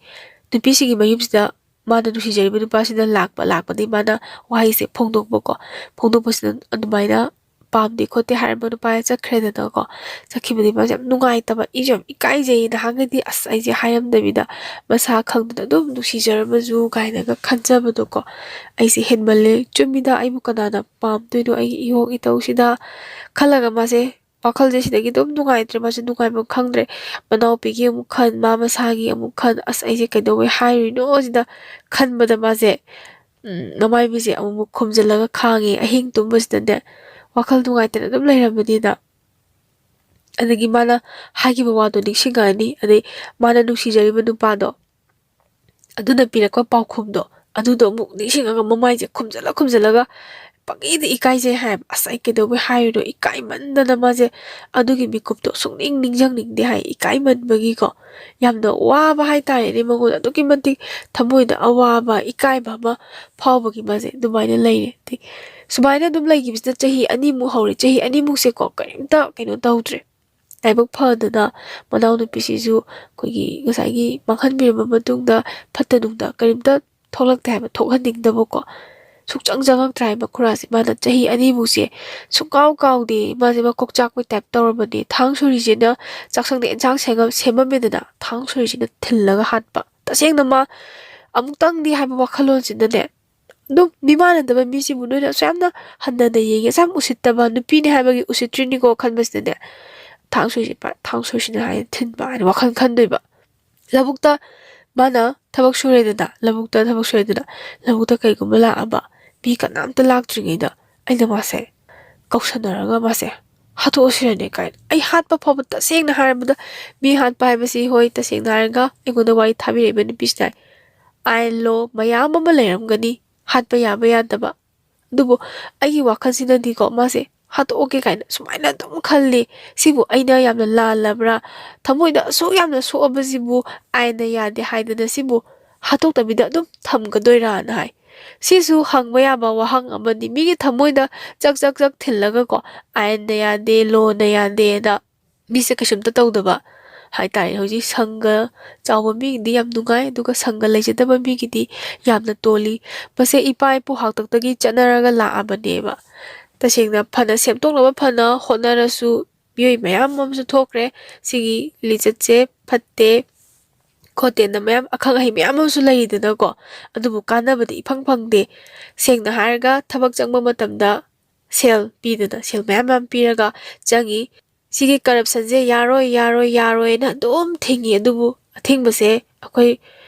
ꯅꯨꯄꯤꯁꯤꯒꯤ ꯃꯌꯨꯝꯁꯤꯗ ꯃꯥꯅ ꯅꯨꯡꯁꯤꯖꯔꯤꯕ ꯅꯨꯄꯥꯁꯤꯅ ꯂꯥꯛꯄ, ꯂꯥꯛꯄꯗꯒꯤ ꯃꯥꯅ ꯋꯥꯍꯩꯁꯦ ꯐꯣꯡꯗꯣꯛꯄꯀꯣ, ꯐꯣꯡꯗꯣꯛꯄꯁꯤꯅ ꯑꯗꯨꯃꯥꯏꯅ ꯄꯥꯝꯗꯦ ꯈꯣꯠꯇꯦ ꯍꯥꯏꯔꯝꯕ ꯅꯨꯄꯥꯁꯦ ꯆꯠꯈ꯭ꯔꯦꯗꯅꯀꯣ꯫ ꯆꯠꯈꯤꯕꯗꯒꯤ ꯃꯥꯁꯦ ꯌꯥꯝ ꯅꯨꯡꯉꯥꯏꯇꯕ, ꯏꯁꯨ ꯌꯥꯝ ꯏꯀꯥꯏꯖꯩ, ꯅꯍꯥꯟꯈꯩꯗꯤ ꯑꯁ ꯑꯩꯁꯦ ꯍꯥꯏꯔꯝꯗꯕꯤꯗ ꯃꯁꯥ ꯈꯪꯗꯅ ꯑꯗꯨꯝ ꯅꯨꯡꯁꯤꯖꯔꯝꯃꯁꯨ ꯀꯥꯏꯅꯒ ꯈꯟꯖꯕꯗꯣꯀꯣ꯫ ꯑꯩꯁꯦ ꯍꯦꯟꯃꯜꯂꯦ, ꯆꯨꯝꯃꯤꯗ, ꯑꯩꯕꯨ ꯀꯅꯥꯅ ꯄꯥꯝꯗꯣꯏꯅꯣ ꯑꯩꯒꯤ ꯏꯍꯣꯡ ꯏꯇꯧꯁꯤꯗ ꯈꯜꯂꯒ ꯃꯥꯁꯦ ꯋꯥꯈꯜꯁꯦ ꯁꯤꯗꯒꯤ ꯑꯗꯨꯝ ꯅꯨꯡꯉꯥꯏꯇ꯭ꯔꯦ, ꯃꯥꯁꯦ ꯅꯨꯡꯉꯥꯏꯕ ꯈꯪꯗ꯭ꯔꯦ꯫ ꯃꯅꯥꯎꯄꯤꯒꯤ ꯑꯃꯨꯛ ꯈꯟ, ꯃꯥ ꯃꯁꯥꯒꯤ ꯑꯃꯨꯛ ꯈꯟ, ꯑꯁ ꯑꯩꯁꯦ ꯀꯩꯗꯧꯕꯩ ꯍꯥꯏꯔꯨꯏꯅꯣ ꯁꯤꯗ ꯈꯟꯕꯗ ꯃꯥꯁꯦ ꯎꯝ, ꯃꯃꯥꯏ ꯃꯃꯤꯠꯁꯦ ꯑꯃꯨꯛꯃꯨꯛ ꯈꯨꯝꯖꯤꯜꯂꯒ ꯈꯥꯡꯉꯦ꯫ ꯑꯍꯤꯡ ꯇꯨꯝꯕꯁꯤꯗꯅꯦ ꯋꯥꯈꯜ ꯅꯨꯡꯉꯥꯏꯇꯅ ꯑꯗꯨꯝ ꯂꯩꯔꯕꯅꯤꯅ꯫ ꯑꯗꯒꯤ ꯃꯥꯅ ꯍꯥꯏꯈꯤꯕ ꯋꯥꯗꯣ ꯅꯤꯡꯁꯤꯡꯉꯛꯑꯅꯤ, ꯑꯗꯩ ꯃꯥꯅ ꯅꯨꯡꯁꯤꯖꯔꯤꯕ ꯅꯨꯄꯥꯗꯣ ꯑꯗꯨꯅ ꯄꯤꯔꯛꯄ ꯄꯥꯎꯈꯨꯝꯗꯣ ꯑꯗꯨꯗꯣ ꯑꯃꯨꯛ ꯅꯤꯡꯁꯤꯡꯉꯒ ꯃꯃꯥꯏꯁꯦ ꯈꯨꯝꯖꯤꯜꯂ ꯈꯨꯝꯖꯤꯜꯂꯒ ꯄꯪꯏꯗ ꯏꯀꯥꯏꯖꯩ ꯍꯥꯏꯌꯦꯕ꯫ ꯑꯁ ꯑꯩ ꯀꯩꯗꯧꯕꯩ ꯍꯥꯏꯔꯨꯅꯣ, ꯏꯀꯥꯏꯃꯟꯗꯅ ꯃꯥꯁꯦ ꯑꯗꯨꯒꯤ ꯃꯤꯀꯨꯞꯇꯣ ꯁꯨꯡꯅꯤꯡ ꯅꯤꯡꯁꯤꯡꯅꯤꯡꯗꯦ ꯍꯥꯏ, ꯏꯀꯥꯏꯃꯟꯕꯒꯤꯀꯣ꯫ ꯌꯥꯝꯅ ꯋꯥꯕ ꯍꯥꯏꯇꯥꯔꯦꯅꯦ, ꯃꯉꯣꯟꯗ ꯑꯗꯨꯛꯀꯤ ꯃꯇꯤꯛ ꯊꯃꯣꯏꯗ ꯑꯋꯥꯕ, ꯏꯀꯥꯏꯕ ꯑꯃ ꯐꯥꯎꯕꯒꯤ ꯃꯥꯁꯦ ꯑꯗꯨꯃꯥꯏꯅ ꯂꯩꯔꯦ꯫ ꯑꯗꯩ ꯁꯨꯃꯥꯏꯅ ꯑꯗꯨꯝ ꯂꯩꯈꯤꯕꯁꯤꯗ ꯆꯍꯤ ꯑꯅꯤꯃꯨꯛ ꯍꯧꯔꯦ꯫ ꯆꯍꯤ ꯑꯅꯤꯃꯨꯛꯁꯦꯀꯣ ꯀꯔꯤꯝꯇ ꯀꯩꯅꯣ ꯇꯧꯗ꯭ꯔꯦ꯫ ꯂꯥꯏꯕꯛ ꯐꯗꯅ ꯃꯅꯥꯎꯅꯨꯄꯤꯁꯤꯁꯨ ꯑꯩꯈꯣꯏꯒꯤ ꯉꯁꯥꯏꯒꯤ ꯃꯥꯡꯍꯟꯕꯤꯔꯕ ꯃꯇꯨꯡꯗ ꯐꯠꯇ ꯅꯨꯡꯗ ꯀꯔꯤꯝꯇ ꯊꯣꯛꯂꯛꯇꯦ ꯍꯥꯏꯕ, ꯊꯣꯛꯍꯟꯅꯤꯡꯗꯕꯀꯣ꯫ ꯁꯨꯡꯆꯪ ꯆꯪꯉꯛꯇ꯭ꯔꯦ ꯍꯥꯏꯕ ꯃꯈꯨꯔꯥꯁꯦ꯫ ꯃꯥꯅ ꯆꯍꯤ ꯑꯅꯤꯃꯨꯛꯁꯦ ꯁꯨꯡꯀꯥꯎ ꯀꯥꯎꯗꯦ꯫ ꯃꯥꯁꯦ ꯃꯀꯣꯛ ꯆꯥꯛꯄꯩ ꯇꯥꯏꯞ ꯇꯧꯔꯕꯅꯦ꯫ ꯊꯥꯡ ꯁꯣꯔꯤꯁꯤꯅ ꯆꯥꯛꯁꯪꯗ ꯑꯦꯟꯁꯥꯡ ꯁꯦꯝꯃ-, ꯁꯦꯝꯃꯝꯃꯦꯗꯅ, ꯊꯥꯡ ꯁꯣꯔꯤꯁꯤꯅ ꯊꯤꯜꯂꯒ ꯍꯥꯠꯄ꯫ ꯇꯁꯦꯡꯅ ꯃꯥ ꯑꯃꯨꯛꯇꯪꯗꯤ ꯍꯥꯏꯕ ꯋꯥꯈꯜꯂꯣꯟꯁꯤꯅꯅꯦ, ꯑꯗꯨꯝ ꯃꯤꯃꯥꯟꯅꯗꯕ ꯃꯤꯁꯤꯕꯨ ꯅꯣꯏꯅ ꯑꯁꯨꯛ ꯌꯥꯝꯅ ꯍꯟꯊꯅ ꯌꯦꯡꯉꯦ, ꯑꯁꯨꯛ ꯌꯥꯝ ꯎꯁꯤꯠꯇꯕ, ꯅꯨꯄꯤꯅꯦ ꯍꯥꯏꯕꯒꯤ ꯎꯁꯤꯠꯇ꯭ꯔꯤꯅꯤꯀꯣ ꯈꯟꯕꯁꯤꯗꯅꯦ, ꯊꯥꯡ ꯁꯣꯔꯤꯁꯦ ꯄꯥ-, ꯊꯥꯡ ꯁꯣꯔꯤꯁꯤꯅ ꯍꯥꯏꯅ ꯊꯤꯟꯕ ꯍꯥꯏꯅ ꯋꯥꯈꯜ ꯈꯟꯗꯣꯏꯕ꯫ ꯂꯧꯕꯨꯛꯇ ꯃꯥꯅ ꯊꯕꯛ ꯁꯨꯔꯦꯗꯅ, ꯂꯧꯕꯨꯛꯇ ꯊꯕꯛ ꯁꯨꯔꯦꯗꯅ, ꯂꯧꯕꯨꯛꯇ ꯀꯩꯒꯨꯝꯕ ꯂꯥꯛꯑꯕ, ꯃꯤ ꯀꯅꯥꯝꯇ ꯂꯥꯛꯇ꯭ꯔꯤꯉꯩꯗ ꯑꯩꯅ ꯃꯥꯁꯦ ꯀꯧꯁꯟꯅꯔꯒ ꯃꯥꯁꯦ ꯍꯥꯠꯇꯣꯛꯑꯁꯤꯔꯅꯦ ꯀꯥꯏꯅ꯫ ꯑꯩ ꯍꯥꯠꯄ ꯐꯥꯎꯕ, ꯇꯁꯦꯡꯅ ꯍꯥꯏꯔꯕꯗ, ꯃꯤ ꯍꯥꯠꯄ ꯍꯥꯏꯕꯁꯤ, ꯍꯣꯏ, ꯇꯁꯦꯡꯅ ꯍꯥꯏꯔꯒ ꯑꯩꯉꯣꯟꯗ ꯋꯥꯔꯤ ꯊꯥꯕꯤꯔꯛꯏꯕ ꯅꯨꯄꯤꯁꯤꯅ ꯑꯥꯏꯟ ꯂꯣ ꯃꯌꯥꯝ ꯑꯃ ꯂꯩꯔꯝꯒꯅꯤ ꯍꯥꯠꯄ ꯌꯥꯕ ꯌꯥꯗꯕ, ꯑꯗꯨꯕꯨ ꯑꯩꯒꯤ ꯋꯥꯈꯜꯁꯤꯅꯗꯤꯀꯣ, ꯃꯥꯁꯦ ꯍꯥꯠꯇꯣꯛꯑꯒꯦ ꯀꯥꯏꯅ ꯁꯨꯃꯥꯏꯅ ꯑꯗꯨꯝ ꯈꯜꯂꯤ꯫ ꯁꯤꯕꯨ ꯑꯩꯅ ꯌꯥꯝꯅ ꯂꯥꯜꯂꯕ꯭ꯔꯥ? ꯊꯃꯣꯏꯗ ꯑꯁꯨꯛ ꯌꯥꯝꯅ ꯁꯣꯛꯑꯕꯁꯤꯕꯨ ꯑꯥꯏꯟꯅ ꯌꯥꯗꯦ ꯍꯥꯏꯗꯅ ꯁꯤꯕꯨ ꯍꯥꯠꯇꯣꯛꯇꯕꯤꯗ ꯑꯗꯨꯝ ꯊꯝꯒꯗꯣꯏꯔꯥꯅ ꯍꯥꯏ꯫ ꯁꯤꯁꯨ ꯍꯪꯕ ꯌꯥꯕ ꯋꯥꯍꯪ ꯑꯃꯅꯤ꯫ ꯃꯤꯒꯤ ꯊꯃꯣꯏꯗ ꯆꯛ ꯆꯛ ꯆꯛ ꯊꯤꯜꯂꯒꯀꯣ, ꯑꯥꯏꯟꯅ ꯌꯥꯗꯦ, ꯂꯣꯅ ꯌꯥꯗꯦꯅ ꯃꯤꯁꯦ ꯀꯩꯁꯨꯝꯇ ꯇꯧꯗꯕ ꯍꯥꯏꯇꯥꯔꯦ꯫ ꯍꯧꯖꯤꯛ ꯁꯪꯒ ꯆꯥꯎꯕ ꯃꯤꯒꯤꯗꯤ ꯌꯥꯝ ꯅꯨꯡꯉꯥꯏ, ꯑꯗꯨꯒ ꯁꯪꯒ ꯂꯩꯖꯗꯕ ꯃꯤꯒꯤꯗꯤ ꯌꯥꯝꯅ ꯇꯣꯜꯂꯤ꯫ ꯃꯁꯦ ꯏꯄꯥ ꯏꯄꯨ ꯍꯥꯛꯇꯛꯇꯒꯤ ꯆꯠꯅꯔꯒ ꯂꯥꯛꯑꯕꯅꯦꯕ꯫ ꯇꯁꯦꯡꯅ ꯐꯅ ꯁꯦꯝꯗꯣꯛꯅꯕ ꯐꯅ ꯍꯣꯠꯅꯔꯁꯨ ꯃꯤꯑꯣꯏ ꯃꯌꯥꯝ ꯑꯃꯁꯨ ꯊꯣꯛꯈ꯭ꯔꯦ꯫ ꯁꯤꯒꯤ ꯂꯤꯆꯠꯁꯦ ꯐꯠꯇꯦ ꯈꯣꯠꯇꯦꯅ ꯃꯌꯥꯝ ꯑꯈꯪ ꯑꯍꯩ ꯃꯌꯥꯝ ꯑꯃꯁꯨ ꯂꯩꯔꯤꯗꯅꯀꯣ꯫ ꯑꯗꯨꯕꯨ ꯀꯥꯟꯅꯕꯗꯤ ꯏꯐꯪ ꯐꯪꯗꯦ꯫ ꯁꯦꯡꯅ ꯍꯥꯏꯔꯒ ꯊꯕꯛ ꯆꯪꯕ ꯃꯇꯝꯗ ꯁꯦꯜ ꯄꯤꯗꯅ, ꯁꯦꯜ ꯃꯌꯥꯝ ꯃꯌꯥꯝ ꯄꯤꯔꯒ ꯆꯪꯉꯤ꯫ ꯁꯤꯒꯤ ꯀꯔꯞꯁꯟꯁꯦ ꯌꯥꯔꯣꯏ, ꯌꯥꯔꯣꯏ, ꯌꯥꯔꯣꯏꯅ ꯑꯗꯨꯝ ꯊꯤꯡꯉꯤ꯫ ꯑꯗꯨꯕꯨ ꯑꯊꯤꯡꯕꯁꯦ ꯑꯩꯈꯣꯏ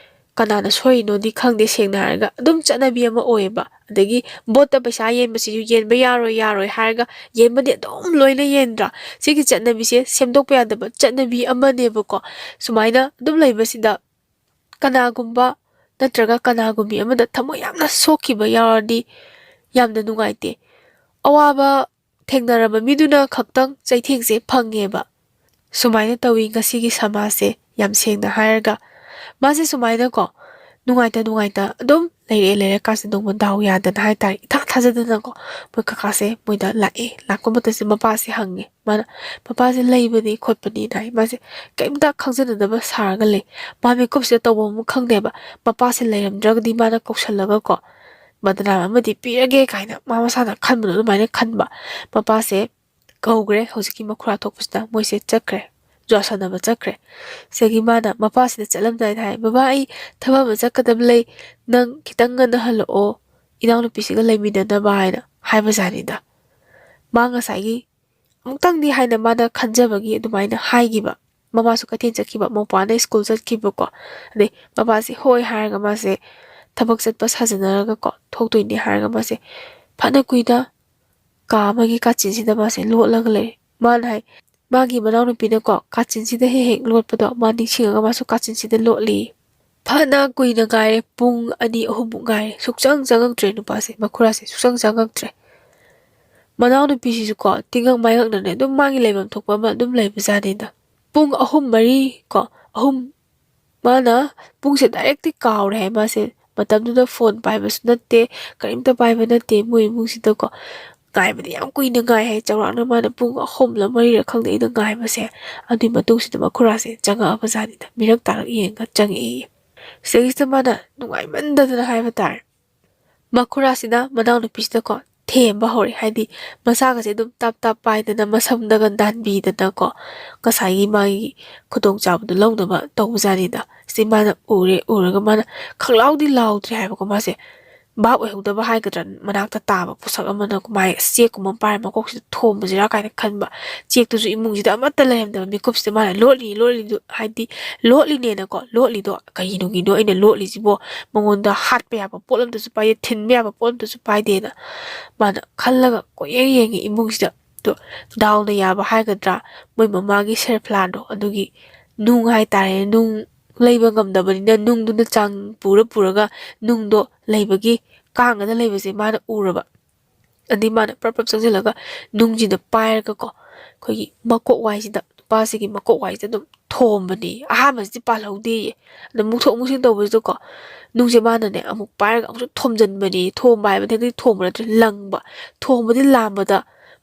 ꯀꯅꯥꯅ ꯁꯣꯏꯔꯤꯅꯣꯗꯤ ꯈꯪꯗꯦ꯫ ꯁꯦꯡꯅ ꯍꯥꯏꯔꯒ ꯑꯗꯨꯝ ꯆꯠꯅꯕꯤ ꯑꯃ ꯑꯣꯏꯌꯦꯕ꯫ ꯑꯗꯒꯤ ꯚꯣꯠꯇ ꯄꯩꯁꯥ ꯌꯦꯟꯕꯁꯤꯁꯨ ꯌꯦꯟꯕ ꯌꯥꯔꯣꯏ, ꯌꯥꯔꯣꯏ ꯍꯥꯏꯔꯒ ꯌꯦꯟꯕꯗꯤ ꯑꯗꯨꯝ ꯂꯣꯏꯅ ꯌꯦꯟꯗ꯭ꯔꯥ? ꯁꯤꯒꯤ ꯆꯠꯅꯕꯤꯁꯦ ꯁꯦꯝꯗꯣꯛꯄ ꯌꯥꯗꯕ ꯆꯠꯅꯕꯤ ꯑꯃꯅꯦꯕꯀꯣ꯫ ꯁꯨꯃꯥꯏꯅ ꯑꯗꯨꯝ ꯂꯩꯕꯁꯤꯗ ꯀꯅꯥꯒꯨꯝꯕ ꯅꯠꯇ꯭ꯔꯒ ꯀꯅꯥꯒꯨꯝꯕꯤ ꯑꯃꯗ ꯊꯃꯣꯏ ꯌꯥꯝꯅ ꯁꯣꯛꯈꯤꯕ ꯌꯥꯎꯔꯗꯤ ꯌꯥꯝꯅ ꯅꯨꯡꯉꯥꯏꯇꯦ꯫ ꯑꯋꯥꯕ ꯊꯦꯡꯅꯔꯕ ꯃꯤꯗꯨꯅ ꯈꯛꯇꯪ ꯆꯩꯊꯦꯡꯁꯦ ꯐꯪꯉꯦꯕ꯫ ꯁꯨꯃꯥꯏꯅ ꯇꯧꯋꯤ ꯉꯁꯤꯒꯤ ꯁꯃꯥꯖꯁꯦ, ꯌꯥꯝ ꯁꯦꯡꯅ ꯍꯥꯏꯔꯒ꯫ ꯃꯥꯁꯦ ꯁꯨꯃꯥꯏꯅꯀꯣ, ꯅꯨꯡꯉꯥꯏꯇ ꯅꯨꯡꯉꯥꯏꯇ ꯑꯗꯨꯝ ꯂꯩꯔꯛꯑꯦ꯫ ꯂꯩꯔꯀꯥꯟꯁꯤꯗ ꯅꯣꯡꯃ ꯗꯥꯎ ꯌꯥꯗꯅ ꯍꯥꯏꯇꯥꯔꯦ, ꯏꯊꯥ ꯊꯥꯖꯗꯅꯀꯣ, ꯃꯣꯏ ꯀꯀꯥꯁꯦ ꯃꯣꯏꯗ ꯂꯥꯛꯑꯦ꯫ ꯂꯥꯛꯄ ꯃꯇꯝꯁꯤꯗ ꯃꯄꯥꯁꯦ ꯍꯪꯉꯦ꯫ ꯃꯥꯅ, "ꯃꯄꯥꯁꯦ ꯂꯩꯕꯅꯤ ꯈꯣꯠꯄꯅꯤꯅ" ꯍꯥꯏ꯫ ꯃꯥꯁꯦ ꯀꯩꯝꯇ ꯈꯪꯖꯗꯅꯕ ꯁꯥꯔꯒ ꯂꯩ꯫ ꯃꯥ ꯃꯤꯀꯨꯞꯁꯤꯗ ꯇꯧꯕ ꯑꯃ ꯈꯪꯗꯦꯕ꯫ ꯃꯄꯥꯁꯦ ꯂꯩꯔꯝꯗ꯭ꯔꯒꯗꯤ ꯃꯥꯅ ꯀꯧꯁꯜꯂꯒꯀꯣ, ꯕꯗꯅꯥꯝ ꯑꯃꯗꯤ ꯄꯤꯔꯒꯦ ꯀꯥꯏꯅ ꯃꯥ ꯃꯁꯥꯅ ꯈꯟꯕꯗꯣ ꯑꯗꯨꯃꯥꯏꯅ ꯈꯟꯕ꯫ ꯃꯄꯥꯁꯦ ꯀꯧꯈ꯭ꯔꯦ꯫ ꯍꯧꯖꯤꯛꯀꯤ ꯃꯈꯨꯔꯥ ꯊꯣꯛꯄꯁꯤꯗ ꯃꯣꯏꯁꯦ ꯆꯠꯈ꯭ꯔꯦ, ꯖꯨꯋꯥ ꯁꯥꯟꯅꯕ ꯆꯠꯈ꯭ꯔꯦ꯫ ꯁꯤꯗꯒꯤ ꯃꯥꯅ ꯃꯄꯥꯁꯤꯗ ꯆꯠꯂꯝꯗꯥꯏꯗ ꯍꯥꯏ, "ꯕꯕꯥ, ꯑꯩ ꯊꯕꯛ ꯑꯃ ꯆꯠꯀꯗꯕ ꯂꯩ, ꯅꯪ ꯈꯤꯇꯪ ꯉꯟꯅ ꯍꯜꯂꯛꯑꯣ, ꯏꯅꯥꯎꯅꯨꯄꯤꯁꯤꯒ ꯂꯩꯃꯤꯟꯅꯅꯕ" ꯍꯥꯏꯅ ꯍꯥꯏꯕꯖꯥꯠꯅꯤꯗ꯫ ꯃꯥ ꯉꯁꯥꯏꯒꯤ ꯑꯃꯨꯛꯇꯪꯗꯤ ꯍꯥꯏꯅ ꯃꯥꯅ ꯈꯟꯖꯕꯒꯤ ꯑꯗꯨꯃꯥꯏꯅ ꯍꯥꯏꯈꯤꯕ꯫ ꯃꯃꯥꯁꯨ ꯀꯩꯊꯦꯜ ꯆꯠꯈꯤꯕ, ꯃꯧꯄ꯭ꯋꯥꯅ ꯁ꯭ꯀꯨꯜ ꯆꯠꯈꯤꯕꯀꯣ꯫ ꯑꯗꯩ ꯃꯄꯥꯁꯦ ꯍꯣꯏ ꯍꯥꯏꯔꯒ ꯃꯥꯁꯦ ꯊꯕꯛ ꯆꯠꯄ ꯁꯥꯖꯟꯅꯔꯒꯀꯣ, ꯊꯣꯛꯇꯣꯏꯅꯦ ꯍꯥꯏꯔꯒ ꯃꯥꯁꯦ ꯐꯅ ꯀꯨꯏꯅ ꯀꯥ ꯑꯃꯒꯤ ꯀꯥꯆꯤꯟꯁꯤꯗ ꯃꯥꯁꯦ ꯂꯣꯠꯂꯒ ꯂꯩꯔꯦ꯫ ꯃꯥꯅ ꯍꯥꯏ, ꯃꯥꯒꯤ ꯃꯅꯥꯎꯅꯨꯄꯤꯅꯀꯣ ꯀꯥꯆꯤꯟꯁꯤꯗ ꯍꯦꯛ ꯍꯦꯛ ꯂꯣꯠꯄꯗꯣ ꯃꯥ ꯅꯤꯡꯁꯤꯡꯉꯒ ꯃꯥꯁꯨ ꯀꯥꯆꯤꯟꯁꯤꯗ ꯂꯣꯠꯂꯤ꯫ ꯐꯅ ꯀꯨꯏꯅ ꯉꯥꯏꯔꯦ, ꯄꯨꯡ ꯑꯅꯤ ꯑꯍꯨꯝꯃꯨꯛ ꯉꯥꯏꯔꯦ, ꯁꯨꯛꯆꯪ ꯆꯪꯉꯛꯇ꯭ꯔꯦ ꯅꯨꯄꯥꯁꯦ, ꯃꯈꯨꯔꯥꯁꯦ ꯁꯨꯛꯆꯪ ꯆꯪꯉꯛꯇ꯭ꯔꯦ꯫ ꯃꯅꯥꯎꯅꯨꯄꯤꯁꯤꯁꯨ ꯀꯣ ꯇꯤꯡꯉꯛ ꯃꯥꯏꯉꯛꯅꯅꯦ ꯑꯗꯨꯝ ꯃꯥꯒꯤ ꯂꯩꯐꯝ ꯊꯣꯛꯄ ꯑꯃ ꯑꯗꯨꯝ ꯂꯩꯕꯖꯥꯠꯅꯤꯗ꯫ ꯄꯨꯡ ꯑꯍꯨꯝ ꯃꯔꯤ ꯀꯣ ꯑꯍꯨꯝ ꯃꯥꯅ ꯄꯨꯡꯁꯦ directly ꯀꯥꯎꯔꯦ ꯍꯥꯏ ꯃꯥꯁꯦ꯫ ꯃꯇꯝꯗꯨꯗ phone ꯄꯥꯏꯕꯁꯨ ꯅꯠꯇꯦ, ꯀꯔꯤꯝꯇ ꯄꯥꯏꯕ ꯅꯠꯇꯦ ꯃꯣꯏ ꯏꯃꯨꯡꯁꯤꯗꯀꯣ꯫ ꯉꯥꯏꯕꯗꯤ ꯌꯥꯝ ꯀꯨꯏꯅ ꯉꯥꯏ ꯍꯥꯏ, ꯆꯥꯎꯔꯥꯛꯅ ꯃꯥꯅ ꯄꯨꯡ ꯑꯍꯨꯝꯂ ꯃꯔꯤꯔ ꯈꯪꯗꯦ ꯑꯩꯅ ꯉꯥꯏꯕꯁꯦ꯫ ꯑꯗꯨꯏ ꯃꯇꯨꯡꯁꯤꯗ ꯃꯈꯨꯔꯥꯁꯦ ꯆꯪꯉꯛꯑꯕ ꯖꯥꯠꯅꯤꯗ, ꯃꯤꯔꯛ ꯇꯥꯔꯛ ꯌꯦꯡꯉꯒ ꯆꯪꯉꯛꯑꯦꯌꯦ꯫ ꯁꯤꯗꯩꯁꯤꯗ ꯃꯥꯅ ꯅꯨꯡꯉꯥꯏꯃꯟꯗꯗꯅ ꯍꯥꯏꯕ ꯇꯥꯔꯦ, ꯃꯈꯨꯔꯥꯁꯤꯅ ꯃꯅꯥꯎꯅꯨꯄꯤꯁꯤꯗꯀꯣ ꯊꯦꯝꯕ ꯍꯧꯔꯦ꯫ ꯍꯥꯏꯗꯤ ꯃꯁꯥꯒꯁꯦ ꯑꯗꯨꯝ ꯇꯞ ꯇꯞ ꯄꯥꯏꯗꯅ ꯃꯁꯝꯗꯒ ꯅꯥꯟꯕꯤꯗꯅꯀꯣ ꯉꯁꯥꯏꯒꯤ ꯃꯥꯒꯤ ꯈꯨꯗꯣꯡꯆꯥꯕꯗꯣ ꯂꯧꯅꯕ ꯇꯧꯕꯖꯥꯠꯅꯤꯗ꯫ ꯁꯤ ꯃꯥꯅ ꯎꯔꯦ, ꯎꯔꯒ ꯃꯥꯅ ꯈꯪꯂꯥꯎꯗꯤ ꯂꯥꯎꯗ꯭ꯔꯦ ꯍꯥꯏꯕꯀꯣ꯫ ꯃꯥꯁꯦ ꯚꯥꯞ ꯑꯣꯏꯍꯧꯗꯕ ꯍꯥꯏꯒꯗ꯭ꯔꯥ, ꯃꯅꯥꯛꯇ ꯇꯥꯕ ꯄꯣꯠꯁꯛ ꯑꯃꯅ ꯃꯥꯏ ꯆꯦꯛꯀꯨꯝꯕ ꯑꯃ ꯄꯥꯏꯔ ꯃꯀꯣꯛꯁꯤꯗ ꯊꯣꯝꯕꯁꯤꯔꯥ ꯀꯥꯏꯅ ꯈꯟꯕ꯫ ꯆꯦꯛꯇꯨꯁꯨ ꯏꯃꯨꯡꯁꯤꯗ ꯑꯃꯠꯇ ꯂꯩꯔꯝꯗꯕ꯫ ꯃꯤꯀꯨꯞꯁꯤꯗ ꯃꯥꯅ ꯂꯣꯠꯂꯤ ꯂꯣꯠꯂꯤꯗꯨ ꯍꯥꯏꯗꯤ ꯂꯣꯠꯂꯤꯅꯦꯅꯀꯣ, ꯂꯣꯠꯂꯤꯗꯣ ꯀꯩꯅꯣꯒꯤꯅꯣ ꯑꯩꯅ ꯂꯣꯠꯂꯤꯁꯤꯕꯣ? ꯃꯉꯣꯟꯗ ꯍꯥꯠꯄ ꯌꯥꯕ ꯄꯣꯠ ꯑꯝꯇꯁꯨ ꯄꯥꯏꯗꯦ, ꯊꯤꯟꯕ ꯌꯥꯕ ꯄꯣꯠ ꯑꯝꯇꯁꯨ ꯄꯥꯏꯗꯦꯅ ꯃꯥꯅ ꯈꯜꯂꯒ ꯀꯣꯏꯌꯦꯡ ꯌꯦꯡꯉꯤ ꯏꯃꯨꯡꯁꯤꯗ꯫ ꯑꯗꯣ ꯗꯥꯎꯅ ꯌꯥꯕ ꯍꯥꯏꯒꯗ꯭ꯔꯥ, ꯃꯣꯏ ꯃꯃꯥꯒꯤ ꯁꯦꯔꯐꯂꯥꯗꯣ ꯑꯗꯨꯒꯤ ꯅꯨꯡ ꯍꯥꯏꯇꯥꯔꯦ, ꯅꯨꯡ ꯂꯩꯕ ꯉꯝꯗꯕꯅꯤꯅ ꯅꯨꯡꯗꯨꯅ ꯆꯥꯡ ꯄꯨꯔ ꯄꯨꯔꯒ ꯅꯨꯡꯗꯣ ꯂꯩꯕꯒꯤ ꯀꯥꯡꯉꯗ ꯂꯩꯕꯁꯦ ꯃꯥꯅ ꯎꯔꯕ꯫ ꯑꯗꯩ ꯃꯥꯅ ꯄ꯭ꯔꯞ ꯄ꯭ꯔꯞ ꯆꯪꯁꯤꯜꯂꯒ ꯅꯨꯡꯁꯤꯗ ꯄꯥꯏꯔꯒꯀꯣ ꯑꯩꯈꯣꯏꯒꯤ ꯃꯀꯣꯛ ꯋꯥꯏꯁꯤꯗ, ꯅꯨꯄꯥꯁꯤꯒꯤ ꯃꯀꯣꯛ ꯋꯥꯏꯁꯤꯗ ꯑꯗꯨꯝ ꯊꯣꯝꯕꯅꯦ꯫ ꯑꯍꯥꯟꯕꯁꯤꯗꯤ ꯄꯥꯜꯍꯧꯗꯦꯌꯦ꯫ ꯑꯗ ꯃꯨꯛꯊꯣꯛ ꯃꯨꯛꯁꯤꯟ ꯇꯧꯕꯁꯤꯗꯀꯣ ꯅꯨꯡꯁꯦ ꯃꯥꯅꯅꯦ ꯑꯃꯨꯛ ꯄꯥꯏꯔꯒ ꯑꯃꯨꯛꯁꯨ ꯊꯣꯝꯖꯤꯟꯕꯅꯦ꯫ ꯊꯣꯝꯕ ꯍꯥꯏꯕꯗꯤ ꯊꯣꯝꯕ ꯅꯠꯇ꯭ꯔꯦ, ꯂꯪꯕ꯫ ꯊꯣꯝꯕꯗꯤ ꯂꯥꯝꯕꯗ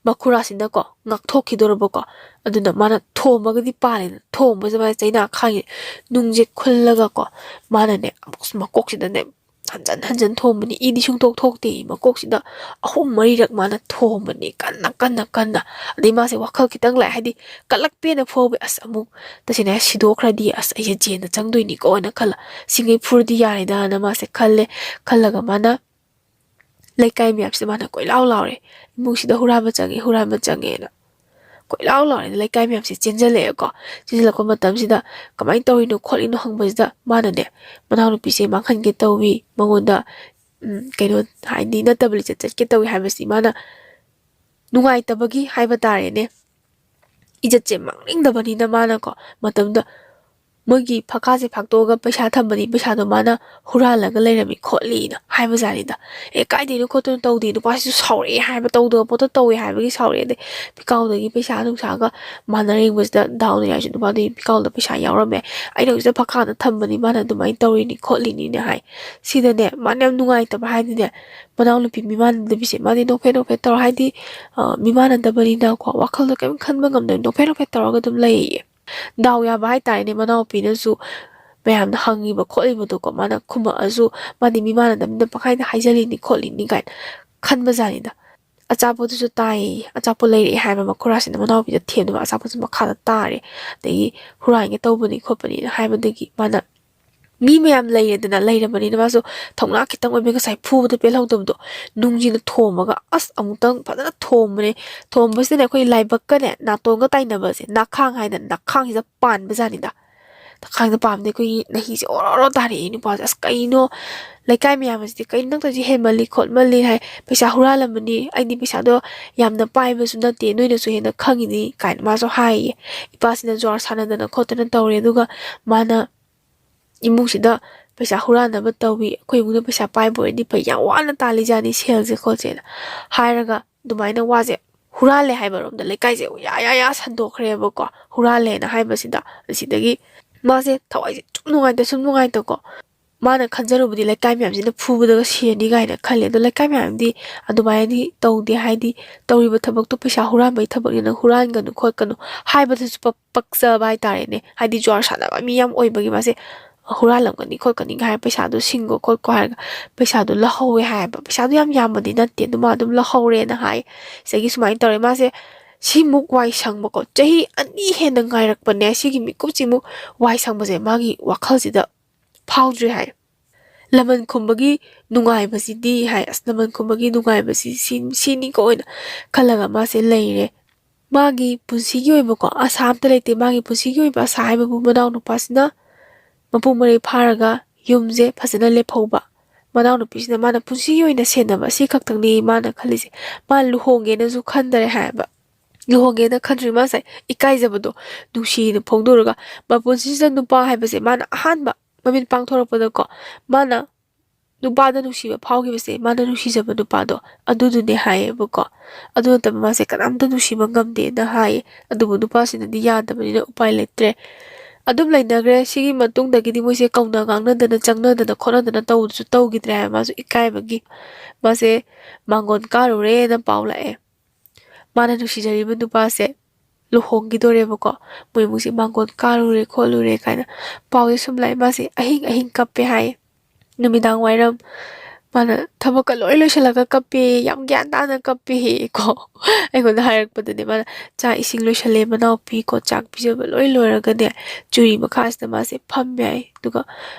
ꯃꯈꯨꯔꯥꯁꯤꯅꯀꯣ ꯉꯥꯛꯊꯣꯛꯈꯤꯗꯣꯔꯕꯀꯣ꯫ ꯑꯗꯨꯅ ꯃꯥꯅ ꯊꯣꯝꯃꯒꯗꯤ ꯄꯥꯜꯂꯦꯗꯅ, ꯊꯣꯝꯕꯁꯦ ꯃꯥꯅ ꯆꯩꯅꯥ ꯈꯥꯡꯉꯤ ꯅꯨꯡꯁꯦ ꯈꯨꯜꯂꯒꯀꯣ ꯃꯥꯅꯅꯦ ꯑꯃꯨꯛ ꯃꯀꯣꯛꯁꯤꯗꯅꯦ ꯍꯟꯖꯟ ꯍꯟꯖꯟ ꯊꯣꯝꯕꯅꯤ꯫ ꯏꯗꯤ ꯁꯨꯡꯊꯣꯛ ꯊꯣꯛꯇꯦ꯫ ꯃꯀꯣꯛꯁꯤꯗ ꯑꯍꯨꯝ ꯃꯔꯤꯔꯛ ꯃꯥꯅ ꯊꯣꯝꯕꯅꯤ ꯀꯟꯅ ꯀꯟꯅ ꯀꯟꯅ꯫ ꯑꯗꯩ ꯃꯥꯁꯦ ꯋꯥꯈꯜ ꯈꯤꯇꯪ ꯂꯥꯛꯑꯦ, ꯍꯥꯏꯗꯤ ꯀꯜꯂꯛꯄꯦꯅ ꯐꯥꯎꯕ꯫ ꯑꯁ, ꯑꯃꯨꯛ ꯇꯁꯦꯡꯅ ꯁꯤꯗꯣꯛꯈ꯭ꯔꯗꯤ ꯑꯁ ꯑꯩꯁꯦ ꯖꯦꯟꯗ ꯆꯪꯗꯣꯏꯅꯤꯀꯣꯅ ꯈꯜꯂ ꯁꯤꯡꯒꯩ ꯐꯨꯔꯗꯤ ꯌꯥꯔꯦꯗꯥꯅ ꯃꯥꯁꯦ ꯈꯜꯂꯦ꯫ ꯈꯜꯂꯒ ꯃꯥꯅ ꯂꯩꯀꯥꯏ ꯃꯌꯥꯝꯁꯤꯗ ꯃꯥꯅ ꯀꯣꯏꯂꯥꯎ ꯂꯥꯎꯔꯦ, "ꯏꯃꯨꯡꯁꯤꯗ ꯍꯨꯔꯥꯟꯕ ꯆꯪꯉꯦ, ꯍꯨꯔꯥꯟꯕ ꯆꯪꯉꯦꯅ"꯫ ꯀꯣꯏꯂꯥꯎ ꯂꯥꯎꯔꯦ꯫ ꯂꯩꯀꯥꯏ ꯃꯌꯥꯝꯁꯦ ꯆꯦꯟꯁꯤꯜꯂꯛꯑꯦꯀꯣ꯫ ꯆꯦꯟꯁꯤꯜꯂꯛꯄ ꯃꯇꯝꯁꯤꯗ ꯀꯃꯥꯏꯅ ꯇꯧꯔꯤꯅꯣ ꯈꯣꯠꯂꯤꯅꯣ ꯍꯪꯕꯁꯤꯗ ꯃꯥꯅꯅꯦ ꯃꯅꯥꯎꯅꯨꯄꯤꯁꯦ ꯃꯥꯡꯍꯟꯒꯦ ꯇꯧꯏ, ꯃꯉꯣꯟꯗ ꯎꯝ, ꯀꯩꯅꯣ ꯍꯥꯏꯗꯤ ꯅꯠꯇꯕ ꯂꯤꯆꯠ ꯆꯠꯀꯦ ꯇꯧꯏ ꯍꯥꯏꯕꯁꯤ ꯃꯥꯅ ꯅꯨꯡꯉꯥꯏꯇꯕꯒꯤ ꯍꯥꯏꯕ ꯇꯥꯔꯦꯅꯦ꯫ ꯏꯖꯠꯁꯦ ꯃꯥꯡꯅꯤꯡꯗꯕꯅꯤꯅ ꯃꯥꯅꯀꯣ ꯃꯇꯝꯗ ꯃꯣꯏꯒꯤ ꯐꯛꯀꯥꯁꯦ ꯐꯥꯛꯇꯣꯛꯑꯒ ꯄꯩꯁꯥ ꯊꯝꯕꯅꯤ, ꯄꯩꯁꯥꯗꯣ ꯃꯥꯅ ꯍꯨꯔꯥꯜꯂꯒ ꯂꯩꯔꯝꯃꯤ ꯈꯣꯠꯂꯤꯅ ꯍꯥꯏꯕꯖꯥꯠꯅꯤꯗ꯫ ꯑꯦ, ꯀꯥꯏꯗꯩꯅꯣ ꯈꯣꯠꯇꯣꯏꯅꯣ ꯇꯧꯗꯦ, ꯅꯨꯄꯥꯁꯤꯁꯨ ꯁꯥꯎꯔꯛꯑꯦ ꯍꯥꯏꯕ, ꯇꯧꯗꯕ ꯄꯣꯠꯇꯣ ꯇꯧꯋꯦ ꯍꯥꯏꯕꯒꯤ ꯁꯥꯎꯔꯛꯑꯦ꯫ ꯑꯗꯩ ꯄꯤꯀꯥꯎꯗꯒꯤ ꯄꯩꯁꯥ ꯅꯨꯡꯁꯥꯒ ꯃꯥꯟꯅꯔꯦꯡꯕꯁꯤꯗ ꯗꯥꯎꯅ ꯌꯥꯏꯁꯦ ꯅꯨꯄꯥꯗꯨꯒꯤ ꯄꯤꯀꯥꯎꯗ ꯄꯩꯁꯥ ꯌꯥꯎꯔꯝꯃꯦ, ꯑꯩꯅ ꯍꯧꯖꯤꯛꯇ ꯐꯛꯀꯥꯗ ꯊꯝꯕꯅꯤ, ꯃꯥꯅ ꯑꯗꯨꯃꯥꯏꯅ ꯇꯧꯔꯤꯅꯤ ꯈꯣꯠꯂꯤꯅꯤꯅꯦ ꯍꯥꯏ꯫ ꯁꯤꯗꯅꯦ ꯃꯥꯅ ꯌꯥꯝ ꯅꯨꯡꯉꯥꯏꯇꯕ ꯍꯥꯏꯗꯤꯅꯦ, ꯃꯅꯥꯎꯅꯨꯄꯤ ꯃꯤꯃꯥꯟꯅꯗꯕꯤꯁꯦ ꯃꯥꯗꯤ ꯅꯣꯛꯐꯦꯠ ꯅꯣꯛꯐꯦꯠ ꯇꯧꯔ, ꯍꯥꯏꯗꯤ ꯃꯤꯃꯥꯟꯅꯗꯕꯅꯤꯅꯀꯣ, ꯋꯥꯈꯜꯗꯣ ꯀꯔꯤꯝ ꯈꯟꯕ ꯉꯝꯗꯕ, ꯅꯣꯛꯐꯦꯠ ꯅꯣꯛꯐꯦꯠ ꯇꯧꯔꯒ ꯑꯗꯨꯝ ꯂꯩꯌꯦ꯫ ꯗꯥꯎ ꯌꯥꯕ ꯍꯥꯏꯇꯥꯔꯦꯅꯦ, ꯃꯅꯥꯎꯄꯤꯅꯁꯨ ꯃꯌꯥꯝꯅ ꯍꯪꯉꯤꯕ ꯈꯣꯠꯂꯤꯕꯗꯣꯀꯣ, ꯃꯥꯅ ꯈꯨꯝꯃꯛꯑꯁꯨ ꯃꯥꯗꯤ ꯃꯤꯃꯥꯟꯅꯗꯕꯅꯤꯅ ꯄꯪꯈꯥꯏꯗ ꯍꯥꯏꯖꯜꯂꯤꯅꯤ ꯈꯣꯠꯂꯤꯅꯤ ꯀꯥꯏꯅ ꯈꯟꯕꯖꯥꯠꯅꯤꯗ꯫ ꯑꯆꯥꯄꯣꯠꯇꯨꯁꯨ ꯇꯥꯏꯌꯦ, ꯑꯆꯥꯄꯣꯠ ꯂꯩꯔꯛꯑꯦ ꯍꯥꯏꯕ ꯃꯈꯨꯔꯥꯁꯤꯅ ꯃꯅꯥꯎꯄꯤꯗ ꯊꯦꯝꯗꯨꯅ ꯑꯆꯥꯄꯣꯠꯁꯨ ꯃꯈꯥꯗ ꯇꯥꯔꯦ, ꯑꯗꯒꯤ ꯍꯨꯔꯥꯟꯒꯦ ꯇꯧꯕꯅꯤ ꯈꯣꯠꯄꯅꯤꯅ ꯍꯥꯏꯕꯗꯒꯤ ꯃꯥꯅ, ꯃꯤ ꯃꯌꯥꯝ ꯂꯩꯔꯦꯗꯅ, ꯂꯩꯔꯕꯅꯤꯅ ꯃꯥꯁꯨ ꯊꯧꯅꯥ ꯈꯤꯇꯪ ꯑꯣꯏꯕ, ꯉꯁꯥꯏ ꯐꯨꯕꯗ ꯄꯦꯜꯍꯧꯗꯕꯗꯣ ꯅꯨꯡꯁꯤꯅ ꯊꯣꯝꯃꯒ ꯑꯁ ꯑꯃꯨꯛꯇꯪ ꯐꯖꯅ ꯊꯣꯝꯕꯅꯦ꯫ ꯊꯣꯝꯕꯁꯤꯗꯅꯦ ꯑꯩꯈꯣꯏ ꯂꯥꯏꯕꯛꯀꯅꯦ ꯅꯥꯇꯣꯟꯒ ꯇꯥꯏꯅꯕꯁꯦ, ꯅꯥꯈꯥꯡ ꯍꯥꯏꯗꯅ ꯅꯥꯈꯥꯡꯁꯤꯗ ꯄꯥꯟꯕꯖꯥꯠꯅꯤꯗ꯫ ꯅꯥꯈꯥꯡꯁꯤꯗ ꯄꯥꯟꯕꯗ ꯑꯩꯈꯣꯏꯒꯤ ꯅꯍꯤꯁꯦ ꯑꯣꯔꯣ ꯑꯣꯔꯣ ꯇꯥꯔꯛꯑꯦ꯫ ꯅꯨꯄꯥꯁꯦ, "ꯑꯁ ꯀꯩꯅꯣ, ꯂꯩꯀꯥꯏ ꯃꯌꯥꯝ ꯑꯁꯤꯗꯤ ꯀꯩꯅꯣ ꯅꯪ ꯇꯧꯔꯤꯁꯦ ꯍꯦꯟꯃꯜꯂꯤ ꯈꯣꯠꯃꯜꯂꯤ" ꯍꯥꯏ꯫ "ꯄꯩꯁꯥ ꯍꯨꯔꯥꯜꯂꯝꯕꯅꯤ, ꯑꯩꯗꯤ ꯄꯩꯁꯥꯗꯣ ꯌꯥꯝꯅ ꯄꯥꯏꯕꯁꯨ ꯅꯠꯇꯦ, ꯅꯣꯏꯅꯁꯨ ꯍꯦꯟꯅ ꯈꯪꯉꯤꯅꯤ" ꯀꯥꯏꯅ ꯃꯥꯁꯨ ꯍꯥꯏꯌꯦ꯫ ꯏꯄꯥꯁꯤꯅ ꯖꯨꯋꯥꯔ ꯁꯥꯟꯅꯗꯅ ꯈꯣꯠꯇꯅ ꯇꯧꯔꯦ꯫ ꯑꯗꯨꯒ ꯃꯥꯅ ꯏꯃꯨꯡꯁꯤꯗ ꯄꯩꯁꯥ ꯍꯨꯔꯥꯟꯅꯕ ꯇꯧꯏ, ꯑꯩꯈꯣꯏ ꯏꯃꯨꯡꯗ ꯄꯩꯁꯥ ꯄꯥꯏꯕ ꯑꯣꯏꯔꯗꯤ ꯐꯩ, ꯌꯥꯝ ꯋꯥꯅ ꯇꯥꯜꯂꯤꯖꯥꯠꯅꯤ ꯁꯦꯜꯁꯦ ꯈꯣꯠꯁꯦꯅ ꯍꯥꯏꯔꯒ ꯑꯗꯨꯃꯥꯏꯅ ꯋꯥꯁꯦ ꯍꯨꯔꯥꯜꯂꯦ ꯍꯥꯏꯕꯔꯣꯝꯗ ꯂꯩꯀꯥꯏꯁꯦ ꯌꯥ ꯌꯥ ꯌꯥ ꯁꯟꯗꯣꯛꯈ꯭ꯔꯦꯕꯀꯣ, ꯍꯨꯔꯥꯜꯂꯦꯅ ꯍꯥꯏꯕꯁꯤꯗ꯫ ꯑꯁꯤꯗꯒꯤ ꯃꯥꯁꯦ ꯊꯋꯥꯏꯁꯦ ꯁꯨꯝ ꯅꯨꯡꯉꯥꯏꯇ ꯁꯨꯝ ꯅꯨꯡꯉꯥꯏꯇꯀꯣ, ꯃꯥꯅ ꯈꯟꯖꯔꯨꯕꯗꯤ ꯂꯩꯀꯥꯏ ꯃꯌꯥꯝꯁꯤꯅ ꯐꯨꯕꯗꯒ ꯁꯤꯔꯅꯤ ꯀꯥꯏꯅ ꯈꯜꯂꯦ꯫ ꯑꯗꯣ ꯂꯩꯀꯥꯏ ꯃꯌꯥꯝꯗꯤ ꯑꯗꯨꯃꯥꯏꯅꯗꯤ ꯇꯧꯗꯦ, ꯍꯥꯏꯗꯤ ꯇꯧꯔꯤꯕ ꯊꯕꯛꯇꯣ ꯄꯩꯁꯥ ꯍꯨꯔꯥꯟꯕꯒꯤ ꯊꯕꯛꯅꯤꯅ ꯍꯨꯔꯥꯟꯒꯅꯨ ꯈꯣꯠꯀꯅꯨ ꯍꯥꯏꯕꯗꯁꯨ ꯄꯛ- ꯄꯛꯆꯕ ꯍꯥꯏꯇꯥꯔꯦꯅꯦ꯫ ꯍꯥꯏꯗꯤ ꯖꯨꯋꯥꯔ ꯁꯥꯟꯅꯕ ꯃꯤ ꯌꯥꯝ ꯑꯣꯏꯕꯒꯤ ꯃꯥꯁꯦ ꯍꯨꯔꯥꯜꯂꯝꯒꯅꯤ ꯈꯣꯠꯀꯅꯤ ꯍꯥꯏꯔ ꯄꯩꯁꯥꯗꯣ ꯁꯤꯡꯒꯣ ꯈꯣꯠꯀꯣ ꯍꯥꯏꯔꯒ ꯄꯩꯁꯥꯗꯣ ꯂꯧꯍꯧꯋꯦ ꯍꯥꯏꯌꯦꯕ꯫ ꯄꯩꯁꯥꯗꯣ ꯌꯥꯝ ꯌꯥꯝꯕꯗꯤ ꯅꯠꯇꯦ, ꯑꯗꯨ ꯃꯥ ꯑꯗꯨꯝ ꯂꯧꯍꯧꯔꯦꯅ ꯍꯥꯏ꯫ ꯁꯤꯗꯒꯤ ꯁꯨꯃꯥꯏꯅ ꯇꯧꯔꯦ, ꯃꯥꯁꯦ ꯁꯤꯃꯨꯛ ꯋꯥꯏ ꯁꯪꯕꯀꯣ, ꯆꯍꯤ ꯑꯅꯤ ꯍꯦꯟꯅ ꯉꯥꯏꯔꯛꯄꯅꯦ꯫ ꯁꯤꯒꯤ ꯃꯤꯀꯨꯞꯁꯤꯃꯨꯛ ꯋꯥꯏ ꯁꯪꯕꯁꯦ ꯃꯥꯒꯤ ꯋꯥꯈꯜꯁꯤꯗ ꯐꯥꯎꯗ꯭ꯔꯤ ꯍꯥꯏ꯫ ꯂꯃꯟ ꯈꯨꯝꯕꯒꯤ ꯅꯨꯡꯉꯥꯏꯕꯁꯤꯗꯤ ꯍꯥꯏ, ꯑꯁ, ꯂꯃꯟ ꯈꯨꯝꯕꯒꯤ ꯅꯨꯡꯉꯥꯏꯕꯁꯤ ꯁꯤ-, ꯁꯤꯅꯤꯀꯣ ꯑꯣꯏꯅ ꯈꯜꯂꯒ ꯃꯥꯁꯦ ꯂꯩꯔꯦ꯫ ꯃꯥꯒꯤ ꯄꯨꯟꯁꯤꯒꯤ ꯑꯣꯏꯕꯀꯣ ꯑꯁꯥ ꯑꯝꯇ ꯂꯩꯇꯦ꯫ ꯃꯥꯒꯤ ꯄꯨꯟꯁꯤꯒꯤ ꯑꯣꯏꯕ ꯑꯁꯥ ꯍꯥꯏꯕꯕꯨ ꯃꯅꯥꯎ ꯅꯨꯄꯥꯁꯤꯅ ꯃꯄꯨꯡ ꯃꯔꯩ ꯐꯥꯔꯒ ꯌꯨꯝꯁꯦ ꯐꯖꯅ ꯂꯦꯞꯍꯧꯕ꯫ ꯃꯅꯥꯎꯅꯨꯄꯤꯁꯤꯅ ꯃꯥꯅ ꯄꯨꯟꯁꯤꯒꯤ ꯑꯣꯏꯅ ꯁꯦꯟꯅꯕ, ꯑꯁꯤ ꯈꯛꯇꯪꯅꯤ ꯃꯥꯅ ꯈꯜꯂꯤꯁꯦ꯫ ꯃꯥ ꯂꯨꯍꯣꯡꯒꯦꯅꯁꯨ ꯈꯟꯗꯔꯦ ꯍꯥꯏꯕ꯫ ꯂꯨꯍꯣꯡꯒꯦꯅ ꯈꯟꯗ꯭ꯔꯤ ꯃꯥꯁꯦ꯫ ꯏꯀꯥꯏꯖꯕꯗꯣ ꯅꯨꯡꯁꯤꯅ ꯐꯣꯡꯗꯣꯛꯎꯔꯒ, ꯃꯄꯨꯟꯁꯤꯁꯤꯗ ꯅꯨꯄꯥ ꯍꯥꯏꯕꯁꯦ ꯃꯥꯅ ꯑꯍꯥꯟꯕ ꯃꯃꯤꯠ ꯄꯥꯡꯊꯣꯔꯛꯄꯗꯀꯣ, ꯃꯥꯅ ꯅꯨꯄꯥꯗ ꯅꯨꯡꯁꯤꯕ ꯐꯥꯎꯈꯤꯕꯁꯦ, ꯃꯥꯅ ꯅꯨꯡꯁꯤꯖꯕ ꯅꯨꯄꯥꯗꯣ ꯑꯗꯨꯗꯨꯅꯦ ꯍꯥꯏꯌꯦꯕꯀꯣ꯫ ꯑꯗꯨ ꯅꯠꯇꯕ ꯃꯥꯁꯦ ꯀꯅꯥꯝꯇ ꯅꯨꯡꯁꯤꯕ ꯉꯝꯗꯦꯅ ꯍꯥꯏꯌꯦ꯫ ꯑꯗꯨꯕꯨ ꯅꯨꯄꯥꯁꯤꯅꯗꯤ ꯌꯥꯗꯕꯅꯤꯅ ꯎꯄꯥꯏ ꯂꯩꯇ꯭ꯔꯦ꯫ ꯑꯗꯨꯝ ꯂꯩꯅꯈ꯭ꯔꯦ꯫ ꯁꯤꯒꯤ ꯃꯇꯨꯡꯗꯒꯤꯗꯤ ꯃꯣꯏꯁꯦ ꯀꯧꯅ ꯉꯥꯡꯅꯗꯅ, ꯆꯪꯅꯗꯅ ꯈꯣꯠꯅꯗꯅ ꯇꯧꯕꯗꯨꯁꯨ ꯇꯧꯈꯤꯗ꯭ꯔꯦ ꯍꯥꯏꯕ꯫ ꯃꯥꯁꯨ ꯏꯀꯥꯏꯕꯒꯤ ꯃꯥꯁꯦ ꯃꯥꯡꯒꯣꯟ ꯀꯥꯔꯨꯔꯦꯅ ꯄꯥꯎ ꯂꯥꯛꯑꯦ꯫ ꯃꯥꯅ ꯅꯨꯡꯁꯤꯖꯔꯤꯕ ꯅꯨꯄꯥꯁꯦ ꯂꯨꯍꯣꯡꯈꯤꯗꯣꯔꯦꯕꯀꯣ꯫ ꯃꯣꯏ ꯏꯃꯨꯡꯁꯦ ꯃꯥꯡꯒꯣꯟ ꯀꯥꯔꯨꯔꯦ ꯈꯣꯠꯂꯨꯔꯦ ꯀꯥꯏꯅ ꯄꯥꯎꯁꯦ ꯁꯨꯝ ꯂꯥꯛꯑꯦ꯫ ꯃꯥꯁꯦ ꯑꯍꯤꯡ ꯑꯍꯤꯡ ꯀꯞꯄꯦ ꯍꯥꯏꯌꯦ꯫ ꯅꯨꯃꯤꯗꯥꯡ ꯋꯥꯏꯔꯝ ꯃꯥꯅ ꯊꯕꯛꯀ ꯂꯣꯏ ꯂꯣꯏꯁꯤꯜꯂꯒ ꯀꯞꯄꯦ, ꯌꯥꯝ ꯒ꯭ꯌꯥꯟ ꯇꯥꯅ ꯀꯞꯄꯦ ꯀꯣ꯫ ꯑꯩꯉꯣꯟꯗ ꯍꯥꯏꯔꯛꯄꯗꯅꯦ, ꯃꯥꯅ ꯆꯥꯛ ꯏꯁꯤꯡ ꯂꯣꯏꯁꯜꯂꯦ, ꯃꯅꯥꯎꯄꯤ ꯀꯣ, ꯆꯥꯛ ꯄꯤꯖꯕ ꯂꯣꯏ ꯂꯣꯏꯔꯒꯅꯦ, ꯆꯨꯔꯤ ꯃꯈꯥꯁꯤꯗ ꯃꯥꯁꯦ ꯐꯝꯃꯦ ꯍꯥꯏ꯫ ꯑꯗꯨꯒ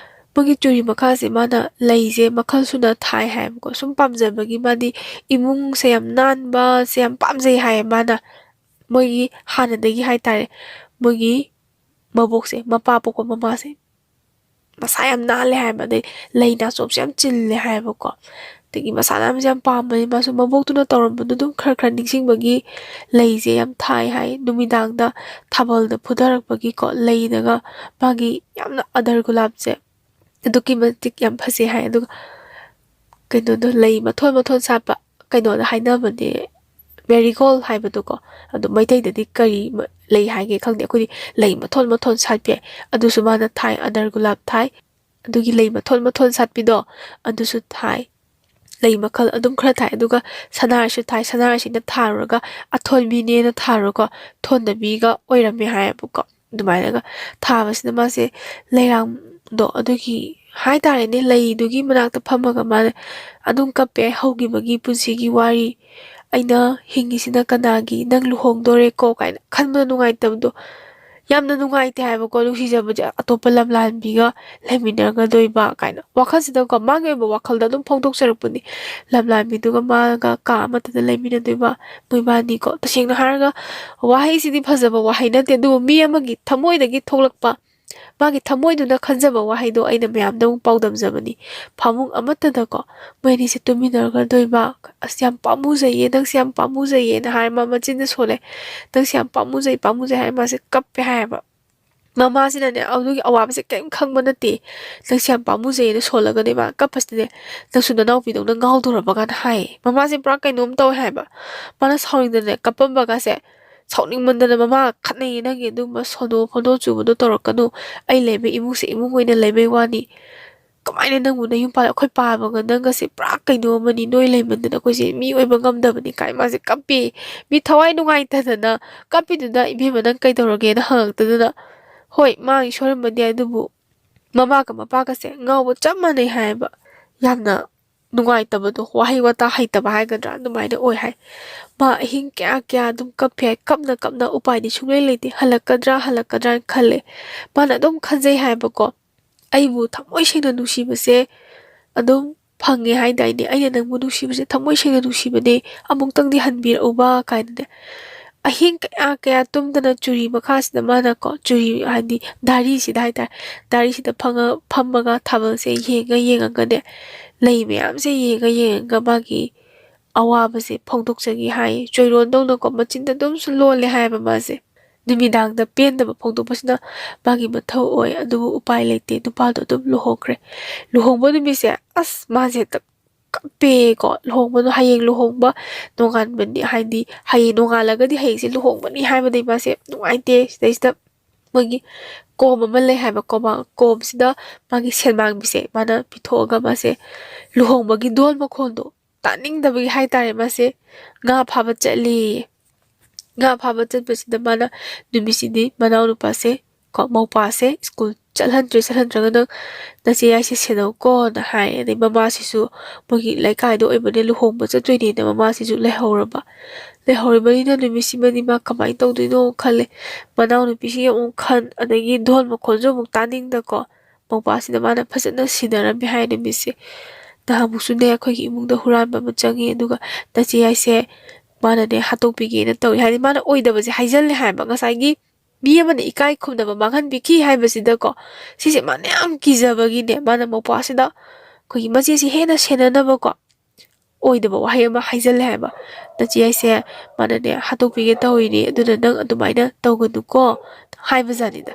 ꯃꯣꯏꯒꯤ ꯆꯨꯔꯤ ꯃꯈꯥꯁꯦ ꯃꯥꯅ ꯂꯩꯁꯦ ꯃꯈꯜ ꯁꯨꯅ ꯊꯥꯏ ꯍꯥꯏꯌꯦꯕꯀꯣ꯫ ꯁꯨꯝ ꯄꯥꯝꯖꯕꯒꯤ, ꯃꯥꯗꯤ ꯏꯃꯨꯡꯁꯦ ꯌꯥꯝ ꯅꯥꯟꯕꯁꯦ ꯌꯥꯝ ꯄꯥꯝꯖꯩ ꯍꯥꯏꯌꯦ ꯃꯥꯅ꯫ ꯃꯣꯏꯒꯤ ꯍꯥꯟꯅꯗꯒꯤ ꯍꯥꯏꯇꯥꯔꯦ, ꯃꯣꯏꯒꯤ ꯃꯕꯣꯛꯁꯦ, ꯃꯄꯥ ꯄꯣꯛꯄ ꯃꯃꯥꯁꯦ ꯃꯁꯥ ꯌꯥꯝ ꯅꯥꯜꯂꯦ ꯍꯥꯏꯕ, ꯑꯗꯩ ꯂꯩ ꯅꯥꯆꯣꯝꯁꯨ ꯌꯥꯝ ꯆꯤꯜꯂꯦ ꯍꯥꯏꯕꯀꯣ꯫ ꯑꯗꯒꯤ ꯃꯁꯥ ꯅꯥꯟꯕꯁꯦ ꯌꯥꯝ ꯄꯥꯝꯕꯅꯤ꯫ ꯃꯥꯁꯨ ꯃꯕꯣꯛꯇꯨꯅ ꯇꯧꯔꯝꯕꯗꯣ ꯑꯗꯨꯝ ꯈꯔ ꯈꯔ ꯅꯤꯡꯁꯤꯡꯕꯒꯤ ꯂꯩꯁꯦ ꯌꯥꯝ ꯊꯥꯏ ꯍꯥꯏ꯫ ꯅꯨꯃꯤꯗꯥꯡꯗ ꯊꯥꯕꯜꯗ ꯐꯨꯊꯔꯛꯄꯒꯤꯀꯣ, ꯂꯩꯗꯒ ꯃꯥꯒꯤ ꯌꯥꯝꯅ ꯑꯗꯔ ꯒꯨꯂꯥꯞꯁꯦ ꯑꯗꯨꯛꯀꯤ ꯃꯇꯤꯛ ꯌꯥꯝ ꯐꯖꯩ ꯍꯥꯏ꯫ ꯑꯗꯨꯒ ꯀꯩꯅꯣꯗꯣ, ꯂꯩ ꯃꯊꯣꯟ ꯃꯊꯣꯟ ꯁꯥꯠꯄ, ꯀꯩꯅꯣꯗ ꯍꯥꯏꯅꯕꯅꯦ, ꯃꯦꯔꯤꯒꯣꯜ ꯍꯥꯏꯕꯗꯣꯀꯣ꯫ ꯑꯗꯣ ꯃꯩꯇꯩꯗꯗꯤ ꯀꯔꯤ ꯃ-, ꯂꯩ ꯍꯥꯏꯒꯦ ꯈꯪꯗꯦ꯫ ꯑꯩꯈꯣꯏꯗꯤ ꯂꯩ ꯃꯊꯣꯟ ꯃꯊꯣꯟ ꯁꯥꯠꯄꯤ ꯍꯥꯏ꯫ ꯑꯗꯨꯁꯨ ꯃꯥꯅ ꯊꯥꯏ, ꯑꯗꯔ ꯒꯨꯂꯥꯞ ꯊꯥꯏ꯫ ꯑꯗꯨꯒꯤ ꯂꯩ ꯃꯊꯣꯟ ꯃꯊꯣꯟ ꯁꯥꯠꯄꯤꯗꯣ, ꯑꯗꯨꯁꯨ ꯊꯥꯏ꯫ ꯂꯩ ꯃꯈꯜ ꯑꯗꯨꯝ ꯈꯔ ꯊꯥꯏ꯫ ꯑꯗꯨꯒ ꯁꯅꯥꯔꯩꯁꯨ ꯊꯥꯏ꯫ ꯁꯅꯥꯔꯩꯁꯤꯅ ꯊꯥꯔꯨꯔꯒ ꯑꯊꯣꯟꯕꯤꯅꯦꯅ ꯊꯥꯔꯨꯔꯒ ꯊꯣꯟꯗꯕꯤꯒ ꯑꯣꯏꯔꯝꯃꯦ ꯍꯥꯏꯌꯦꯕꯀꯣ꯫ ꯑꯗꯨꯃꯥꯏꯅꯒ ꯊꯥꯕꯁꯤꯅ ꯃꯥꯁꯦ ꯂꯩꯔꯥꯡꯗꯣ, ꯑꯗꯨꯒꯤ ꯍꯥꯏꯇꯥꯔꯦꯅꯦ, ꯂꯩꯗꯨꯒꯤ ꯃꯅꯥꯛꯇ ꯐꯝꯃꯒ ꯃꯥꯅ ꯑꯗꯨꯝ ꯀꯞꯄꯦ꯫ "ꯍꯧꯈꯤꯕꯒꯤ ꯄꯨꯟꯁꯤꯒꯤ ꯋꯥꯔꯤ, ꯑꯩꯅ ꯍꯤꯡꯉꯤꯁꯤꯅ ꯀꯅꯥꯒꯤ? ꯅꯪ ꯂꯨꯍꯣꯡꯗꯣꯔꯦꯀꯣ" ꯀꯥꯏꯅ ꯈꯟꯕꯗ ꯅꯨꯡꯉꯥꯏꯇꯕꯗꯣ꯫ ꯌꯥꯝꯅ ꯅꯨꯡꯉꯥꯏꯇꯦ ꯍꯥꯏꯕꯀꯣ, ꯅꯨꯡꯁꯤꯖꯕꯁꯦ ꯑꯇꯣꯞꯄ ꯂꯝꯂꯥꯟꯕꯤꯒ ꯂꯩꯃꯤꯟꯅꯒꯗꯣꯏꯕ ꯀꯥꯏꯅ꯫ ꯋꯥꯈꯜꯁꯤꯗꯀꯣ, ꯃꯥꯒꯤ ꯑꯣꯏꯕ ꯋꯥꯈꯜꯗ ꯑꯗꯨꯝ ꯐꯣꯡꯗꯣꯛꯆꯔꯛꯄꯅꯤ꯫ ꯂꯝꯂꯥꯟꯕꯤꯗꯨꯒ ꯃꯥꯒ ꯀꯥ ꯑꯃꯠꯇꯗ ꯂꯩꯃꯤꯟꯅꯗꯣꯏꯕ ꯃꯣꯏꯕꯥꯅꯤꯀꯣ꯫ ꯇꯁꯦꯡꯅ ꯍꯥꯏꯔꯒ, ꯋꯥꯍꯩꯁꯤꯗꯤ ꯐꯖꯕ ꯋꯥꯍꯩ ꯅꯠꯇꯦ, ꯑꯗꯨꯕꯨ ꯃꯤ ꯑꯃꯒꯤ ꯊꯃꯣꯏꯗꯒꯤ ꯊꯣꯛꯂꯛꯄ ꯃꯥꯒꯤ ꯊꯃꯣꯏꯗꯨꯅ ꯈꯟꯖꯕ ꯋꯥꯍꯩꯗꯣ ꯑꯩꯅ ꯃꯌꯥꯝꯗ ꯑꯃꯨꯛ ꯄꯥꯎꯗꯝꯖꯕꯅꯤ꯫ ꯐꯃꯨꯡ ꯑꯃꯠꯇꯗꯀꯣ ꯃꯣꯏ ꯑꯅꯤꯁꯦ ꯇꯨꯝꯃꯤꯟꯅꯔꯒꯗꯣꯏꯕ꯫ "ꯑꯁ, ꯌꯥꯝ ꯄꯥꯝꯃꯨꯖꯩꯌꯦ, ꯅꯪꯁꯦ ꯌꯥꯝ ꯄꯥꯝꯃꯨꯖꯩꯌꯦꯅ" ꯍꯥꯏꯔ ꯃꯥ ꯃꯆꯤꯟꯗ ꯁꯣꯜꯂꯦ꯫ "ꯅꯪꯁꯦ ꯌꯥꯝ ꯄꯥꯝꯃꯨꯖꯩ, ꯄꯥꯝꯃꯨꯖꯩ" ꯍꯥꯏꯔ ꯃꯥꯁꯦ ꯀꯞꯄꯦ ꯍꯥꯏꯌꯦꯕ꯫ ꯃꯃꯥꯁꯤꯅꯅꯦ ꯑꯗꯨꯒꯤ ꯑꯋꯥꯕꯁꯦ ꯀꯔꯤꯝ ꯈꯪꯕ ꯅꯠꯇꯦ꯫ "ꯅꯪꯁꯦ ꯌꯥꯝ ꯄꯥꯝꯃꯨꯖꯩꯌꯦꯅ" ꯁꯣꯜꯂꯒꯅꯦ ꯃꯥ ꯀꯞꯄꯁꯤꯗꯅꯦ, "ꯅꯪꯁꯨ ꯅꯅꯥꯎꯄꯤꯗꯧꯅ ꯉꯥꯎꯗꯣꯔꯕ?" ꯀꯥꯏꯅ ꯍꯥꯏꯌꯦ꯫ ꯃꯃꯥꯁꯦ ꯄꯨꯔꯥ ꯀꯩꯅꯣꯝ ꯇꯧꯋꯦ ꯍꯥꯏꯕ꯫ ꯃꯥꯅ ꯁꯥꯎꯅꯤꯡꯗꯅꯦ ꯀꯞꯄꯝꯕꯒꯁꯦ, ꯁꯥꯎꯅꯤꯡꯃꯟꯗꯅ ꯃꯃꯥ ꯈꯠꯅꯩꯌꯦ, "ꯅꯪꯒꯤ ꯑꯗꯨꯒꯨꯝꯕ ꯁꯣꯅꯣ ꯐꯣꯅꯣ ꯆꯨꯕꯗꯣ ꯇꯧꯔꯛꯀꯅꯨ꯫ ꯑꯩ ꯂꯩꯕ ꯏꯃꯨꯡꯁꯦ ꯏꯃꯨꯡ ꯑꯣꯏꯅ ꯂꯩꯕꯩ ꯋꯥꯅꯤ꯫ ꯀꯃꯥꯏꯅ ꯅꯪꯕꯨ ꯅꯌꯨꯝ ꯄꯥꯜꯂ, ꯑꯩꯈꯣꯏ ꯄꯥꯕꯒ ꯅꯪꯒꯁꯦ ꯄꯨꯔꯥ ꯀꯩꯅꯣ ꯑꯃꯅꯤ, ꯅꯣꯏ ꯂꯩꯃꯟꯗꯅ ꯑꯩꯈꯣꯏꯁꯦ ꯃꯤ ꯑꯣꯏꯕ ꯉꯝꯗꯕꯅꯤ" ꯀꯥꯏ ꯃꯥꯁꯦ ꯀꯞꯄꯦ꯫ ꯃꯤ ꯊꯋꯥꯏ ꯅꯨꯡꯉꯥꯏꯇꯗꯅ ꯀꯞꯄꯤꯗꯨꯗ, "ꯏꯕꯦꯝꯃ, ꯅꯪ ꯀꯩꯗꯧꯔꯒꯦꯅ?" ꯍꯪꯉꯛꯇꯗꯅ, ꯍꯣꯏ, ꯃꯥꯒꯤ ꯁꯣꯏꯔꯝꯕꯗꯤ ꯌꯥꯏ, ꯑꯗꯨꯕꯨ ꯃꯃꯥꯒ ꯃꯄꯥꯒꯁꯦ ꯉꯥꯎꯕ ꯆꯞ ꯃꯥꯟꯅꯩ ꯍꯥꯏꯌꯦꯕ꯫ ꯌꯥꯝꯅ ꯅꯨꯡꯉꯥꯏꯇꯕꯗꯣ, ꯋꯥꯍꯩ ꯋꯥꯇꯥ ꯍꯩꯇꯕ ꯍꯥꯏꯒꯗ꯭ꯔꯥ, ꯑꯗꯨꯃꯥꯏꯅ ꯑꯣꯏ ꯍꯥꯏ꯫ ꯃꯥ ꯑꯍꯤꯡ ꯀꯌꯥ ꯀꯌꯥ ꯑꯗꯨꯝ ꯀꯞꯄꯦ ꯍꯥꯏ, ꯀꯞꯅ ꯀꯞꯅ ꯎꯄꯥꯏꯗꯤ ꯁꯨꯡꯂꯩ ꯂꯩꯇꯦ, ꯍꯜꯂꯛꯀꯗ꯭ꯔꯥ ꯍꯜꯂꯛꯀꯗ꯭ꯔꯥꯅ ꯈꯜꯂꯦ꯫ ꯃꯥꯅ ꯑꯗꯨꯝ ꯈꯟꯖꯩ ꯍꯥꯏꯕꯀꯣ, "ꯑꯩꯕꯨ ꯊꯃꯣꯏ ꯁꯦꯡꯅ ꯅꯨꯡꯁꯤꯕꯁꯦ ꯑꯗꯨꯝ ꯐꯪꯉꯦ ꯍꯥꯏꯗꯥꯏꯅꯦ, ꯑꯩꯅ ꯅꯪꯕꯨ ꯅꯨꯡꯁꯤꯕꯁꯦ ꯊꯃꯣꯏ ꯁꯦꯡꯅ ꯅꯨꯡꯁꯤꯕꯅꯦ, ꯑꯃꯨꯛꯇꯪꯗꯤ ꯍꯟꯕꯤꯔꯛꯎꯕ" ꯀꯥꯏꯅꯅꯦ꯫ ꯑꯍꯤꯡ ꯀꯌꯥ ꯀꯌꯥ ꯇꯨꯝꯗꯅ ꯆꯨꯔꯤ ꯃꯈꯥꯁꯤꯗ ꯃꯥꯅꯀꯣ, ꯆꯨꯔꯤ ꯍꯥꯏꯗꯤ ꯗꯥꯔꯤꯁꯤꯗ ꯍꯥꯏꯇꯥꯔꯦ, ꯗꯥꯔꯤꯁꯤꯗ ꯐꯪꯉ-, ꯐꯝꯃꯒ ꯊꯥꯕꯜꯁꯦ ꯌꯦꯡꯉ ꯌꯦꯡꯉꯒꯅꯦ, ꯂꯩ ꯃꯌꯥꯝꯁꯦ ꯌꯦꯡꯉ ꯌꯦꯡꯉꯒ ꯃꯥꯒꯤ ꯑꯋꯥꯕꯁꯦ ꯐꯣꯡꯗꯣꯛꯆꯈꯤ ꯍꯥꯏꯌꯦ꯫ ꯆꯣꯏꯔꯣꯟꯗꯧꯅꯀꯣ ꯃꯆꯤꯟꯗ ꯑꯗꯨꯝꯁꯨ ꯂꯣꯜꯂꯦ ꯍꯥꯏꯌꯦꯕ ꯃꯥꯁꯦ꯫ ꯅꯨꯃꯤꯗꯥꯡꯗ ꯄꯦꯟꯗꯕ ꯐꯣꯡꯗꯣꯛꯄꯁꯤꯅ ꯃꯥꯒꯤ ꯃꯊꯧ ꯑꯣꯏ, ꯑꯗꯨꯕꯨ ꯎꯄꯥꯏ ꯂꯩꯇꯦ, ꯅꯨꯄꯥꯗꯣ ꯑꯗꯨꯝ ꯂꯨꯍꯣꯡꯈ꯭ꯔꯦ꯫ ꯂꯨꯍꯣꯡꯕ ꯅꯨꯃꯤꯠꯁꯦ ꯑꯁ ꯃꯥꯁꯦ ꯍꯦꯛꯇ ꯀꯞꯄꯦꯀꯣ꯫ ꯂꯨꯍꯣꯡꯕꯗꯣ ꯍꯌꯦꯡ ꯂꯨꯍꯣꯡꯕ ꯅꯣꯡꯉꯥꯟꯕꯅꯤ, ꯍꯥꯏꯗꯤ ꯍꯌꯦꯡ ꯅꯣꯡꯉꯥꯜꯂꯒꯗꯤ ꯍꯌꯦꯡꯁꯦ ꯂꯨꯍꯣꯡꯕꯅꯤ ꯍꯥꯏꯕꯗꯒꯤ ꯃꯥꯁꯦ ꯅꯨꯡꯉꯥꯏꯇꯦ꯫ ꯁꯤꯗꯩꯁꯤꯗ ꯃꯣꯏꯒꯤ ꯀꯣꯝ ꯑꯃ ꯂꯩ ꯍꯥꯏꯕꯀꯣ, ꯃꯥ ꯀꯣꯝꯁꯤꯗ ꯃꯥꯒꯤ ꯁꯦꯟꯃꯥꯡꯕꯤꯁꯦ ꯃꯥꯅ ꯄꯤꯊꯣꯛꯑꯒ ꯃꯥꯁꯦ ꯂꯨꯍꯣꯡꯕꯒꯤ ꯙꯣꯜ ꯃꯈꯣꯟꯗꯣ ꯇꯥꯅꯤꯡꯗꯕꯒꯤ ꯍꯥꯏꯇꯥꯔꯦ, ꯃꯥꯁꯦ ꯉꯥ ꯐꯥꯕ ꯆꯠꯂꯦꯌꯦ꯫ ꯉꯥ ꯐꯥꯕ ꯆꯠꯄꯁꯤꯗ ꯃꯥꯅ ꯅꯨꯃꯤꯠꯁꯤꯗꯤ ꯃꯅꯥꯎꯅꯨꯄꯥꯁꯦ ꯀꯣ, ꯃꯧꯄꯥꯁꯦ ꯁ꯭ꯀꯨꯜ ꯆꯠꯍꯟꯗ꯭ꯔꯦ, ꯆꯠꯍꯟꯗ꯭ꯔꯒ "ꯅꯪ ꯅꯆꯦ ꯌꯥꯏꯁꯦ ꯁꯦꯟꯅꯧꯀꯣꯅ" ꯍꯥꯏ꯫ ꯑꯗꯩ ꯃꯃꯥꯁꯤꯁꯨ ꯃꯣꯏꯒꯤ ꯂꯩꯀꯥꯏꯗ ꯑꯣꯏꯕꯅꯤꯅ ꯂꯨꯍꯣꯡꯕ ꯆꯠꯇꯣꯏꯅꯦꯅ ꯃꯃꯥꯁꯤꯁꯨ ꯂꯩꯍꯧꯔꯕ꯫ ꯂꯩꯍꯧꯔꯕꯅꯤꯅ ꯅꯨꯃꯤꯠꯁꯤꯃꯗꯤ ꯃꯥ ꯀꯃꯥꯏꯅ ꯇꯧꯗꯣꯏꯅꯣ ꯈꯜꯂꯦ꯫ ꯃꯅꯥꯎꯅꯨꯄꯤꯁꯤꯒꯤ ꯑꯃꯨꯛ ꯈꯟ, ꯑꯗꯒꯤ ꯙꯣꯜ ꯃꯈꯣꯜꯁꯨ ꯑꯃꯨꯛ ꯇꯥꯅꯤꯡꯗꯀꯣ, ꯃꯧꯄꯥꯁꯤꯅ ꯃꯥꯅ ꯐꯖꯅ ꯁꯤꯟꯅꯔꯝꯃꯦ ꯍꯥꯏ ꯅꯨꯃꯤꯠꯁꯦ꯫ ꯅꯍꯥꯟꯃꯨꯛꯁꯨꯅꯦ ꯑꯩꯈꯣꯏꯒꯤ ꯏꯃꯨꯡꯗ ꯍꯨꯔꯥꯟꯕ ꯑꯃ ꯆꯪꯉꯤ, ꯑꯗꯨꯒ ꯅꯆꯦ ꯌꯥꯏꯁꯦ ꯃꯥꯅꯅꯦ ꯍꯥꯠꯇꯣꯛꯄꯤꯒꯦꯅ ꯇꯧꯏ꯫ ꯍꯥꯏꯗꯤ ꯃꯥꯅ ꯑꯣꯏꯗꯕꯁꯦ ꯍꯥꯏꯖꯜꯂꯦ ꯍꯥꯏꯕ꯫ ꯉꯁꯥꯏꯒꯤ ꯃꯤ ꯑꯃꯅ ꯏꯀꯥꯏ ꯈꯨꯝꯅꯕ ꯃꯥꯡꯍꯟꯕꯤꯈꯤ ꯍꯥꯏꯕꯁꯤꯗꯀꯣ, ꯁꯤꯁꯦ ꯃꯥꯅ ꯌꯥꯝ ꯀꯤꯖꯕꯒꯤꯅꯦ, ꯃꯥꯅ ꯃꯧꯄ꯭ꯋꯥꯁꯤꯗ ꯑꯩꯈꯣꯏꯒꯤ ꯃꯆꯦꯁꯤ ꯍꯦꯟꯅ ꯁꯦꯟꯅꯅꯕꯀꯣ, ꯑꯣꯏꯗꯕ ꯋꯥꯍꯩ ꯑꯃ ꯍꯥꯏꯖꯜꯂꯦ ꯍꯥꯏꯕ꯫ "ꯅꯆꯦ ꯍꯥꯏꯁꯦ ꯃꯥꯅꯅꯦ ꯍꯥꯠꯇꯣꯛꯄꯤꯒꯦ ꯇꯧꯔꯤꯅꯦ, ꯑꯗꯨꯅ ꯅꯪ ꯑꯗꯨꯃꯥꯏꯅ ꯇꯧꯒꯅꯨꯀꯣ" ꯍꯥꯏꯕꯖꯥꯠꯅꯤꯗ꯫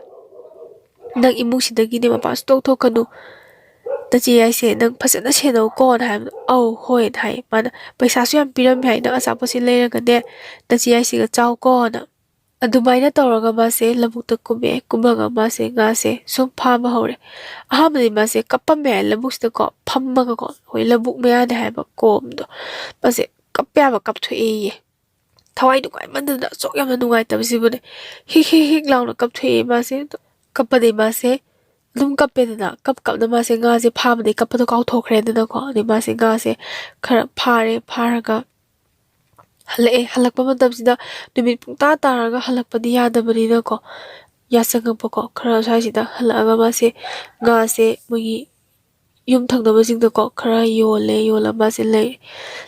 "ꯅꯪ ꯏꯃꯨꯡꯁꯤꯗꯒꯤꯅꯦ ꯃꯄꯥꯟ ꯁꯨꯡꯊꯣꯛ ꯊꯣꯛꯀꯅꯨ, ꯅꯆꯦ ꯍꯥꯏꯁꯦ ꯅꯪ ꯐꯖꯅ ꯁꯦꯟꯅꯧꯀꯣꯅ" ꯍꯥꯏꯕꯗꯣ, "ꯑꯧ, ꯍꯣꯏꯅ" ꯍꯥꯏ꯫ ꯃꯥꯅ ꯄꯩꯁꯥꯁꯨ ꯌꯥꯝ ꯄꯤꯔꯝꯃꯦ ꯍꯥꯏ, "ꯅꯪ ꯑꯆꯥꯄꯣꯠꯁꯤ ꯂꯩꯔꯒꯅꯦ ꯅꯆꯦ ꯍꯥꯏꯁꯤꯒ ꯆꯥꯎꯀꯣꯅ"꯫ ꯑꯗꯨꯃꯥꯏꯅ ꯇꯧꯔꯒ ꯃꯥꯁꯦ ꯂꯧꯕꯨꯛꯇ ꯀꯨꯝꯃꯛꯑꯦ꯫ ꯀꯨꯝꯃꯒ ꯃꯥꯁꯦ ꯉꯥꯁꯦ ꯁꯨꯝ ꯐꯥꯕ ꯍꯧꯔꯦ꯫ ꯑꯍꯥꯟꯕꯗꯤ ꯃꯥꯁꯦ ꯀꯞꯄꯝꯃꯦ ꯍꯥꯏ, ꯂꯧꯕꯨꯛꯁꯤꯗꯀꯣ ꯐꯝꯃꯒꯀꯣ, ꯑꯩꯈꯣꯏ ꯂꯧꯕꯨꯛ ꯃꯌꯥꯅꯦ ꯍꯥꯏꯕ ꯀꯣꯝꯗꯣ, ꯃꯥꯁꯦ ꯀꯞꯄꯦ ꯍꯥꯏꯕ, ꯀꯞꯊꯣꯛꯑꯦꯌꯦ꯫ ꯊꯋꯥꯏ ꯅꯨꯡꯉꯥꯏꯃꯟꯗꯅ, ꯑꯁꯨꯛ ꯌꯥꯝꯅ ꯅꯨꯡꯉꯥꯏꯇꯕꯁꯤꯕꯨꯅꯦ, ꯍꯤꯛ ꯍꯤꯛ ꯍꯤꯛ ꯂꯥꯎꯅ ꯀꯞꯊꯣꯛꯑꯦ ꯃꯥꯁꯦ꯫ ꯑꯗꯣ ꯀꯞꯄꯗꯩ ꯃꯥꯁꯦ ꯑꯗꯨꯝ ꯀꯞꯄꯦꯗꯅ, ꯀꯞ ꯀꯞꯅ ꯃꯥꯁꯦ ꯉꯥꯁꯦ ꯐꯥꯕꯗꯩ ꯀꯞꯄꯗꯣ ꯀꯥꯎꯊꯣꯛꯈ꯭ꯔꯦꯗꯅꯀꯣ꯫ ꯑꯗꯩ ꯃꯥꯁꯦ ꯉꯥꯁꯦ ꯈꯔ ꯐꯥꯔꯦ, ꯐꯥꯔꯒ ꯍꯜꯂꯛꯑꯦ꯫ ꯍꯜꯂꯛꯄ ꯃꯇꯝꯁꯤꯗ ꯅꯨꯃꯤꯠ ꯄꯨꯡꯇꯥ ꯇꯥꯔꯒ ꯍꯜꯂꯛꯄꯗꯤ ꯌꯥꯗꯕꯅꯤꯅꯀꯣ, ꯌꯥꯆꯪꯉꯛꯄꯀꯣ, ꯈꯔ ꯁ꯭ꯋꯥꯏꯁꯤꯗ ꯍꯜꯂꯛꯑꯒ ꯃꯥꯁꯦ ꯉꯥꯁꯦ ꯃꯣꯏꯒꯤ ꯌꯨꯝ ꯊꯪꯅꯕꯁꯤꯡꯗꯀꯣ ꯈꯔ ꯌꯣꯜꯂꯦ꯫ ꯌꯣꯜꯂ ꯃꯥꯁꯦ ꯂꯩꯔꯦ꯫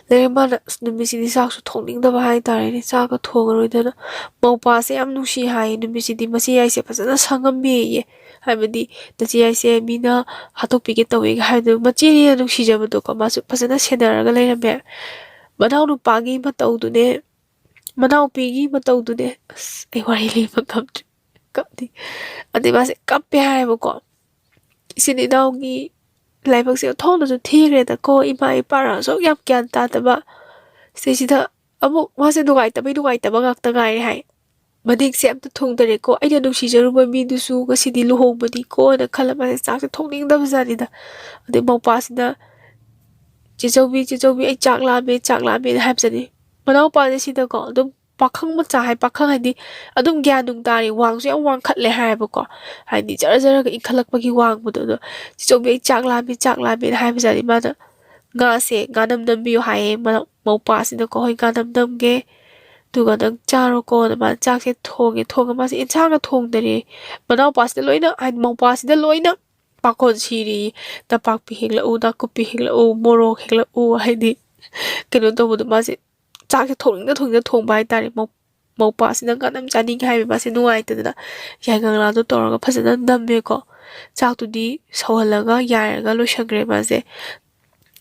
ꯂꯩꯔꯦ ꯃꯥꯅ, ꯑꯁ, ꯅꯨꯃꯤꯠꯁꯤꯗꯤ ꯆꯥꯛꯁꯨ ꯊꯣꯡꯅꯤꯡꯗꯕ ꯍꯥꯏꯇꯥꯔꯦꯅꯦ, ꯆꯥꯛꯀ ꯊꯣꯡꯉꯔꯣꯏꯗꯅ꯫ ꯃꯧꯄꯥꯁꯦ ꯌꯥꯝ ꯅꯨꯡꯁꯤ ꯍꯥꯏꯌꯦ ꯅꯨꯃꯤꯠꯁꯤꯗꯤ, ꯃꯆꯦ ꯍꯥꯏꯁꯦ ꯐꯖꯅ ꯁꯪꯉꯝꯃꯦꯌꯦ꯫ ꯍꯥꯏꯕꯗꯤ ꯅꯆꯦ ꯍꯥꯏꯁꯦ ꯃꯤꯅ ꯍꯥꯠꯇꯣꯛꯄꯤꯒꯦ ꯇꯧꯋꯦꯒ ꯍꯥꯏꯕꯗꯣ, ꯃꯆꯦꯅ ꯅꯨꯡꯁꯤꯖꯕꯗꯣꯀꯣ, ꯃꯥꯁꯨ ꯐꯖꯅ ꯁꯦꯟꯅꯔꯒ ꯂꯩꯔꯝꯃꯦ꯫ ꯃꯅꯥꯎꯅꯨꯄꯥꯒꯤ ꯃꯇꯧꯗꯨꯅꯦ, ꯃꯅꯥꯎꯄꯤꯒꯤ ꯃꯇꯧꯗꯨꯅꯦ, ꯑꯁ, ꯑꯩ ꯋꯥꯔꯤ ꯂꯤꯕ ꯉꯝꯗ꯭ꯔꯦ, ꯀꯞꯅꯤ꯫ ꯑꯗꯩ ꯃꯥꯁꯦ ꯀꯞꯄꯦ ꯍꯥꯏꯌꯦꯕꯀꯣ꯫ "ꯏꯆꯤꯟ ꯏꯅꯥꯎꯒꯤ ꯂꯥꯏꯕꯛꯁꯦ ꯑꯣꯟꯊꯣꯛꯅꯁꯨ ꯊꯤꯈ꯭ꯔꯦꯗꯀꯣ, ꯏꯃꯥ ꯏꯄꯥꯅ ꯑꯁꯨꯛ ꯌꯥꯝ ꯒ꯭ꯌꯥꯟ ꯇꯥꯗꯕ, ꯁꯤꯗꯩꯁꯤꯗ ꯑꯃꯨꯛ ꯃꯥꯁꯦ ꯅꯨꯡꯉꯥꯏꯇꯕꯩ ꯅꯨꯡꯉꯥꯏꯇꯕ ꯉꯥꯛꯇ ꯉꯥꯏꯔꯦ" ꯍꯥꯏ꯫ "ꯃꯅꯤꯡꯁꯦ ꯑꯝꯇ ꯊꯨꯡꯗꯔꯦꯀꯣ, ꯑꯩꯅ ꯅꯨꯡꯁꯤꯖꯔꯨꯕ ꯃꯤꯗꯨꯁꯨ ꯉꯁꯤꯗꯤ ꯂꯨꯍꯣꯡꯕꯅꯤꯀꯣꯅ" ꯈꯜꯂ ꯃꯥꯁꯦ ꯆꯥꯛꯁꯦ ꯊꯣꯡꯅꯤꯡꯗꯕ ꯖꯥꯠꯅꯤꯗ꯫ ꯑꯗꯩ ꯃꯧꯄꯥꯁꯤꯅ, "ꯆꯦꯆꯧꯕꯤ, ꯆꯦꯆꯧꯕꯤ, ꯑꯩ ꯆꯥꯛ ꯂꯥꯝꯃꯦ, ꯆꯥꯛ ꯂꯥꯝꯃꯦꯅ" ꯍꯥꯏꯕꯖꯥꯠꯅꯤ꯫ ꯃꯅꯥꯎꯄꯥꯁꯦ ꯁꯤꯗꯀꯣ ꯑꯗꯨꯝ ꯄꯥꯈꯪ ꯃꯆꯥ ꯍꯥꯏ, ꯄꯥꯈꯪ ꯍꯥꯏꯗꯤ ꯑꯗꯨꯝ ꯒ꯭ꯌꯥꯟ ꯅꯨꯡ ꯇꯥꯔꯦ, ꯋꯥꯡꯁꯨ ꯌꯥꯝ ꯋꯥꯡꯈꯠꯂꯦ ꯍꯥꯏꯌꯦꯕꯀꯣ, ꯍꯥꯏꯗꯤ ꯖꯔ ꯖꯔꯒ ꯏꯟꯈꯠꯂꯛꯄꯒꯤ ꯋꯥꯡꯕꯗꯣ꯫ ꯑꯗꯣ, "ꯆꯦꯆꯧꯕꯤ, ꯑꯩ ꯆꯥꯛ ꯂꯥꯝꯃꯦ, ꯆꯥꯛ ꯂꯥꯝꯃꯦꯅ" ꯍꯥꯏꯕꯖꯥꯠꯅꯤ꯫ ꯃꯥꯅ ꯉꯥꯁꯦ, "ꯉꯥꯅꯝ ꯅꯝꯕꯤꯌꯨ" ꯍꯥꯏꯌꯦ ꯃꯅꯥꯎ-, ꯃꯧꯄꯥꯁꯤꯅꯀꯣ꯫ "ꯍꯣꯏ, ꯉꯥꯅꯝ ꯅꯝꯒꯦ, ꯑꯗꯨꯒ ꯅꯪ ꯆꯥꯔꯣꯀꯣꯅ" ꯃꯥꯅ ꯆꯥꯛꯁꯦ ꯊꯣꯡꯉꯦ꯫ ꯊꯣꯡꯉ ꯃꯥꯁꯦ ꯏꯟꯁꯥꯡꯒ ꯊꯣꯡꯗꯔꯦ꯫ ꯃꯅꯥꯎꯄꯥꯁꯤꯗ ꯂꯣꯏꯅ, ꯍꯥꯏꯗꯤ ꯃꯧꯄꯥꯁꯤꯗ ꯂꯣꯏꯅ ꯄꯥꯈꯣꯟ ꯁꯤꯔꯤ꯫ "ꯅꯄꯥꯛꯄꯤ ꯍꯦꯛꯂꯛꯎ, ꯅꯥꯀꯨꯞꯄꯤ ꯍꯦꯛꯂꯛꯎ, ꯃꯣꯔꯣꯛ ꯍꯦꯛꯂꯛꯎ", ꯍꯥꯏꯗꯤ ꯀꯩꯅꯣ ꯇꯧꯕꯗꯣ, ꯃꯥꯁꯦ ꯆꯥꯛꯁꯦ ꯊꯣꯡꯅꯤꯡꯗ ꯊꯣꯡꯅꯤꯡꯗ ꯊꯣꯡꯕ ꯍꯥꯏꯇꯥꯔꯦ꯫ ꯃꯧ-, ꯃꯧꯄꯥꯁꯤꯅ ꯉꯥꯅꯝ ꯆꯥꯅꯤꯡꯉꯦ ꯍꯥꯏꯕ ꯃꯥꯁꯦ ꯅꯨꯡꯉꯥꯏꯇꯗꯅ ꯌꯥꯏꯉꯪꯂꯥꯗꯣ ꯇꯧꯔꯒ ꯐꯖꯅ ꯅꯝꯃꯦꯀꯣ꯫ ꯆꯥꯛꯇꯨꯗꯤ ꯁꯧꯍꯜꯂꯒ ꯌꯥꯏꯔꯒ ꯂꯣꯏꯁꯟꯈ꯭ꯔꯦ ꯃꯥꯁꯦ꯫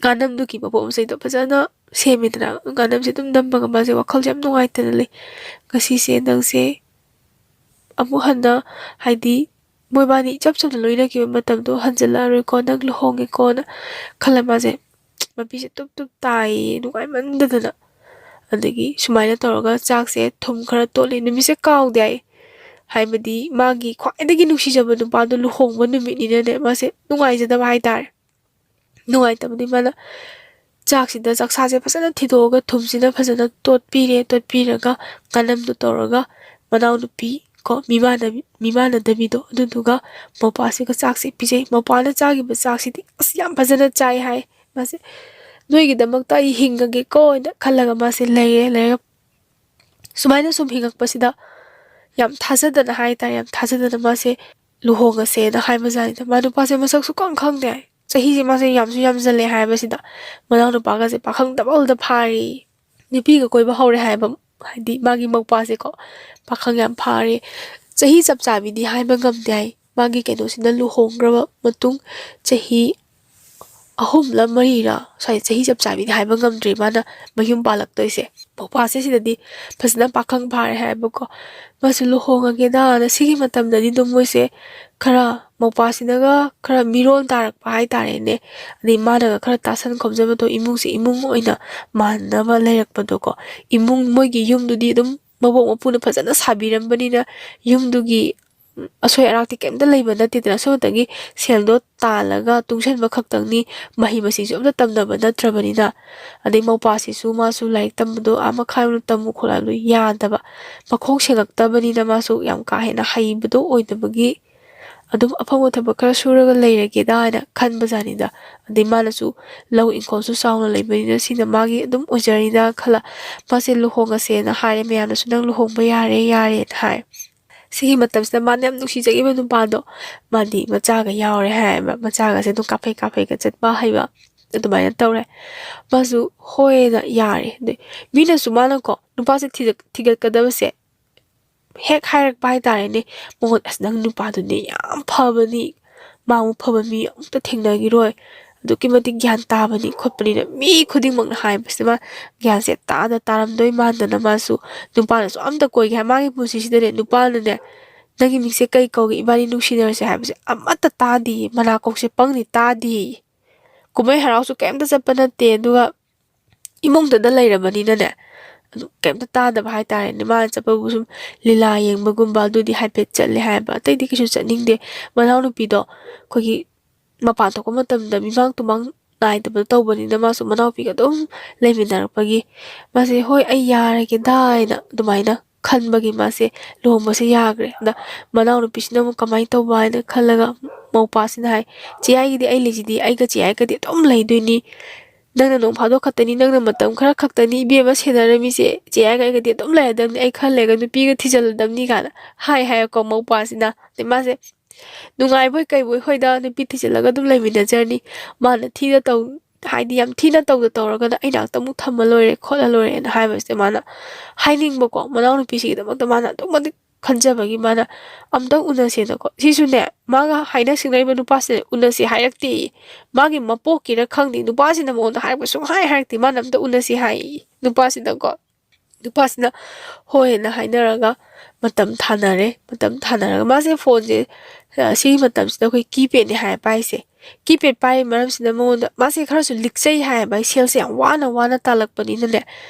ꯉꯥꯅꯝꯗꯨꯒꯤ ꯃꯄꯣꯠ ꯃꯆꯩꯗꯣ ꯐꯖꯅ ꯁꯦꯝꯃꯦꯗꯅ꯫ ꯉꯥꯅꯝꯁꯦ ꯑꯗꯨꯝ ꯅꯝꯃꯒ ꯃꯥꯁꯦ ꯋꯥꯈꯜꯁꯦ ꯌꯥꯝ ꯅꯨꯡꯉꯥꯏꯇꯅ ꯂꯩ꯫ "ꯉꯁꯤꯁꯦ ꯅꯪꯁꯦ ꯑꯃꯨꯛ ꯍꯟꯅ, ꯍꯥꯏꯗꯤ, ꯃꯣꯏꯕꯥꯅꯤ ꯏꯆꯝ ꯆꯝꯅ ꯂꯣꯏꯅꯈꯤꯕ ꯃꯇꯝꯗꯣ ꯍꯟꯖꯤꯜꯂꯛꯑꯔꯣꯏꯀꯣ, ꯅꯪ ꯂꯨꯍꯣꯡꯉꯦꯀꯣꯅ" ꯈꯜꯂ ꯃꯥꯁꯦ ꯃꯄꯤꯁꯦ ꯇꯨꯞ ꯇꯨꯞ ꯇꯥꯏꯌꯦ ꯅꯨꯡꯉꯥꯏꯃꯟꯗꯗꯅ꯫ ꯑꯗꯒꯤ ꯁꯨꯃꯥꯏꯅ ꯇꯧꯔꯒ ꯆꯥꯛꯁꯦ ꯊꯨꯝ ꯈꯔ ꯇꯣꯠꯂꯦ꯫ ꯅꯨꯃꯤꯠꯁꯦ ꯀꯥꯎꯗꯦ ꯍꯥꯏ, ꯍꯥꯏꯕꯗꯤ ꯃꯥꯒꯤ ꯈ꯭ꯋꯥꯏꯗꯒꯤ ꯅꯨꯡꯁꯤꯖꯕ ꯅꯨꯄꯥꯗꯣ ꯂꯨꯍꯣꯡꯕ ꯅꯨꯃꯤꯠꯅꯤꯅꯅꯦ ꯃꯥꯁꯦ ꯅꯨꯡꯉꯥꯏꯖꯗꯕ ꯍꯥꯏꯇꯥꯔꯦ꯫ ꯅꯨꯡꯉꯥꯏꯇꯕꯗꯤ ꯃꯥꯅ ꯆꯥꯛꯁꯤꯗ, ꯆꯥꯛꯁꯥꯁꯦ ꯐꯖꯅ ꯊꯤꯗꯣꯛꯑꯒ ꯊꯨꯝꯁꯤꯅ ꯐꯖꯅ ꯇꯣꯠꯄꯤꯔꯦ꯫ ꯇꯣꯠꯄꯤꯔꯒ ꯉꯥꯅꯝꯗꯣ ꯇꯧꯔꯒ ꯃꯅꯥꯎꯅꯨꯄꯤ ꯀꯣ, ꯃꯤꯃꯥꯟꯅꯕꯤ, ꯃꯤꯃꯥꯟꯅꯗꯕꯤꯗꯣ, ꯑꯗꯨꯗꯨꯒ ꯃꯧꯄꯥꯁꯤꯒ ꯆꯥꯛꯁꯦ ꯄꯤꯖꯩ꯫ ꯃꯧꯄꯥꯅ ꯆꯥꯈꯤꯕ ꯆꯥꯛꯁꯤꯗꯤ ꯑꯁ ꯌꯥꯝ ꯐꯖꯅ ꯆꯥꯏ ꯍꯥꯏ꯫ ꯃꯥꯁꯦ "ꯅꯣꯏꯒꯤꯗꯃꯛꯇ ꯑꯩ ꯍꯤꯡꯉꯒꯦꯀꯣ" ꯍꯥꯏꯅ ꯈꯜꯂꯒ ꯃꯥꯁꯦ ꯂꯩꯔꯦ꯫ ꯂꯩꯔꯒ ꯁꯨꯃꯥꯏꯅ ꯁꯨꯝ ꯍꯤꯡꯉꯛꯄꯁꯤꯗ ꯌꯥꯝ ꯊꯥꯖꯗꯅ ꯍꯥꯏꯇꯥꯔꯦ, ꯌꯥꯝ ꯊꯥꯖꯗꯅ ꯃꯥꯁꯦ ꯂꯨꯍꯣꯡꯉꯁꯦꯅ ꯍꯥꯏꯕꯖꯥꯠꯅꯤꯗ꯫ ꯃꯥ ꯅꯨꯄꯥꯁꯦ ꯃꯁꯛꯁꯨ ꯈꯪ ꯈꯪꯗꯦ ꯍꯥꯏ꯫ ꯆꯍꯤꯁꯦ ꯃꯥꯁꯦ ꯌꯥꯝꯁꯨ ꯌꯥꯝꯁꯤꯜꯂꯦ ꯍꯥꯏꯕꯁꯤꯗ ꯃꯅꯥꯎ ꯅꯨꯄꯥꯒꯁꯦ ꯄꯥꯈꯪ double ꯗ ꯐꯥꯔꯦ꯫ ꯅꯨꯄꯤꯒ ꯀꯣꯏꯕ ꯍꯧꯔꯦ ꯍꯥꯏꯕ, ꯍꯥꯏꯗꯤ ꯃꯥꯒꯤ ꯃꯧꯄꯥꯁꯦꯀꯣ ꯄꯥꯈꯪ ꯌꯥꯝ ꯐꯥꯔꯦ꯫ ꯆꯍꯤ ꯆꯞ ꯆꯥꯕꯤꯗꯤ ꯍꯥꯏꯕ ꯉꯝꯗꯦ ꯍꯥꯏ꯫ ꯃꯥꯒꯤ ꯀꯩꯅꯣꯁꯤꯅ ꯂꯨꯍꯣꯡꯈ꯭ꯔꯕ ꯃꯇꯨꯡ ꯆꯍꯤ ꯑꯍꯨꯝꯂ ꯃꯔꯤꯔ ꯁ꯭ꯋꯥꯏ, ꯆꯍꯤ ꯆꯞ ꯆꯥꯕꯤꯗꯤ ꯍꯥꯏꯕ ꯉꯝꯗ꯭ꯔꯤ ꯃꯥꯅ ꯃꯌꯨꯝ ꯄꯥꯜꯂꯛꯇꯣꯏꯁꯦ꯫ ꯃꯧꯄꯥꯁꯦ ꯁꯤꯗꯗꯤ ꯐꯖꯅ ꯄꯥꯈꯪ ꯐꯥꯔꯦ ꯍꯥꯏꯕꯀꯣ꯫ ꯃꯥꯁꯦ ꯂꯨꯍꯣꯡꯉꯒꯦꯗꯅ ꯁꯤꯒꯤ ꯃꯇꯝꯗꯗꯤ ꯑꯗꯨꯝ ꯃꯣꯏꯁꯦ ꯈꯔ, ꯃꯧꯄꯥꯁꯤꯅꯒ ꯈꯔ ꯃꯤꯔꯣꯜ ꯇꯥꯔꯛꯄ ꯍꯥꯏꯇꯥꯔꯦꯅꯦ꯫ ꯑꯗꯩ ꯃꯥꯅꯒ ꯈꯔ ꯇꯥꯁꯟ ꯈꯣꯝꯖꯕꯗꯣ, ꯏꯃꯨꯡꯁꯦ ꯏꯃꯨꯡ ꯑꯣꯏꯅ ꯃꯥꯟꯅꯕ ꯂꯩꯔꯛꯄꯗꯣꯀꯣ꯫ ꯏꯃꯨꯡ, ꯃꯣꯏꯒꯤ ꯌꯨꯝꯗꯨꯗꯤ ꯑꯗꯨꯝ ꯃꯕꯣꯛ ꯃꯄꯨꯅ ꯐꯖꯅ ꯁꯥꯕꯤꯔꯝꯕꯅꯤꯅ ꯌꯨꯝꯗꯨꯒꯤ ꯑꯁꯣꯏ ꯑꯔꯥꯛꯇꯤ ꯀꯩꯝꯇ ꯂꯩꯕ ꯅꯠꯇꯦꯗꯅ꯫ ꯁꯣꯝꯗꯒꯤ ꯁꯦꯜꯗꯣ ꯇꯥꯜꯂꯒ ꯇꯨꯡꯁꯟꯕ ꯈꯛꯇꯪꯅꯤ, ꯃꯍꯩ ꯃꯁꯤꯡꯁꯨ ꯑꯝꯇ ꯇꯝꯗꯕ ꯅꯠꯇ꯭ꯔꯕꯅꯤꯅ꯫ ꯑꯗꯩ ꯃꯧꯄꯥꯁꯤꯁꯨ ꯃꯥꯁꯨ ꯂꯥꯏꯔꯤꯛ ꯇꯝꯕꯗꯣ ꯑꯥ ꯃꯈꯥ ꯌꯧꯅ ꯇꯝꯃꯨ ꯈꯣꯠꯂꯨ ꯍꯥꯏꯕꯗꯣ ꯌꯥꯗꯕ, ꯃꯈꯣꯡ ꯁꯦꯡꯉꯛꯇꯕꯅꯤꯅ ꯃꯥꯁꯨ ꯌꯥꯝ ꯀꯥ ꯍꯦꯟꯅ ꯍꯩꯕꯗꯣ ꯑꯣꯏꯗꯕꯒꯤ ꯑꯗꯨꯝ ꯑꯐꯪꯕ ꯊꯕꯛ ꯈꯔ ꯁꯨꯔꯒ ꯂꯩꯔꯒꯦꯗ ꯍꯥꯏꯅ ꯈꯟꯕꯖꯥꯠꯅꯤꯗ꯫ ꯑꯗꯩ ꯃꯥꯅꯁꯨ ꯂꯧ ꯏꯪꯈꯣꯜꯁꯨ ꯆꯥꯎꯅ ꯂꯩꯕꯅꯤꯅ ꯁꯤꯅ ꯃꯥꯒꯤ ꯑꯗꯨꯝ ꯑꯣꯏꯖꯔꯅꯤꯗ ꯈꯜꯂ ꯃꯥꯁꯦ ꯂꯨꯍꯣꯡꯉꯁꯦꯅ ꯍꯥꯏꯔꯦ꯫ ꯃꯌꯥꯝꯅꯁꯨ "ꯅꯪ ꯂꯨꯍꯣꯡꯕ ꯌꯥꯔꯦ, ꯌꯥꯔꯦꯅ" ꯍꯥꯏ꯫ ꯁꯤꯒꯤ ꯃꯇꯝꯁꯤꯗ ꯃꯥꯅ ꯌꯥꯝ ꯅꯨꯡꯁꯤꯖꯈꯤꯕ ꯅꯨꯄꯥꯗꯣ, ꯃꯥꯗꯤ ꯃꯆꯥꯒ ꯌꯥꯎꯔꯦ ꯍꯥꯏꯌꯦꯕ꯫ ꯃꯆꯥꯒꯁꯦ ꯑꯗꯨꯝ ꯀꯥꯐꯩ ꯀꯥꯐꯩꯒ ꯆꯠꯄ ꯍꯩꯕ꯫ ꯑꯗꯨꯃꯥꯏꯅ ꯇꯧꯔꯦ꯫ ꯃꯥꯁꯨ ꯍꯣꯏꯅ ꯌꯥꯔꯦ꯫ ꯑꯗꯩ ꯃꯤꯅꯁꯨ ꯃꯥꯅꯀꯣ ꯅꯨꯄꯥꯁꯦ ꯊꯤꯒꯠ- ꯊꯤꯒꯠꯀꯗꯕꯁꯦ ꯍꯦꯛ ꯍꯥꯏꯔꯛꯄ ꯍꯥꯏꯇꯥꯔꯦꯅꯦ, ꯃꯉꯣꯟꯗ "ꯑꯁ, ꯅꯪ ꯅꯨꯄꯥꯗꯨꯅꯦ ꯌꯥꯝ ꯐꯕꯅꯤ, ꯃꯥꯃꯨꯛ ꯐꯕ ꯃꯤ ꯑꯃꯨꯛꯇ ꯊꯦꯡꯅꯈꯤꯔꯣꯏ, ꯑꯗꯨꯛꯀꯤ ꯃꯇꯤꯛ ꯒ꯭ꯌꯥꯟ ꯇꯥꯕꯅꯤ" ꯈꯣꯠꯄꯅꯤꯅ ꯃꯤ ꯈꯨꯗꯤꯡꯃꯛꯅ ꯍꯥꯏꯕꯁꯦ ꯃꯥ ꯒ꯭ꯌꯥꯟꯁꯦ ꯇꯥꯗ ꯇꯥꯔꯝꯗꯣꯏ ꯃꯥꯟꯗꯅ ꯃꯥꯁꯨ ꯅꯨꯄꯥꯅꯁꯨ ꯑꯝꯇ ꯀꯣꯏꯒꯦ ꯍꯥꯏ, ꯃꯥꯒꯤ ꯄꯨꯟꯁꯤꯁꯤꯗꯅꯦ ꯅꯨꯄꯥꯅꯅꯦ "ꯅꯪꯒꯤ ꯃꯤꯡꯁꯦ ꯀꯩ ꯀꯧꯒꯦ, ꯏꯕꯥꯅꯤ ꯅꯨꯡꯁꯤꯅꯔꯁꯦ" ꯍꯥꯏꯕꯁꯦ ꯑꯃꯠꯇ ꯇꯥꯗꯦꯌꯦ, ꯃꯅꯥꯀꯣꯡꯁꯦ ꯄꯪꯅꯤ ꯇꯥꯗꯦꯌꯦ꯫ ꯀꯨꯝꯍꯩ ꯍꯔꯥꯎꯁꯨ ꯀꯩꯝꯇ ꯆꯠꯄ ꯅꯠꯇꯦ, ꯑꯗꯨꯒ ꯏꯃꯨꯡꯗꯗ ꯂꯩꯔꯕꯅꯤꯅꯅꯦ, ꯑꯗꯨ ꯀꯩꯝꯇ ꯇꯥꯗꯕ ꯍꯥꯏꯇꯥꯔꯦꯅꯦ꯫ ꯃꯥꯅ ꯆꯠꯄꯕꯨ ꯁꯨꯝ ꯂꯤꯂꯥ ꯌꯦꯡꯕꯒꯨꯝꯕ ꯑꯗꯨꯗꯤ ꯍꯥꯏꯐꯦꯠ ꯆꯠꯂꯦ ꯍꯥꯏꯕ, ꯑꯇꯩꯗꯤ ꯀꯩꯁꯨ ꯆꯠꯅꯤꯡꯗꯦ꯫ ꯃꯅꯥꯎꯅꯨꯄꯤꯗꯣ ꯑꯩꯈꯣꯏꯒꯤ ꯃꯄꯥꯟ ꯊꯣꯛꯄ ꯃꯇꯝꯗ ꯃꯤꯃꯥꯡ ꯇꯨꯃꯥꯡ ꯅꯥꯏꯗꯕꯗꯣ ꯇꯧꯕꯅꯤꯅ ꯃꯥꯁꯨ ꯃꯅꯥꯎꯄꯤꯒ ꯑꯗꯨꯝ ꯂꯩꯃꯤꯟꯅꯔꯛꯄꯒꯤ ꯃꯥꯁꯦ "ꯍꯣꯏ, ꯑꯩ ꯌꯥꯔꯒꯦꯗꯥ" ꯍꯥꯏꯅ ꯑꯗꯨꯃꯥꯏꯅ ꯈꯟꯕꯒꯤ ꯃꯥꯁꯦ ꯂꯨꯍꯣꯡꯕꯁꯦ ꯌꯥꯈ꯭ꯔꯦ꯫ ꯑꯗ ꯃꯅꯥꯎꯅꯨꯄꯤꯁꯤꯅ ꯑꯃꯨꯛ ꯀꯃꯥꯏꯅ ꯇꯧꯕ ꯍꯥꯏꯅ ꯈꯜꯂꯒ ꯃꯧꯄꯥꯁꯤꯅ ꯍꯥꯏ, "ꯆꯦ ꯑꯥꯏꯒꯤꯗꯤ ꯑꯩ ꯂꯩꯁꯤꯗꯤ, ꯑꯩꯒ ꯆꯦ ꯑꯥꯏꯒꯗꯤ ꯑꯗꯨꯝ ꯂꯩꯗꯣꯏꯅꯤ, ꯅꯪꯅ ꯅꯣꯡ ꯐꯥꯗꯣꯛ ꯈꯛꯇꯅꯤ, ꯅꯪꯅ ꯃꯇꯝ ꯈꯔ ꯈꯛꯇꯅꯤ ꯏꯕꯦꯝꯃ ꯁꯦꯟꯅꯔꯝꯃꯤꯁꯦ, ꯆꯦ ꯑꯥꯏꯒ ꯑꯩꯒꯗꯤ ꯑꯗꯨꯝ ꯂꯩꯔꯗꯕꯅꯤ, ꯑꯩ ꯈꯔ ꯂꯩꯔꯒ ꯅꯨꯄꯤꯒ ꯊꯤꯖꯤꯜꯂꯗꯕꯅꯤ" ꯀꯥꯏꯅ ꯍꯥꯏ ꯍꯥꯏꯌꯦꯀꯣ ꯃꯧꯄꯥꯁꯤꯅ꯫ ꯑꯗꯩ ꯃꯥꯁꯦ ꯅꯨꯡꯉꯥꯏꯕꯣꯏ ꯀꯩꯕꯣꯏ ꯍꯣꯏꯗ ꯅꯨꯄꯤ ꯊꯤꯖꯤꯜꯂꯒ ꯑꯗꯨꯝ ꯂꯩꯃꯤꯟꯅꯖꯔꯅꯤ, ꯃꯥꯅ ꯊꯤꯅ ꯇꯧ ꯍꯥꯏꯗꯤ ꯌꯥꯝ ꯊꯤꯅ ꯇꯧꯗ ꯇꯧꯔꯒꯅ ꯑꯩ ꯅꯥꯛꯇ ꯑꯃꯨꯛ ꯊꯝꯃ ꯂꯣꯏꯔꯦ ꯈꯣꯠꯂ ꯂꯣꯏꯔꯦꯅ ꯍꯥꯏꯕꯁꯦ ꯃꯥꯅ ꯍꯥꯏꯅꯤꯡꯕꯀꯣ, ꯃꯅꯥꯎꯅꯨꯄꯤꯁꯤꯒꯤꯗꯃꯛꯇ ꯃꯥꯅ ꯑꯗꯨꯛ ꯃꯇꯤꯛ ꯈꯟꯖꯕꯒꯤ ꯃꯥꯅ "ꯑꯝꯇꯪ ꯎꯅꯁꯦꯅꯀꯣ", ꯁꯤꯁꯨꯅꯦ ꯃꯥꯒ ꯍꯥꯏꯅ ꯁꯤꯡꯅꯔꯤꯕ ꯅꯨꯄꯥꯁꯤꯅ ꯎꯅꯁꯦ ꯍꯥꯏꯔꯛꯇꯦꯌꯦ꯫ ꯃꯥꯒꯤ ꯃꯄꯣꯛꯀꯤꯔ ꯈꯪꯗꯦ, ꯅꯨꯄꯥꯁꯤꯅ ꯃꯉꯣꯟꯗ ꯍꯥꯏꯔꯛꯄ ꯁꯨꯡꯍꯥꯏ ꯍꯥꯏꯔꯛꯇꯦ, ꯃꯥꯅ "ꯑꯝꯇ ꯎꯅꯁꯦ" ꯍꯥꯏꯌꯦ ꯅꯨꯄꯥꯁꯤꯅꯀꯣ꯫ ꯅꯨꯄꯥꯁꯤꯅ ꯍꯣꯏꯅ ꯍꯥꯏꯅꯔꯒ ꯃꯇꯝ ꯊꯥꯅꯔꯦ꯫ ꯃꯇꯝ ꯊꯥꯅꯔꯒ ꯃꯥꯁꯦ ꯐꯣꯟꯁꯦ, ꯑ, ꯁꯤꯒꯤ ꯃꯇꯝꯁꯤꯗ ꯑꯩꯈꯣꯏ ꯀꯤꯄꯦꯗꯅꯦ ꯍꯥꯏꯌꯦ ꯄꯥꯏꯁꯦ꯫ ꯀꯤꯄꯦꯗ ꯄꯥꯏꯔꯤ ꯃꯔꯝꯁꯤꯅ ꯃꯉꯣꯟꯗ ꯃꯥꯁꯦ ꯈꯔꯁꯨ ꯂꯤꯛꯆꯩ ꯍꯥꯏꯌꯦꯕ, ꯑꯩ ꯁꯦꯜꯁꯦ ꯌꯥꯝ ꯋꯥꯅ ꯋꯥꯅ ꯇꯥꯜꯂꯛꯄꯅꯤꯅꯅꯦ꯫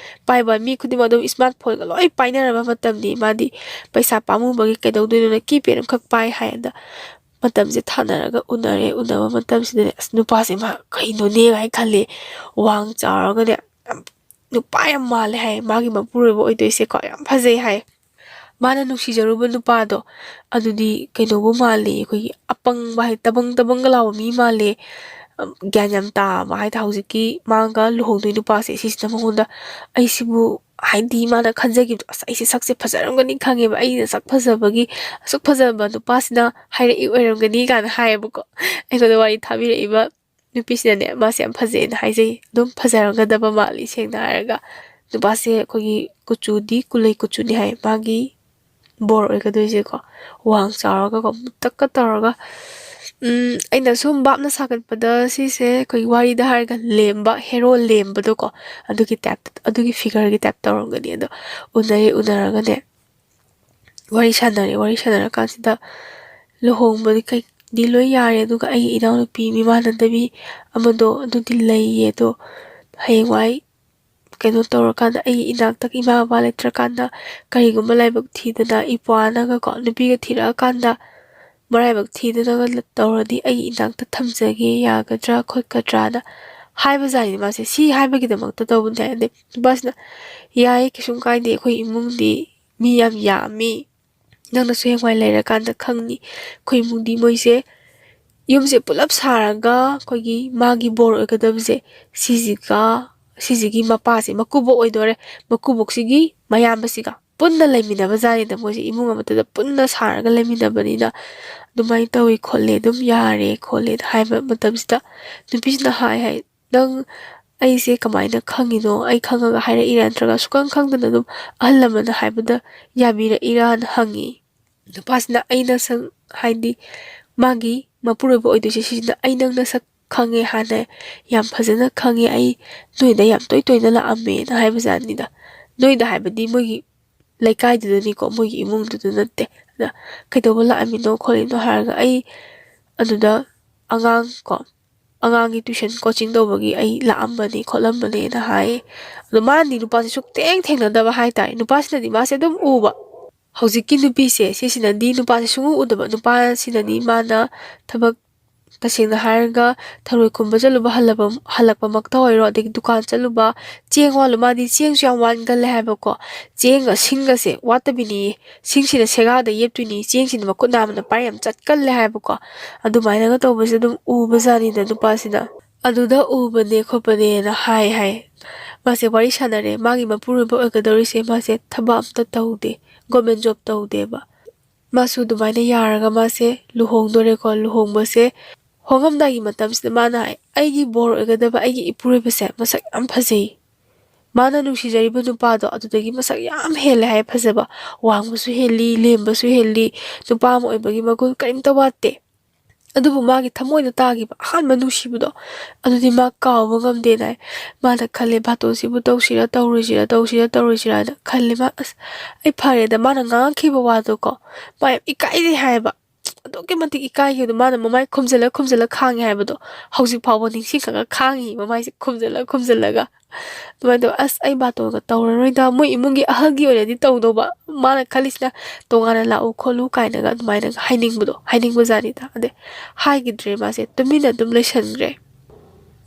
ꯄꯥꯏꯕ ꯃꯤ ꯈꯨꯗꯤꯡꯃꯛ ꯑꯗꯨꯝ ꯏꯁꯃꯥꯔꯠ ꯐꯣꯟꯒ ꯂꯣꯏ ꯄꯥꯏꯅꯔꯕ ꯃꯇꯝꯅꯤ꯫ ꯃꯥꯗꯤ ꯄꯩꯁꯥ ꯄꯥꯝꯃꯨꯕꯒꯤ ꯀꯩꯗꯧꯗꯣꯏꯅꯣꯅ ꯀꯤꯄꯦꯗ ꯑꯃꯈꯛ ꯄꯥꯏ ꯍꯥꯏꯌꯦ꯫ ꯑꯗ ꯃꯇꯝꯁꯦ ꯊꯥꯅꯔꯒ ꯎꯅꯔꯦ꯫ ꯎꯅꯕ ꯃꯇꯝꯁꯤꯗꯅꯦ ꯑꯁ ꯅꯨꯄꯥꯁꯦ ꯃꯥ ꯀꯩꯅꯣꯅꯦ ꯍꯥꯏ ꯈꯜꯂꯦ꯫ ꯋꯥꯡ ꯆꯥꯎꯔꯒꯅꯦ ꯌꯥꯝ ꯅꯨꯄꯥ ꯌꯥꯝ ꯃꯥꯜꯂꯦ ꯍꯥꯏ꯫ ꯃꯥꯒꯤ ꯃꯄꯨꯔꯣꯏꯕ ꯑꯣꯏꯗꯣꯏꯁꯦꯀꯣ ꯌꯥꯝ ꯐꯖꯩ ꯍꯥꯏ꯫ ꯃꯥꯅ ꯅꯨꯡꯁꯤꯖꯔꯨꯕ ꯅꯨꯄꯥꯗꯣ ꯑꯗꯨꯗꯤ ꯀꯩꯅꯣꯕꯨ ꯃꯥꯜꯂꯦ, ꯑꯩꯈꯣꯏꯒꯤ ꯑꯄꯪꯕ ꯍꯥꯏ, ꯇꯕꯪ ꯇꯕꯪꯒ ꯂꯥꯎꯕ ꯃꯤ ꯃꯥꯜꯂꯦ꯫ ꯑꯝ, ꯒ꯭ꯌꯥꯟ ꯌꯥꯝ ꯇꯥꯕ ꯍꯥꯏ ꯇꯥꯔꯦ꯫ ꯍꯧꯖꯤꯛꯀꯤ ꯃꯥꯒ ꯂꯨꯍꯣꯡꯗꯣꯏ ꯅꯨꯄꯥꯁꯦ ꯁꯤꯁꯤꯅ ꯃꯉꯣꯟꯗ ꯑꯩꯁꯤꯕꯨ ꯍꯥꯏꯗꯤ ꯃꯥꯅ ꯈꯟꯖꯈꯤꯕꯗꯣ "ꯑꯁ, ꯑꯩꯁꯦ ꯁꯛꯁꯦ ꯐꯖꯔꯝꯒꯅꯤ ꯈꯪꯉꯦꯕ, ꯑꯩꯅ ꯁꯛ ꯐꯖꯕꯒꯤ ꯑꯁꯨꯛ ꯐꯖꯕ ꯅꯨꯄꯥꯁꯤꯅ ꯍꯥꯏꯔꯛꯏ ꯑꯣꯏꯔꯝꯒꯅꯤ" ꯀꯥꯏꯅ ꯍꯥꯏꯌꯦꯕꯀꯣ꯫ ꯑꯩꯉꯣꯟꯗ ꯋꯥꯔꯤ ꯊꯥꯕꯤꯔꯛꯏꯕ ꯅꯨꯄꯤꯁꯤꯅꯅꯦ, ꯃꯥꯁꯦ ꯌꯥꯝ ꯐꯖꯩꯅ ꯍꯥꯏꯖꯩ꯫ ꯑꯗꯨꯝ ꯐꯖꯔꯝꯒꯗꯕ ꯃꯥꯜꯂꯤ, ꯁꯦꯡꯅ ꯍꯥꯏꯔꯒ꯫ ꯅꯨꯄꯥꯁꯦ ꯑꯩꯈꯣꯏꯒꯤ ꯀꯨꯆꯨꯗꯤ ꯀꯨꯂꯩ ꯀꯨꯆꯨꯅꯤ ꯍꯥꯏ, ꯃꯥꯒꯤ ꯕꯣꯔ ꯑꯣꯏꯒꯗꯣꯏꯁꯦꯀꯣ꯫ ꯋꯥꯡ ꯆꯥꯎꯔꯒꯀꯣ, ꯃꯨꯇꯛꯀ ꯇꯧꯔꯒ꯫ ꯎꯝ, ꯑꯩꯅ ꯁꯨꯝ ꯚꯥꯞꯅ ꯁꯥꯒꯠꯄꯗ, ꯁꯤꯁꯦ ꯑꯩꯈꯣꯏꯒꯤ ꯋꯥꯔꯤꯗ ꯍꯥꯏꯔꯒ ꯂꯦꯝꯕ, ꯍꯦꯔꯣ ꯂꯦꯝꯕꯗꯣꯀꯣ, ꯑꯗꯨꯒꯤ ꯇꯥꯏꯞꯇ, ꯑꯗꯨꯒꯤ ꯐꯤꯒꯔꯒꯤ ꯇꯥꯏꯞ ꯇꯧꯔꯝꯒꯅꯤ꯫ ꯑꯗꯣ ꯎꯅꯔꯦ, ꯎꯅꯔꯒꯅꯦ, ꯋꯥꯔꯤ ꯁꯥꯟꯅꯔꯦ꯫ ꯋꯥꯔꯤ ꯁꯥꯟꯅꯔꯀꯥꯟꯁꯤꯗ ꯂꯨꯍꯣꯡꯕꯗꯤ ꯀꯩꯗꯤ ꯂꯣꯏ ꯌꯥꯔꯦ, ꯑꯗꯨꯒ ꯑꯩꯒꯤ ꯏꯅꯥꯎꯅꯨꯄꯤ ꯃꯤꯃꯥꯟꯅꯗꯕꯤ ꯑꯃꯗꯣ ꯑꯗꯨꯗꯤ ꯂꯩꯌꯦ꯫ ꯑꯗꯣ ꯍꯌꯦꯡꯋꯥꯏ ꯀꯩꯅꯣ ꯇꯧꯔꯀꯥꯟꯗ, ꯑꯩꯒꯤ ꯏꯅꯥꯛꯇ ꯏꯃꯥ ꯕꯕꯥ ꯂꯩꯇ꯭ꯔꯀꯥꯟꯗ, ꯀꯔꯤꯒꯨꯝꯕ ꯂꯥꯏꯕꯛ ꯊꯤꯗꯅ ꯏꯄ꯭ꯋꯥꯅꯒꯀꯣ ꯅꯨꯄꯤꯒ ꯊꯤꯔꯛꯑꯀꯥꯟꯗ, ꯃꯔꯥꯏꯕꯛ ꯊꯤꯗꯅꯒ ꯇꯧꯔꯗꯤ ꯑꯩꯒꯤ ꯏꯅꯥꯛꯇ ꯊꯝꯖꯒꯦ, ꯌꯥꯒꯗ꯭ꯔꯥ ꯈꯣꯠꯀꯗ꯭ꯔꯥꯅ ꯍꯥꯏꯕꯖꯥꯠꯅꯤ꯫ ꯃꯥꯁꯦ ꯁꯤ ꯍꯥꯏꯕꯒꯤꯗꯃꯛꯇ ꯇꯧꯕꯅꯦ ꯍꯥꯏ꯫ ꯑꯗꯩ ꯅꯨꯄꯥꯁꯤꯅ, "ꯌꯥꯏ, ꯀꯩꯁꯨꯝ ꯀꯥꯏꯗꯦ, ꯑꯩꯈꯣꯏ ꯏꯃꯨꯡꯗꯤ ꯃꯤ ꯌꯥꯝ ꯌꯥꯝꯃꯤ, ꯅꯪꯅꯁꯨ ꯍꯌꯦꯡꯋꯥꯏ ꯂꯩꯔꯀꯥꯟꯗ ꯈꯪꯅꯤ꯫ ꯑꯩꯈꯣꯏ ꯏꯃꯨꯡꯗꯤ ꯃꯣꯏꯁꯦ ꯌꯨꯝꯁꯦ ꯄꯨꯂꯞ ꯁꯥꯔꯒ ꯑꯩꯈꯣꯏꯒꯤ ꯃꯥꯒꯤ ꯕꯣꯔ ꯑꯣꯏꯒꯗꯕꯁꯦ, ꯁꯤꯁꯤꯒ, ꯁꯤꯁꯤꯒꯤ ꯃꯄꯥꯁꯦ, ꯃꯀꯨꯕꯣꯛ ꯑꯣꯏꯗꯣꯔꯦ, ꯃꯀꯨꯕꯣꯛꯁꯤꯒꯤ ꯃꯌꯥꯝꯕꯁꯤꯒ ꯄꯨꯟꯅ ꯂꯩꯃꯤꯟꯅꯕ ꯖꯥꯠꯅꯤꯗ꯫ ꯃꯣꯏꯁꯦ ꯏꯃꯨꯡ ꯑꯃꯠꯇꯗ ꯄꯨꯟꯅ ꯁꯥꯔꯒ ꯂꯩꯃꯤꯟꯅꯕꯅꯤꯅ ꯑꯗꯨꯃꯥꯏꯅ ꯇꯧꯏ ꯈꯣꯠꯂꯦ, ꯑꯗꯨꯝ ꯌꯥꯔꯦ ꯈꯣꯠꯂꯦ" ꯍꯥꯏꯕ ꯃꯇꯝꯁꯤꯗ, ꯅꯨꯄꯤꯁꯤꯅ ꯍꯥꯏ ꯍꯥꯏ, "ꯅꯪ ꯑꯩꯁꯦ ꯀꯃꯥꯏꯅ ꯈꯪꯉꯤꯅꯣ? ꯑꯩ ꯈꯪꯉꯒ ꯍꯥꯏꯔꯛꯏꯔꯥ, ꯅꯠꯇ꯭ꯔꯒ ꯁꯨꯈꯪ ꯈꯪꯗꯅ ꯑꯗꯨꯝ ꯑꯍꯜ ꯂꯃꯟꯅ ꯍꯥꯏꯕꯗ ꯌꯥꯕꯤꯔꯛꯏꯔꯥꯅ?" ꯍꯪꯉꯤ꯫ ꯅꯨꯄꯥꯁꯤꯅ, "ꯑꯩ ꯅꯁꯛ, ꯍꯥꯏꯗꯤ ꯃꯥꯒꯤ ꯃꯄꯨꯔꯣꯏꯕ ꯑꯣꯏꯗꯣꯏꯁꯦ ꯁꯤꯁꯤꯅ, 'ꯑꯩ ꯅꯪ ꯅꯁꯛ ꯈꯪꯉꯦ, ꯍꯥꯟꯅ ꯌꯥꯝ ꯐꯖꯅ ꯈꯪꯉꯦ, ꯑꯩ ꯅꯣꯏꯗ ꯌꯥꯝ ꯇꯣꯏ ꯇꯣꯏꯅ ꯂꯥꯛꯑꯝꯃꯦꯅ' ꯍꯥꯏꯕꯖꯥꯠꯅꯤꯗ꯫ ꯅꯣꯏꯗ ꯍꯥꯏꯕꯗꯤ ꯃꯣꯏꯒꯤ ꯂꯩꯀꯥꯏꯗꯨꯗꯅꯤꯀꯣ, ꯃꯣꯏꯒꯤ ꯏꯃꯨꯡꯗꯨꯗ ꯅꯠꯇꯦ꯫ ꯑꯗ "ꯀꯩꯗꯧꯕ ꯂꯥꯛꯑꯝꯃꯤꯅꯣ ꯈꯣꯠꯂꯤꯅꯣ?" ꯍꯥꯏꯔꯒ, "ꯑꯩ ꯑꯗꯨꯗ ꯑꯉꯥꯡ ꯀꯣ, ꯑꯉꯥꯡꯒꯤ ꯇꯨꯏꯁꯟ ꯀꯣꯆꯤꯡ ꯇꯧꯕꯒꯤ ꯑꯩ ꯂꯥꯛꯑꯝꯕꯅꯦ ꯈꯣꯠꯂꯝꯕꯅꯦꯅ" ꯍꯥꯏꯌꯦ꯫ ꯑꯗꯣ ꯃꯥꯅꯗꯤ ꯅꯨꯄꯥꯁꯦ ꯁꯨꯛꯊꯦꯡ ꯊꯦꯡꯅꯗꯕ ꯍꯥꯏꯇꯥꯔꯦ꯫ ꯅꯨꯄꯥꯁꯤꯅꯗꯤ ꯃꯥꯁꯦ ꯑꯗꯨꯝ ꯎꯕ꯫ ꯍꯧꯖꯤꯛꯀꯤ ꯅꯨꯄꯤꯁꯦ, ꯁꯤꯁꯤꯅꯗꯤ ꯅꯨꯄꯥꯁꯦ ꯁꯨꯡꯎ ꯎꯗꯕ꯫ ꯅꯨꯄꯥꯁꯤꯅꯗꯤ ꯃꯥꯅ ꯊꯕꯛ, ꯇꯁꯦꯡꯅ ꯍꯥꯏꯔꯒ, ꯊꯔꯣꯏ ꯈꯨꯟꯕ ꯆꯠꯂꯨꯕ, ꯍꯜꯂꯛꯄ, ꯍꯜꯂꯛꯄꯃꯛꯇ ꯑꯣꯏꯔꯣ, ꯑꯗꯒꯤ ꯗꯨꯀꯥꯟ ꯆꯠꯂꯨꯕ, ꯆꯦꯡ ꯋꯥꯜꯂꯨ-, ꯃꯥꯗꯤ ꯆꯦꯡꯁꯨ ꯌꯥꯝ ꯋꯥꯟꯒꯜꯂꯦ ꯍꯥꯏꯕꯀꯣ꯫ ꯆꯦꯡꯒ ꯁꯤꯡꯒꯁꯦ ꯋꯥꯠꯇꯕꯤꯅꯤ꯫ ꯁꯤꯡꯁꯤꯅ ꯁꯦꯒꯥꯗ ꯌꯦꯞꯇꯣꯏꯅꯤ, ꯆꯦꯡꯁꯤꯅ ꯃꯈꯨꯠ ꯅꯥꯝꯃꯅ ꯄꯥꯏꯔ ꯌꯥꯝ ꯆꯠꯀꯜꯂꯦ ꯍꯥꯏꯕꯀꯣ꯫ ꯑꯗꯨꯃꯥꯏꯅꯒ ꯇꯧꯕꯁꯦ ꯑꯗꯨꯝ ꯎꯕꯖꯥꯠꯅꯤꯗ ꯅꯨꯄꯥꯁꯤꯅ꯫ ꯑꯗꯨꯗ ꯎꯕꯅꯦ ꯈꯣꯠꯄꯅꯦꯅ ꯍꯥꯏ ꯍꯥꯏ꯫ ꯃꯥꯁꯦ ꯋꯥꯔꯤ ꯁꯥꯟꯅꯔꯦ꯫ ꯃꯥꯒꯤ ꯃꯄꯨꯔꯣꯏꯕ ꯑꯣꯏꯒꯗꯧꯔꯤꯁꯦ ꯃꯥꯁꯦ ꯊꯕꯛ ꯑꯝꯇ ꯇꯧꯗꯦ, ꯒꯣꯔꯃꯦꯟ ꯖꯣꯕ ꯇꯧꯗꯦꯕ꯫ ꯃꯥꯁꯨ ꯑꯗꯨꯃꯥꯏꯅ ꯌꯥꯔꯒ ꯃꯥꯁꯦ ꯂꯨꯍꯣꯡꯗꯣꯔꯦꯀꯣ꯫ ꯂꯨꯍꯣꯡꯕꯁꯦ ꯍꯣꯡꯉꯝꯗꯥꯏꯒꯤ ꯃꯇꯝꯁꯤꯗ ꯃꯥꯅ ꯍꯥꯏ, "ꯑꯩꯒꯤ ꯕꯣꯔ ꯑꯣꯏꯒꯗꯕ ꯑꯩꯒꯤ ꯏꯄꯨꯔꯣꯏꯕꯁꯦ ꯃꯁꯛ ꯌꯥꯝ ꯐꯖꯩ꯫ ꯃꯥꯅ ꯅꯨꯡꯁꯤꯖꯔꯤꯕ ꯅꯨꯄꯥꯗꯣ ꯑꯗꯨꯗꯒꯤ ꯃꯁꯛ ꯌꯥꯝ ꯍꯦꯜꯂꯦ ꯍꯥꯏ ꯐꯖꯕ꯫ ꯋꯥꯡꯕꯁꯨ ꯍꯦꯜꯂꯤ, ꯂꯦꯝꯕꯁꯨ ꯍꯦꯜꯂꯤ, ꯅꯨꯄꯥ ꯑꯃ ꯑꯣꯏꯕꯒꯤ ꯃꯒꯨꯟ ꯀꯔꯤꯝꯇ ꯋꯥꯠꯇꯦ꯫ ꯑꯗꯨꯕꯨ ꯃꯥꯒꯤ ꯊꯃꯣꯏꯗ ꯇꯥꯈꯤꯕ ꯑꯍꯥꯟꯕ ꯅꯨꯡꯁꯤꯕꯗꯣ ꯑꯗꯨꯗꯤ ꯃꯥ ꯀꯥꯎꯕ ꯉꯝꯗꯦꯅ ꯍꯥꯏ꯫ ꯃꯥꯅ ꯈꯜꯂꯦ, ꯕꯥꯇꯣꯟꯁꯤꯕꯨ ꯇꯧꯁꯤꯔꯥ ꯇꯧꯔꯣꯏꯁꯤꯔꯥ, ꯇꯧꯁꯤꯔꯥ ꯇꯧꯔꯣꯏꯁꯤꯔꯥꯅ ꯈꯜꯂꯦ꯫ ꯃꯥ, "ꯑꯁ, ꯑꯩ ꯐꯔꯦꯗ", ꯃꯥꯅ ꯉꯥꯡꯉꯛꯈꯤꯕ ꯋꯥꯗꯣꯀꯣ, ꯃꯥ ꯌꯥꯝ ꯏꯀꯥꯏꯖꯩ ꯍꯥꯏꯌꯦꯕ꯫ ꯑꯗꯨꯛꯀꯤ ꯃꯇꯤꯛ ꯏꯀꯥꯏꯈꯤꯕꯗꯣ ꯃꯥꯅ ꯃꯃꯥꯏ ꯈꯨꯝꯖꯤꯜꯂ ꯈꯨꯝꯖꯤꯜꯂ ꯈꯥꯡꯉꯦ ꯍꯥꯏꯕꯗꯣ ꯍꯧꯖꯤꯛ ꯐꯥꯎꯕ ꯅꯤꯡꯁꯤꯡꯉꯒ ꯈꯥꯡꯉꯤ, ꯃꯃꯥꯏꯁꯦ ꯈꯨꯝꯖꯤꯜꯂ ꯈꯨꯝꯖꯤꯜꯂꯒ꯫ ꯑꯗꯨꯃꯥꯏꯅ ꯇꯧ, "ꯑꯁ, ꯑꯩ ꯕꯥꯇꯣꯟꯒ ꯇꯧꯔꯔꯣꯏꯗ", ꯃꯣꯏ ꯏꯃꯨꯡꯒꯤ ꯑꯍꯜꯒꯤ ꯑꯣꯏꯅꯗꯤ ꯇꯧꯗꯧꯕ꯫ ꯃꯥꯅ ꯈꯜꯂꯤꯁꯤꯅ ꯇꯣꯉꯥꯟꯅ ꯂꯥꯛꯎ ꯈꯣꯠꯂꯨ ꯀꯥꯏꯅꯒ ꯑꯗꯨꯃꯥꯏꯅ ꯍꯥꯏꯅꯤꯡꯕꯗꯣ, ꯍꯥꯏꯅꯤꯡꯕ ꯖꯥꯠꯅꯤꯗ꯫ ꯑꯗꯩ ꯍꯥꯏꯈꯤꯗ꯭ꯔꯦ, ꯃꯥꯁꯦ ꯇꯨꯃꯤꯟꯅ ꯑꯗꯨꯝ ꯂꯩꯁꯟꯈ꯭ꯔꯦ꯫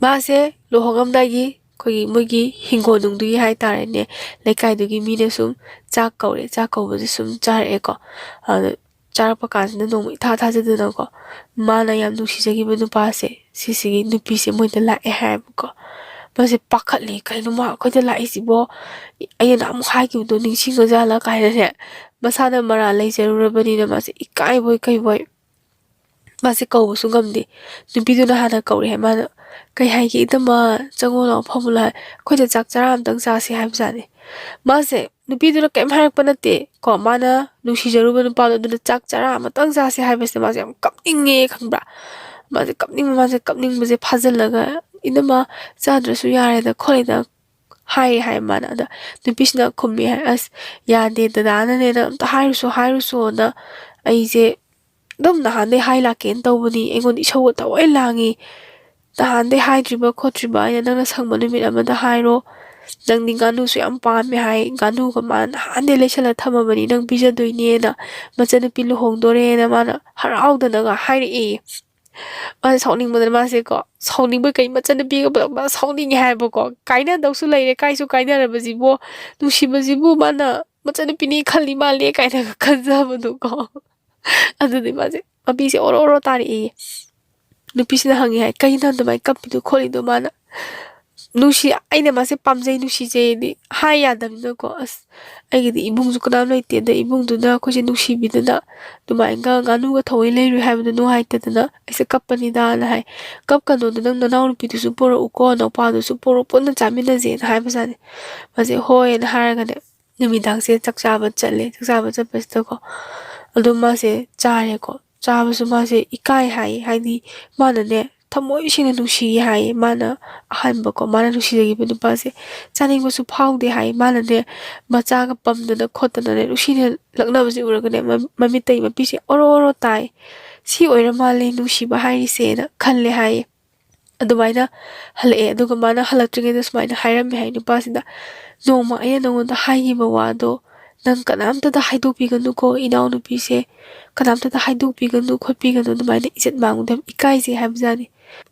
ꯃꯥꯁꯦ ꯂꯨꯍꯣꯡꯉꯝꯗꯥꯏꯒꯤ ꯑꯩꯈꯣꯏꯒꯤ ꯃꯣꯏꯒꯤ ꯍꯤꯡꯒꯣꯜꯅꯨꯡꯗꯨꯒꯤ ꯍꯥꯏꯇꯥꯔꯦꯅꯦ, ꯂꯩꯀꯥꯏꯗꯨꯒꯤ ꯃꯤꯅ ꯁꯨꯝ ꯆꯥꯛ ꯀꯧꯔꯦ, ꯆꯥꯛ ꯀꯧꯕꯁꯦ ꯁꯨꯝ ꯆꯥꯔꯛꯑꯦꯀꯣ꯫ ꯑꯗ ꯆꯥꯔꯛꯄ ꯀꯥꯟꯁꯤꯗ ꯅꯣꯡꯃ ꯏꯊꯥ ꯊꯥꯖꯗꯅꯀꯣ, ꯃꯥꯅ ꯌꯥꯝ ꯅꯨꯡꯁꯤꯖꯈꯤꯕ ꯅꯨꯄꯥꯁꯦ, ꯁꯤꯁꯤꯒꯤ ꯅꯨꯄꯤꯁꯦ ꯃꯣꯏꯗ ꯂꯥꯛꯑꯦ ꯍꯥꯏꯌꯦꯕꯀꯣ꯫ ꯃꯥꯁꯦ ꯄꯥꯈꯠꯂꯦ, "ꯀꯩꯅꯣ ꯃꯥ ꯑꯩꯈꯣꯏꯗ ꯂꯥꯛꯏꯁꯤꯕꯣ? ꯑꯩꯅ ꯅꯍꯥꯟꯃꯨꯛ ꯍꯥꯏꯈꯤꯕꯗꯣ ꯅꯤꯡꯁꯤꯡꯉꯖꯥꯠꯂ?" ꯀꯥꯏꯅꯅꯦ, ꯃꯁꯥꯅ ꯃꯔꯥꯜ ꯂꯩꯖꯔꯨꯔꯕꯅꯤꯅ ꯃꯥꯁꯦ ꯏꯀꯥꯏꯕꯣꯏ ꯀꯩꯕꯣꯏ ꯃꯥꯁꯦ ꯀꯧꯕꯁꯨ ꯉꯝꯗꯦ꯫ ꯅꯨꯄꯤꯗꯨꯅ ꯍꯥꯟꯅ ꯀꯧꯔꯛꯑꯦ꯫ ꯃꯥꯅ, "ꯀꯩ ꯍꯥꯏꯒꯦ, ꯏꯅꯝꯃ? ꯆꯪꯉꯣ ꯂꯥꯛꯑꯣ, ꯐꯝꯃꯨ ꯂꯥꯛꯑꯣ꯫ ꯑꯩꯈꯣꯏꯗ ꯆꯥꯛ ꯆꯔꯥ ꯑꯃꯇꯪ ꯆꯥꯁꯦ" ꯍꯥꯏꯕꯖꯥꯠꯅꯤ꯫ ꯃꯥꯁꯦ, ꯅꯨꯄꯤꯗꯨꯅ ꯀꯩꯝ ꯍꯥꯏꯔꯛꯄ ꯅꯠꯇꯦ ꯀꯣ, ꯃꯥꯅ ꯅꯨꯡꯁꯤꯖꯔꯨꯕ ꯅꯨꯄꯥꯗꯣ ꯑꯗꯨꯅ ꯆꯥꯛ ꯆꯔꯥ ꯑꯃꯇꯪ ꯆꯥꯁꯦ ꯍꯥꯏꯕꯁꯤꯗ ꯃꯥꯁꯦ ꯌꯥꯝ ꯀꯞꯅꯤꯡꯉꯦ, ꯈꯪꯕ꯭ꯔꯥ? ꯃꯥꯁꯦ ꯀꯞꯅꯤꯡꯕ, ꯃꯥꯁꯦ ꯀꯞꯅꯤꯡꯕꯁꯦ ꯐꯥꯖꯤꯜꯂꯒ, "ꯏꯅꯝꯃ, ꯆꯥꯗ꯭ꯔꯁꯨ ꯌꯥꯔꯦꯗ ꯈꯣꯠꯂꯦꯗ" ꯍꯥꯏꯌꯦ ꯍꯥꯏ ꯃꯥꯅ꯫ ꯑꯗ ꯅꯨꯄꯤꯁꯤꯅ ꯈꯨꯝꯃꯦ ꯍꯥꯏ, "ꯑꯁ, ꯌꯥꯗꯦ, ꯗꯗꯥꯅꯅꯦ ꯅꯪ ꯑꯝꯇ ꯍꯥꯏꯔꯨꯁꯨ ꯍꯥꯏꯔꯨꯁꯣꯅ꯫ ꯑꯩꯁꯦ ꯑꯗꯨꯝ ꯅꯍꯥꯟꯗꯩ ꯍꯥꯏ ꯂꯥꯛꯀꯦꯅ ꯇꯧꯕꯅꯤ, ꯑꯩꯉꯣꯟꯗ ꯏꯁꯧꯒ ꯊꯑꯣꯏ ꯂꯥꯡꯉꯤ꯫ ꯅꯍꯥꯟꯗꯩ ꯍꯥꯏꯗ꯭ꯔꯤꯕ ꯈꯣꯠꯇ꯭ꯔꯤꯕ ꯑꯩꯅ, ꯅꯪꯅ ꯁꯪꯕ ꯅꯨꯃꯤꯠ ꯑꯃꯗ ꯍꯥꯏꯔꯣ꯫ ꯅꯪꯗꯤ ꯉꯥꯅꯨꯁꯨ ꯌꯥꯝ ꯄꯥꯝꯃꯦ ꯍꯥꯏ, ꯉꯥꯅꯨꯒ ꯃꯥꯅ ꯅꯍꯥꯟꯗꯩ ꯂꯩꯁꯜꯂ ꯊꯝꯃꯕꯅꯤ, ꯅꯪ ꯄꯤꯖꯗꯣꯏꯅꯦꯅ, ꯃꯆꯟꯅꯨꯄꯤ ꯂꯨꯍꯣꯡꯗꯣꯔꯦꯅ" ꯃꯥꯅ ꯍꯔꯥꯎꯗꯅꯒ ꯍꯥꯏꯔꯛꯑꯦ꯫ ꯃꯥꯁꯦ ꯁꯥꯎꯅꯤꯡꯕꯗꯅ ꯃꯥꯁꯦꯀꯣ, ꯁꯥꯎꯅꯤꯡꯕꯩ ꯀꯩ, ꯃꯆꯟꯅꯨꯄꯤꯒ ꯄꯨꯂꯞ ꯃꯥ ꯁꯥꯎꯅꯤꯡꯉꯦ ꯍꯥꯏꯕꯀꯣ꯫ "ꯀꯥꯏꯅꯗꯧꯁꯨ ꯂꯩꯔꯦ, ꯀꯥꯏꯁꯨ ꯀꯥꯏꯅꯔꯕꯁꯤꯕꯣ, ꯅꯨꯡꯁꯤꯕꯁꯤꯕꯨ ꯃꯥꯅ ꯃꯆꯟꯅꯨꯄꯤꯅꯤ ꯈꯜꯂꯤ ꯃꯥꯜꯂꯦ" ꯀꯥꯏꯅꯒ ꯈꯟꯖꯕꯗꯣꯀꯣ꯫ ꯑꯗꯨꯗꯤ ꯃꯥꯁꯦ ꯃꯄꯤꯁꯦ ꯑꯣꯔꯣ ꯑꯣꯔꯣ ꯇꯥꯔꯛꯑꯦꯌꯦ꯫ ꯅꯨꯄꯤꯁꯤꯅ ꯍꯪꯉꯦ ꯍꯥꯏ, "ꯀꯩꯅꯣ ꯑꯗꯨꯃꯥꯏꯅ ꯀꯞꯄꯤꯗꯣ ꯈꯣꯠꯂꯤꯗꯣ?" ꯃꯥꯅ, ꯅꯨꯡꯁꯤ, ꯑꯩꯅ ꯃꯥꯁꯦ ꯄꯥꯝꯖꯩ, ꯅꯨꯡꯁꯤꯖꯩꯗꯤ ꯍꯥꯏ ꯌꯥꯗꯕꯅꯤꯅꯀꯣ꯫ ꯑꯁ, ꯑꯩꯒꯤꯗꯤ ꯏꯕꯨꯡꯁꯨ ꯀꯅꯥꯝ ꯂꯩꯇꯦ, ꯑꯗꯩ ꯏꯕꯨꯡꯗꯨꯅ ꯑꯩꯈꯣꯏꯁꯦ ꯅꯨꯡꯁꯤꯕꯤꯗꯅ ꯑꯗꯨꯃꯥꯏꯅꯒ ꯉꯥꯅꯨꯒ ꯊꯑꯣꯏ ꯂꯩꯔꯨꯏ ꯍꯥꯏꯕꯗꯣ ꯅꯨꯡꯉꯥꯏꯇꯗꯅ ꯑꯩꯁꯦ ꯀꯞꯄꯅꯤꯗꯥꯅ ꯍꯥꯏ꯫ "ꯀꯞꯀꯅꯣꯗ, ꯅꯪ ꯅꯅꯥꯎꯅꯨꯄꯤꯗꯨꯁꯨ ꯄꯣꯔꯛꯎꯀꯣ, ꯅꯧꯄꯥꯗꯨꯁꯨ ꯄꯣꯔꯛꯑꯣ, ꯄꯨꯟꯅ ꯆꯥꯃꯤꯟꯅꯁꯦꯅ" ꯍꯥꯏꯕꯖꯥꯠꯅꯤ꯫ ꯃꯥꯁꯦ "ꯍꯣꯏꯅ" ꯍꯥꯏꯔꯒꯅꯦ, ꯅꯨꯃꯤꯗꯥꯡꯁꯦ ꯆꯥꯛ ꯆꯥꯕ ꯆꯠꯂꯦ꯫ ꯆꯥꯛ ꯆꯥꯕ ꯆꯠꯄꯁꯤꯗꯀꯣ, ꯑꯗꯨꯝ ꯃꯥꯁꯦ ꯆꯥꯔꯦꯀꯣ꯫ ꯆꯥꯕꯁꯨ ꯃꯥꯁꯦ ꯏꯀꯥꯏ ꯍꯥꯏꯌꯦ, ꯍꯥꯏꯗꯤ ꯃꯥꯅꯅꯦ ꯊꯃꯣꯏ ꯁꯦꯡꯅ ꯅꯨꯡꯁꯤꯌꯦ ꯍꯥꯏꯌꯦ꯫ ꯃꯥꯅ ꯑꯍꯥꯟꯕꯀꯣ, ꯃꯥꯅ ꯅꯨꯡꯁꯤꯖꯈꯤꯕ ꯅꯨꯄꯥꯁꯦ ꯆꯥꯅꯤꯡꯕꯁꯨ ꯐꯥꯎꯗꯦ ꯍꯥꯏꯌꯦ꯫ ꯃꯥꯅꯅꯦ ꯃꯆꯥꯒ ꯄꯝꯗꯅ ꯈꯣꯠꯇꯅꯅꯦ ꯅꯨꯡꯁꯤꯅ ꯂꯛꯅꯕꯁꯦ ꯎꯔꯒꯅꯦ, ꯃ-, ꯃꯃꯤꯠꯇꯒꯤ ꯃꯄꯤꯁꯦ ꯑꯣꯔꯣ ꯑꯣꯔꯣ ꯇꯥꯏ꯫ "ꯁꯤ ꯑꯣꯏꯔ ꯃꯥꯜꯂꯦ ꯅꯨꯡꯁꯤꯕ ꯍꯥꯏꯔꯤꯁꯦꯅ" ꯈꯜꯂꯦ ꯍꯥꯏꯌꯦ꯫ ꯑꯗꯨꯃꯥꯏꯅ ꯍꯜꯂꯛꯑꯦ꯫ ꯑꯗꯨꯒ ꯃꯥꯅ ꯍꯜꯂꯛꯇ꯭ꯔꯤꯉꯩꯗ ꯁꯨꯃꯥꯏꯅ ꯍꯥꯏꯔꯝꯃꯦ ꯍꯥꯏ ꯅꯨꯄꯥꯁꯤꯗ, "ꯅꯣꯡꯃ ꯑꯩꯅ ꯅꯉꯣꯟꯗ ꯍꯥꯏꯈꯤꯕ ꯋꯥꯗꯣ ꯅꯪ ꯀꯅꯥꯝꯇꯗ ꯍꯥꯏꯗꯣꯛꯄꯤꯒꯅꯨꯀꯣ, ꯏꯅꯥꯎꯅꯨꯄꯤꯁꯦ ꯀꯅꯥꯝꯇꯗ ꯍꯥꯏꯗꯣꯛꯄꯤꯒꯅꯨ ꯈꯣꯠꯄꯤꯒꯅꯨ, ꯑꯗꯨꯃꯥꯏꯅ ꯏꯖꯠ ꯃꯥꯡꯕꯗ ꯌꯥꯝ ꯏꯀꯥꯏꯖꯩ" ꯍꯥꯏꯕꯖꯥꯠꯅꯤ꯫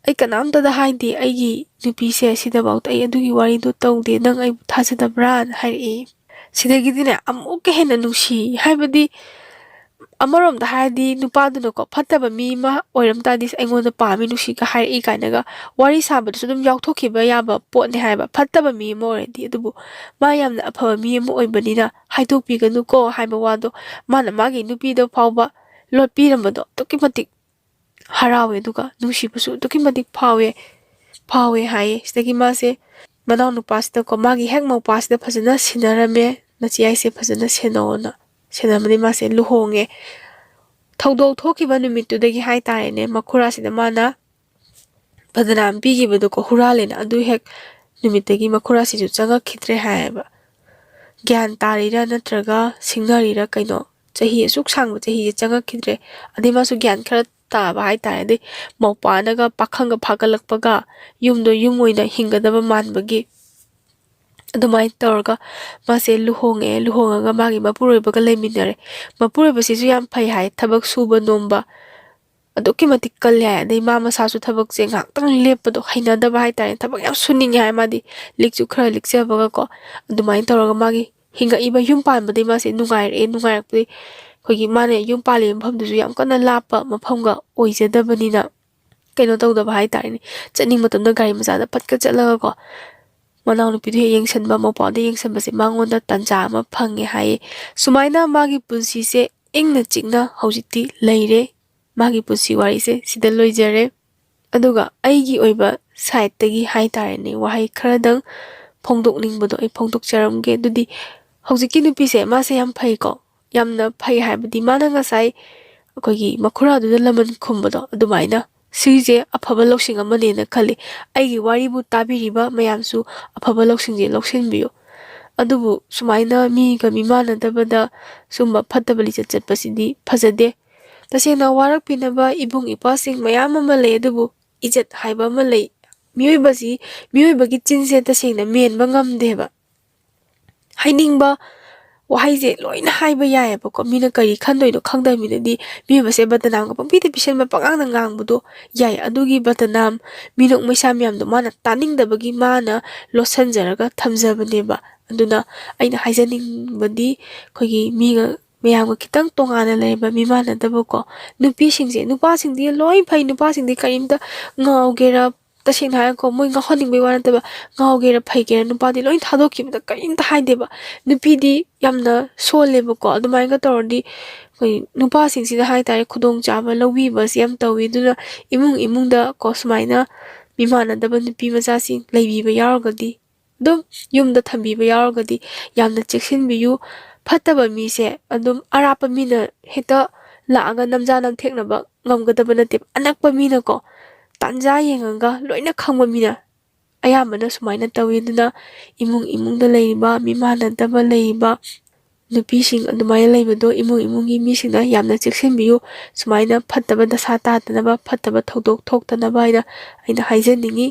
"ꯑꯩ ꯀꯅꯥꯝꯇꯗ ꯍꯥꯏꯗꯦ, ꯑꯩꯒꯤ ꯅꯨꯄꯤꯁꯦ ꯁꯤꯗꯐꯥꯎꯗ ꯑꯩ ꯑꯗꯨꯒꯤ ꯋꯥꯔꯤꯗꯣ ꯇꯧꯗꯦ, ꯅꯪ ꯑꯩꯕꯨ ꯊꯥꯖꯗꯕ꯭ꯔꯥꯅ" ꯍꯥꯏꯔꯛꯑꯦ꯫ ꯁꯤꯗꯒꯤꯗꯤꯅꯦ ꯑꯃꯨꯛꯀ ꯍꯦꯟꯅ ꯅꯨꯡꯁꯤ, ꯍꯥꯏꯕꯗꯤ ꯑꯃꯔꯣꯝꯗ ꯍꯥꯏꯔꯗꯤ ꯅꯨꯄꯥꯗꯨꯅꯀꯣ ꯐꯠꯇꯕ ꯃꯤ ꯑꯃ ꯑꯣꯏꯔꯝ ꯇꯥꯔꯗꯤ, "ꯑꯩꯉꯣꯟꯗ ꯄꯥꯝꯃꯤ, ꯅꯨꯡꯁꯤ"ꯒ ꯍꯥꯏꯔꯛꯏ ꯀꯥꯏꯅꯒ ꯋꯥꯔꯤ ꯁꯥꯕꯗꯁꯨ ꯑꯗꯨꯝ ꯌꯥꯎꯊꯣꯛꯈꯤꯕ ꯌꯥꯕ ꯄꯣꯠꯅꯦ ꯍꯥꯏꯕ, ꯐꯠꯇꯕ ꯃꯤ ꯑꯃ ꯑꯣꯏꯔꯗꯤ꯫ ꯑꯗꯨꯕꯨ ꯃꯥ ꯌꯥꯝꯅ ꯑꯐꯕ ꯃꯤ ꯑꯃ ꯑꯣꯏꯕꯅꯤꯅ "ꯍꯥꯏꯗꯣꯛꯄꯤꯒꯅꯨꯀꯣ" ꯍꯥꯏꯕ ꯋꯥꯗꯣ ꯃꯥꯅ ꯃꯥꯒꯤ ꯅꯨꯄꯤꯗ ꯐꯥꯎꯕ ꯂꯣꯠꯄꯤꯔꯝꯕꯗꯣ ꯑꯗꯨꯛꯀꯤ ꯃꯇꯤꯛ ꯍꯔꯥꯎꯋꯦ, ꯑꯗꯨꯒ ꯅꯨꯡꯁꯤꯕꯁꯨ ꯑꯗꯨꯛꯀꯤ ꯃꯇꯤꯛ ꯐꯥꯎꯋꯦ, ꯐꯥꯎꯋꯦ ꯍꯥꯏꯌꯦ꯫ ꯁꯤꯗꯒꯤ ꯃꯥꯁꯦ ꯃꯅꯥꯎ ꯅꯨꯄꯥꯁꯤꯗꯀꯣ, ꯃꯥꯒꯤ ꯍꯦꯛ ꯃꯧꯄꯥꯁꯤꯗ ꯐꯖꯅ ꯁꯤꯟꯅꯔꯝꯃꯦ, "ꯅꯆꯦ ꯑꯩꯁꯦ ꯐꯖꯅ ꯁꯦꯟꯅꯧꯅ" ꯁꯦꯟꯅꯕꯗꯒꯤ ꯃꯥꯁꯦ ꯂꯨꯍꯣꯡꯉꯦ꯫ ꯊꯧꯗꯣꯛ ꯊꯣꯛꯈꯤꯕ ꯅꯨꯃꯤꯠꯇꯨꯗꯒꯤ ꯍꯥꯏꯇꯥꯔꯦꯅꯦ, ꯃꯈꯨꯔꯥꯁꯤꯗ ꯃꯥꯅ ꯕꯗꯅꯥꯝ ꯄꯤꯈꯤꯕꯗꯣꯀꯣ, ꯍꯨꯔꯥꯜꯂꯦꯅ, ꯑꯗꯨ ꯍꯦꯛ ꯅꯨꯃꯤꯠꯇꯒꯤ ꯃꯈꯨꯔꯥꯁꯤꯁꯨ ꯆꯪꯉꯛꯈꯤꯗ꯭ꯔꯦ ꯍꯥꯏꯌꯦꯕ꯫ ꯒ꯭ꯌꯥꯟ ꯇꯥꯔꯤꯔꯥ ꯅꯠꯇ꯭ꯔꯒ ꯁꯤꯡꯅꯔꯤꯔꯥ ꯀꯩꯅꯣ, ꯆꯍꯤ ꯑꯁꯨꯛ ꯁꯥꯡꯕ ꯆꯍꯤꯁꯦ ꯆꯪꯉꯛꯈꯤꯗ꯭ꯔꯦ꯫ ꯑꯗꯩ ꯃꯥꯁꯨ ꯒ꯭ꯌꯥꯟ ꯈꯔ ꯇꯥꯕ ꯍꯥꯏꯇꯥꯔꯦ꯫ ꯑꯗꯩ ꯃꯧꯄꯥꯅꯒ ꯄꯥꯈꯪꯒ ꯐꯥꯒꯠꯂꯛꯄꯒ ꯌꯨꯝꯗꯣ ꯌꯨꯝ ꯑꯣꯏꯅ ꯍꯤꯡꯒꯗꯕ ꯃꯥꯟꯕꯒꯤ ꯑꯗꯨꯃꯥꯏꯅ ꯇꯧꯔꯒ ꯃꯥꯁꯦ ꯂꯨꯍꯣꯡꯉꯛꯑꯦ꯫ ꯂꯨꯍꯣꯡꯉꯒ ꯃꯥꯒꯤ ꯃꯄꯨꯔꯣꯏꯕꯒ ꯂꯩꯃꯤꯟꯅꯔꯦ꯫ ꯃꯄꯨꯔꯣꯏꯕꯁꯤꯁꯨ ꯌꯥꯝ ꯐꯩ ꯍꯥꯏ, ꯊꯕꯛ ꯁꯨꯕ ꯅꯣꯝꯕ ꯑꯗꯨꯛꯀꯤ ꯃꯇꯤꯛ ꯀꯜꯂꯦ ꯍꯥꯏ꯫ ꯑꯗꯩ ꯃꯥ ꯃꯁꯥꯁꯨ ꯊꯕꯛꯁꯦ ꯉꯥꯏꯍꯥꯛꯇꯪ ꯂꯦꯞꯄꯗꯣ ꯍꯩꯅꯗꯕ ꯍꯥꯏꯇꯥꯔꯦ, ꯊꯕꯛ ꯌꯥꯝ ꯁꯨꯅꯤꯡꯉꯦ ꯍꯥꯏ ꯃꯥꯗꯤ, ꯂꯤꯛꯁꯨ ꯈꯔ ꯂꯤꯛꯆꯕꯒꯀꯣ꯫ ꯑꯗꯨꯃꯥꯏꯅ ꯇꯧꯔꯒ ꯃꯥꯒꯤ ꯍꯤꯡꯉꯛꯏꯕ, ꯌꯨꯝ ꯄꯥꯟꯕꯗꯒꯤ ꯃꯥꯁꯦ ꯅꯨꯡꯉꯥꯏꯔꯛꯑꯦ꯫ ꯅꯨꯡꯉꯥꯏꯔꯛꯄꯗꯒꯤ ꯑꯩꯈꯣꯏꯒꯤ ꯃꯥꯅ ꯌꯨꯝ ꯄꯥꯜꯂꯤꯕ ꯃꯐꯝꯗꯨꯁꯨ ꯌꯥꯝ ꯀꯟꯅ ꯂꯥꯞꯄ ꯃꯐꯝꯒ ꯑꯣꯏꯖꯗꯕꯅꯤꯅ ꯀꯩꯅꯣ ꯇꯧꯗꯕ ꯍꯥꯏꯇꯥꯔꯦꯅꯦ꯫ ꯆꯠꯅꯤꯡꯕ ꯃꯇꯝꯗ ꯒꯥꯔꯤ ꯃꯆꯥꯗ ꯐꯠꯀ ꯆꯠꯂꯒꯀꯣ, ꯃꯅꯥꯎꯅꯨꯄꯤꯗꯨ ꯍꯦꯛ ꯌꯦꯡꯁꯤꯟꯕ, ꯃꯧꯄ꯭ꯋꯥꯗ ꯌꯦꯡꯁꯤꯟꯕꯁꯦ ꯃꯉꯣꯟꯗ ꯇꯥꯟꯖꯥ ꯑꯃ ꯐꯪꯉꯦ ꯍꯥꯏꯌꯦ꯫ ꯁꯨꯃꯥꯏꯅ ꯃꯥꯒꯤ ꯄꯨꯟꯁꯤꯁꯦ ꯏꯪꯅ ꯆꯤꯛꯅ ꯍꯧꯖꯤꯛꯇꯤ ꯂꯩꯔꯦ꯫ ꯃꯥꯒꯤ ꯄꯨꯟꯁꯤ ꯋꯥꯔꯤꯁꯦ ꯁꯤꯗ ꯂꯣꯏꯖꯔꯦ꯫ ꯑꯗꯨꯒ ꯑꯩꯒꯤ ꯑꯣꯏꯕ ꯁꯥꯏꯠꯇꯒꯤ ꯍꯥꯏꯇꯥꯔꯦꯅꯦ, ꯋꯥꯍꯩ ꯈꯔꯗꯪ ꯐꯣꯡꯗꯣꯛꯅꯤꯡꯕꯗꯣ ꯑꯩ ꯐꯣꯡꯗꯣꯛꯆꯔꯝꯒꯦ꯫ ꯑꯗꯨꯗꯤ ꯍꯧꯖꯤꯛꯀꯤ ꯅꯨꯄꯤꯁꯦ, ꯃꯥꯁꯦ ꯌꯥꯝ ꯐꯩꯀꯣ꯫ ꯌꯥꯝꯅ ꯐꯩ ꯍꯥꯏꯕꯗꯤ, ꯃꯥꯅ ꯉꯁꯥꯏ ꯑꯩꯈꯣꯏꯒꯤ ꯃꯈꯨꯔꯥꯗꯨꯗ ꯂꯃꯟ ꯈꯨꯝꯕꯗꯣ, ꯑꯗꯨꯃꯥꯏꯅ ꯁꯤꯁꯦ ꯑꯐꯕ ꯂꯧꯁꯤꯡ ꯑꯃꯅꯦꯅ ꯈꯜꯂꯤ꯫ ꯑꯩꯒꯤ ꯋꯥꯔꯤꯕꯨ ꯇꯥꯕꯤꯔꯤꯕ ꯃꯌꯥꯝꯁꯨ ꯑꯐꯕ ꯂꯧꯁꯤꯡꯁꯦ ꯂꯧꯁꯤꯟꯕꯤꯌꯨ꯫ ꯑꯗꯨꯕꯨ ꯁꯨꯃꯥꯏꯅ ꯃꯤꯒ ꯃꯤꯃꯥꯟꯅꯗꯕꯗ ꯁꯨꯝꯕ ꯐꯠꯇꯕ ꯂꯤꯆꯠ ꯆꯠꯄꯁꯤꯗꯤ ꯐꯖꯗꯦ꯫ ꯇꯁꯦꯡꯅ ꯋꯥꯔꯛꯄꯤꯅꯕ ꯏꯕꯨꯡ ꯏꯄ꯭ꯋꯥꯁꯤꯡ ꯃꯌꯥꯝ ꯑꯃ ꯂꯩ, ꯑꯗꯨꯕꯨ ꯏꯖꯠ ꯍꯥꯏꯕ ꯑꯃ ꯂꯩ꯫ ꯃꯤꯑꯣꯏꯕꯁꯤ, ꯃꯤꯑꯣꯏꯕꯒꯤ ꯆꯤꯟꯁꯦ ꯇꯁꯦꯡꯅ ꯃꯦꯟꯕ ꯉꯝꯗꯦꯕ꯫ ꯍꯥꯏꯅꯤꯡꯕ ꯋꯥꯍꯩꯁꯦ ꯂꯣꯏꯅ ꯍꯥꯏꯕ ꯌꯥꯏꯑꯕꯀꯣ꯫ ꯃꯤꯅ ꯀꯔꯤ ꯈꯟꯗꯣꯏꯅꯣ ꯈꯪꯗꯕ ꯃꯤꯗꯗꯤ ꯃꯤꯑꯣꯏꯕꯁꯦ ꯕꯗꯅꯥꯝꯒ ꯄꯪꯄꯤꯗ ꯄꯤꯁꯟꯕ, ꯄꯉꯥꯡꯗ ꯉꯥꯡꯕꯗꯣ ꯌꯥꯏ꯫ ꯑꯗꯨꯒꯤ ꯕꯗꯅꯥꯝ, ꯃꯤꯅꯣꯛ ꯃꯩꯁꯥ ꯃꯌꯥꯝꯗꯣ ꯃꯥꯅ ꯇꯥꯅꯤꯡꯗꯕꯒꯤ ꯃꯥꯅ ꯂꯣꯠꯁꯤꯟꯖꯔꯒ ꯊꯝꯖꯕꯅꯦꯕ꯫ ꯑꯗꯨꯅ ꯑꯩꯅ ꯍꯥꯏꯖꯅꯤꯡꯕꯗꯤ, ꯑꯩꯈꯣꯏꯒꯤ ꯃꯤꯒ ꯃꯌꯥꯝꯒ ꯈꯤꯇꯪ ꯇꯣꯉꯥꯟꯅ ꯂꯩꯔꯕ, ꯃꯤꯃꯥꯟꯅꯗꯕꯀꯣ ꯅꯨꯄꯤꯁꯤꯡꯁꯦ, ꯅꯨꯄꯥꯁꯤꯡꯗꯤ ꯂꯣꯏ ꯐꯩ, ꯅꯨꯄꯥꯁꯤꯡꯗꯤ ꯀꯔꯤꯝꯇ ꯉꯥꯎꯒꯦꯔꯥ, ꯇꯁꯦꯡꯅ ꯍꯥꯏꯔꯒꯀꯣ, ꯃꯣꯏ ꯉꯥꯎꯍꯟꯅꯤꯡꯕꯩ ꯋꯥ ꯅꯠꯇꯕ, ꯉꯥꯎꯒꯦꯔꯥ ꯐꯩꯒꯦꯔꯥ, ꯅꯨꯄꯥꯗꯤ ꯂꯣꯏ ꯊꯥꯗꯣꯛꯈꯤꯕꯗ ꯀꯔꯤꯝꯇ ꯍꯥꯏꯗꯦꯕ꯫ ꯅꯨꯄꯤꯗꯤ ꯌꯥꯝꯅ ꯁꯣꯜꯂꯦꯕꯀꯣ꯫ ꯑꯗꯨꯃꯥꯏꯅ ꯇꯧꯔꯗꯤ ꯑꯩꯈꯣꯏ ꯅꯨꯄꯥꯁꯤꯡꯁꯤꯅ ꯍꯥꯏꯇꯥꯔꯦ, ꯈꯨꯗꯣꯡꯆꯥꯕ ꯂꯧꯕꯤꯕꯁꯦ ꯌꯥꯝ ꯇꯧꯋꯤ꯫ ꯑꯗꯨꯅ ꯏꯃꯨꯡ ꯏꯃꯨꯡꯗ ꯀꯣ, ꯁꯨꯃꯥꯏꯅ ꯃꯤꯃꯥꯟꯅꯗꯕ ꯅꯨꯄꯤ ꯃꯆꯥꯁꯤꯡ ꯂꯩꯕꯤꯕ ꯌꯥꯎꯔꯒꯗꯤ, ꯑꯗꯨꯝ ꯌꯨꯝꯗ ꯊꯝꯕꯤꯕ ꯌꯥꯎꯔꯒꯗꯤ ꯌꯥꯝꯅ ꯆꯦꯛꯁꯤꯟꯕꯤꯌꯨ꯫ ꯐꯠꯇꯕ ꯃꯤꯁꯦ ꯑꯗꯨꯝ ꯑꯔꯥꯞꯄ ꯃꯤꯅ ꯍꯦꯛꯇ ꯂꯥꯛꯑꯒ ꯅꯝꯖꯥ ꯅꯝꯊꯦꯛꯅꯕ ꯉꯝꯒꯗꯕ ꯅꯠꯇꯦꯕ꯫ ꯑꯅꯛꯄ ꯃꯤꯅꯀꯣ, ꯇꯥꯟꯖꯥ ꯌꯦꯡꯉꯒ, ꯂꯣꯏꯅ ꯈꯪꯕ ꯃꯤꯅ ꯑꯌꯥꯝꯕꯅ ꯁꯨꯃꯥꯏꯅ ꯇꯧꯏ꯫ ꯑꯗꯨꯅ ꯏꯃꯨꯡ ꯏꯃꯨꯡꯗ ꯂꯩꯔꯤꯕ, ꯃꯤꯃꯥꯟꯅꯗꯕ ꯂꯩꯔꯤꯕ ꯅꯨꯄꯤꯁꯤꯡ ꯑꯗꯨꯃꯥꯏꯅ ꯂꯩꯕꯗꯣ ꯏꯃꯨꯡ ꯏꯃꯨꯡꯒꯤ ꯃꯤꯁꯤꯡꯅ ꯌꯥꯝꯅ ꯆꯦꯛꯁꯤꯟꯕꯤꯌꯨ꯫ ꯁꯨꯃꯥꯏꯅ ꯐꯠꯇꯕ ꯗꯁꯥ ꯇꯥꯗꯅꯕ, ꯐꯠꯇꯕ ꯊꯧꯗꯣꯛ ꯊꯣꯛꯇꯅꯕ ꯍꯥꯏꯅ ꯑꯩꯅ ꯍꯥꯏꯖꯅꯤꯡꯉꯤ꯫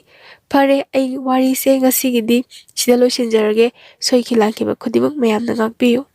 ꯐꯔꯦ, ꯑꯩ ꯋꯥꯔꯤꯁꯦ ꯉꯁꯤꯒꯤꯗꯤ ꯁꯤꯗ ꯂꯣꯏꯁꯤꯟꯖꯔꯒꯦ꯫ ꯁꯣꯏꯈꯤ ꯂꯥꯟꯈꯤꯕ ꯈꯨꯗꯤꯡꯃꯛ ꯃꯌꯥꯝꯅ ꯉꯥꯛꯄꯤꯌꯨ꯫